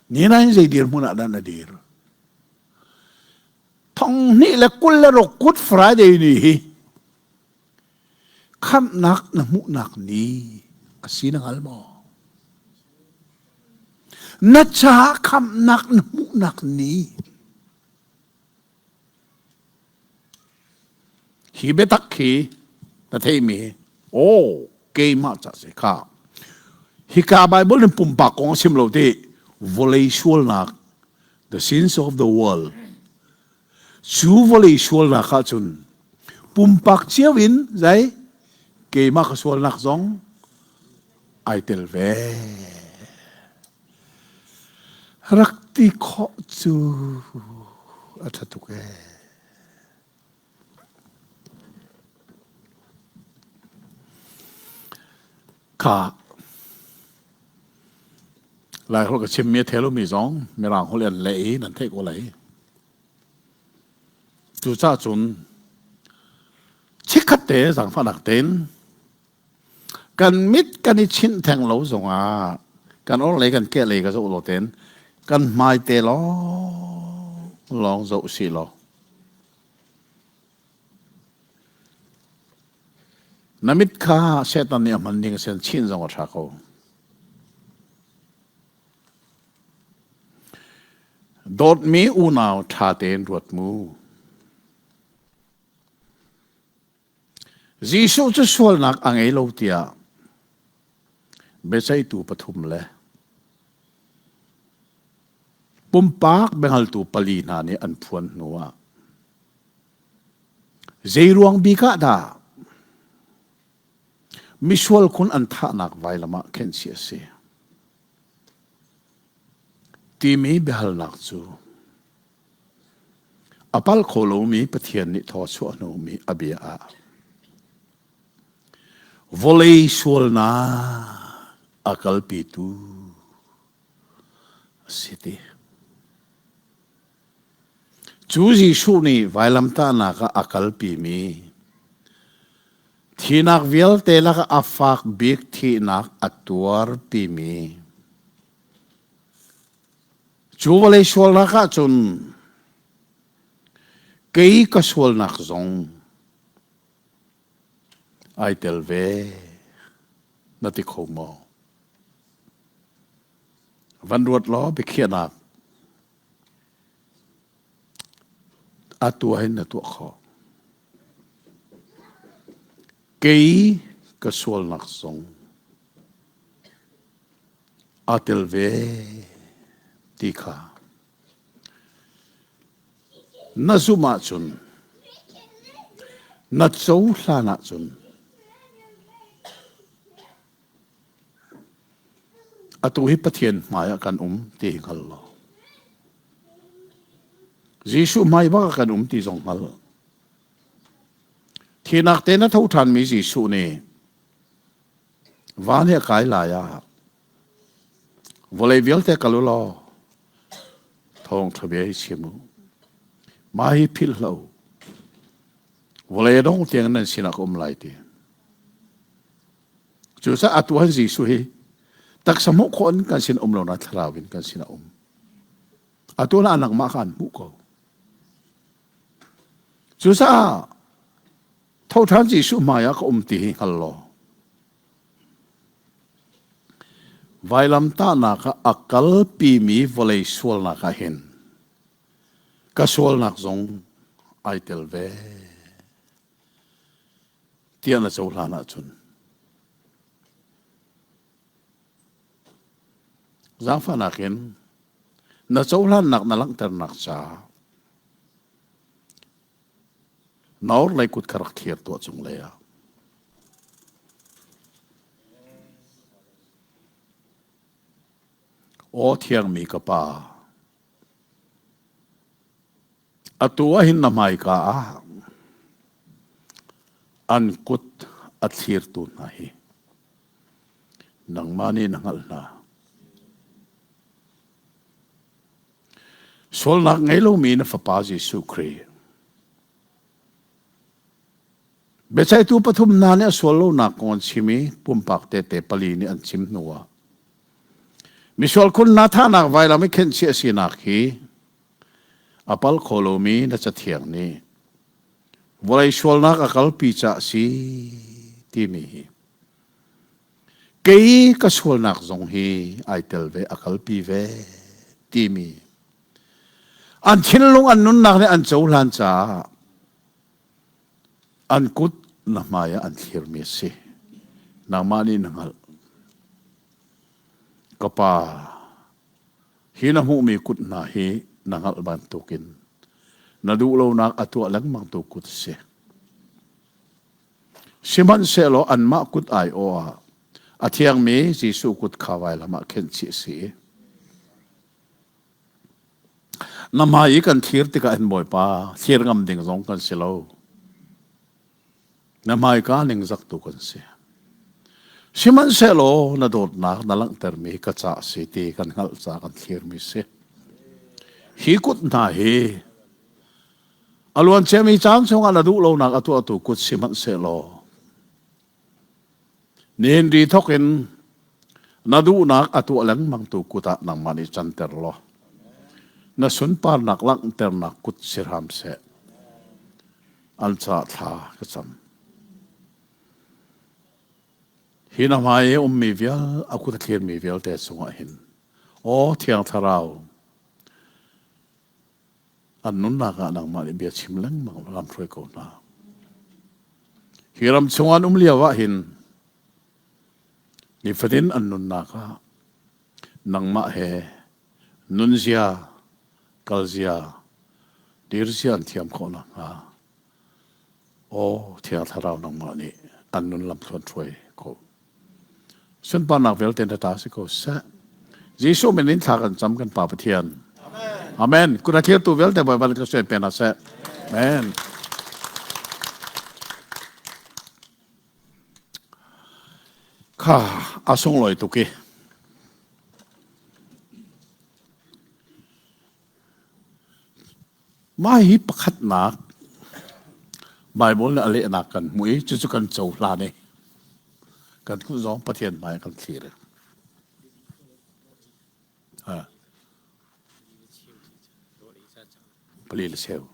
Ni nain zei dirhmun ah dah na dir? Thong hnih le 26 Good Friday ni hi Khamhnak na hmuhnak ni a si na hngal maw? Na caah khamhnak na hmuhnak ni. Hi biatak hi na theimi aw keimah ca si kha. Hika Bible in pumpak kong a chim lo ti vawlei sualnak the sins of the world Cu vawlei sualnak ah cun pumpak cio in zei keimah ka sualnak zong ai tel ve. Rak ti khawh cu a ṭha tuk ee. Kha Laiholh ka chimmi a thei lomi zong Mirang holh in an leh i nan theih ko lai. Cucaah cun chikkhat te zaangfahnak tein kan mit kan i chinh theng lo zongah kan orhlei kan kehlei ka zoh lo tein. Kan hmai te lawng lawng zoh si law. Na mit kha Satan nih a hman ding sen chin zong a ṭha ko. Dawtmi unau ṭha tein ruat mu. Jesuh cu sualnak a ngei lo tiah biaceihtu pathum le pumpak biahngaltu pali hna nih an phuan hnuah zeiruang bik ah dah misual khun an thahnak vailam ah khenhchih a si timi biahalnak cu A pal kho lomi Pathian nih thaw chuah hnawhmi a bia ah vawlei sualnak a kalpitu a si ti. Cu Jesuh nih vailamtahnak ah a kalpimi thinak vialte lakah a fak bik thihnak a tuarpimi Cu vawlei sualnak ah cun kei ka sualnak zong ai tel ve na ti kho maw? Van ruat law biakhiahnak atu ah hin na tuah khawh. Kei ka sualnak zong aa tel ve ti kha na zumh ahcun na cohlan ahcun atu hi Pathian hmai ah kan um ti hi hngal law Jesuh hmai bak ah kan um ti zong hngal. Thinak te na tho ṭhanmi Jesuh nih Van hi a kai lai ah vawlei vialte kal u law thawngṭha bia hi chim u. Mah hi philh hlah u. Vawlei a dong tiang nan sinah ka um lai ti. Cucaah atu han Jesuh hi taksa hmuh khawh in kan sin um lo na thlarau in kan sinah um. Atu na nangmah kha an hmuh ko. Cucaah Tho ṭhan Jesuh hmaiah ka um ti hi hngal law vailamtahnak ah a kalpimi vawlei sualnak ah hin ka sualnak zong ai tel ve tiah na cohlan ahcun zaangfahnak in na cohlannak na langhternak caah Na orhlei kut kha rak thlir tuah cunglei ah. Aw thiangmi ka pa, atu ah hin na hmaika ah an kut a thlirtu hna hi nangmah nih na hngalh hna. Sualnak ngei lomi na Fapa Jesuh Khrih. Biaceihtu pathum hna nih a sual lonak kong an chim i pumpak tehte pali nih an chim hnuah misual khun hna thahnak vailam i khenhchih a sinak hi a pal kho lomi na cathiang nih vawlei sualnak a kalpi caah a si timi hi Kei ka sualnak zong hi ai tel ve, a kalpi ve timi an thinlung an nunnak nih an cohlan caah an kut na hmai ah an thlirmi a si. Nangmah nih na hngalh. Ka pa, hi na hmuhmi kut hna hi na hngalh bantukin na duh lonak a tuah lengmangtu kut a si. Sihmanhsehlaw anmah kut aiawh ah a thiangmi Jesuh kut kha vailam ah khenhchih a si. Na hmai i kan thlir tikah hin Bawipa, thlir ngam ding zong kan si lo. Na hmaika ningzak tu kan si. Sihmanhsehlaw na dawtnak na langhtermi ka ca a si ti kan hngalh ca kan thlirmi si. Hi kut hna hi A luanciami caan chungah na duh lonak a tuahtu kut sihmanhsehlaw nihin ri thawk in na duhnak a tuah lengmangtu kut ah nangmah nih canter law. Na sunparnak langhternak kut si hram seh. An caah thla ka cam. Hi na hmai i ummi vial, a kut a thlirmi vialte cungah hin, aw Thiang Thlarau, an nunnak ah nangmah nih bia chim lengmang lam hruai ko hna. Hi ram chung an um lio ah hin nifatin an nunnak ah nangmah he nunzia, kalzia, dirzia an thiam khawh nakhnga Aw Thiang Thlarau nangmah nih an nun lamthluan hruai ko. Sunparnak vialte na ta si ko seh. Jesuh min in thla kan cam kan Pa Pathian. Amen. Kun a thirtu vialte Bawipa nih ka suai pe hna seh. Amen. Kha a sunglawi tuk i. Mah hi pakhatnak Baibal nih a lehnak kan hmuh i cucu kan cohlan i kan hmuh zong Pathian hmai kan thlir. Pali le cheu.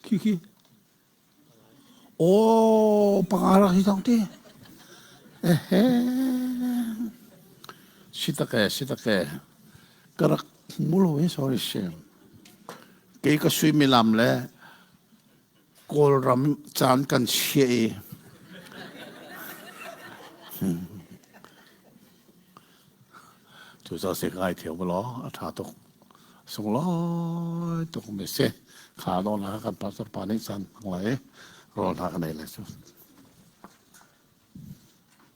Khi khi. Aw, panga rak hi thong ti. Ehe. Si tak e, si tak e. Ka rak hmu lo hi, sorry sim. Kei ka suimilam le Kawlram caan kan chia i Cu ca si ngai thiam law a ṭha tuk. Sunglawi tuk mi si. Kha dawh na kan pastor pa nih caan hmang lai rawl hna kan ei lai cu.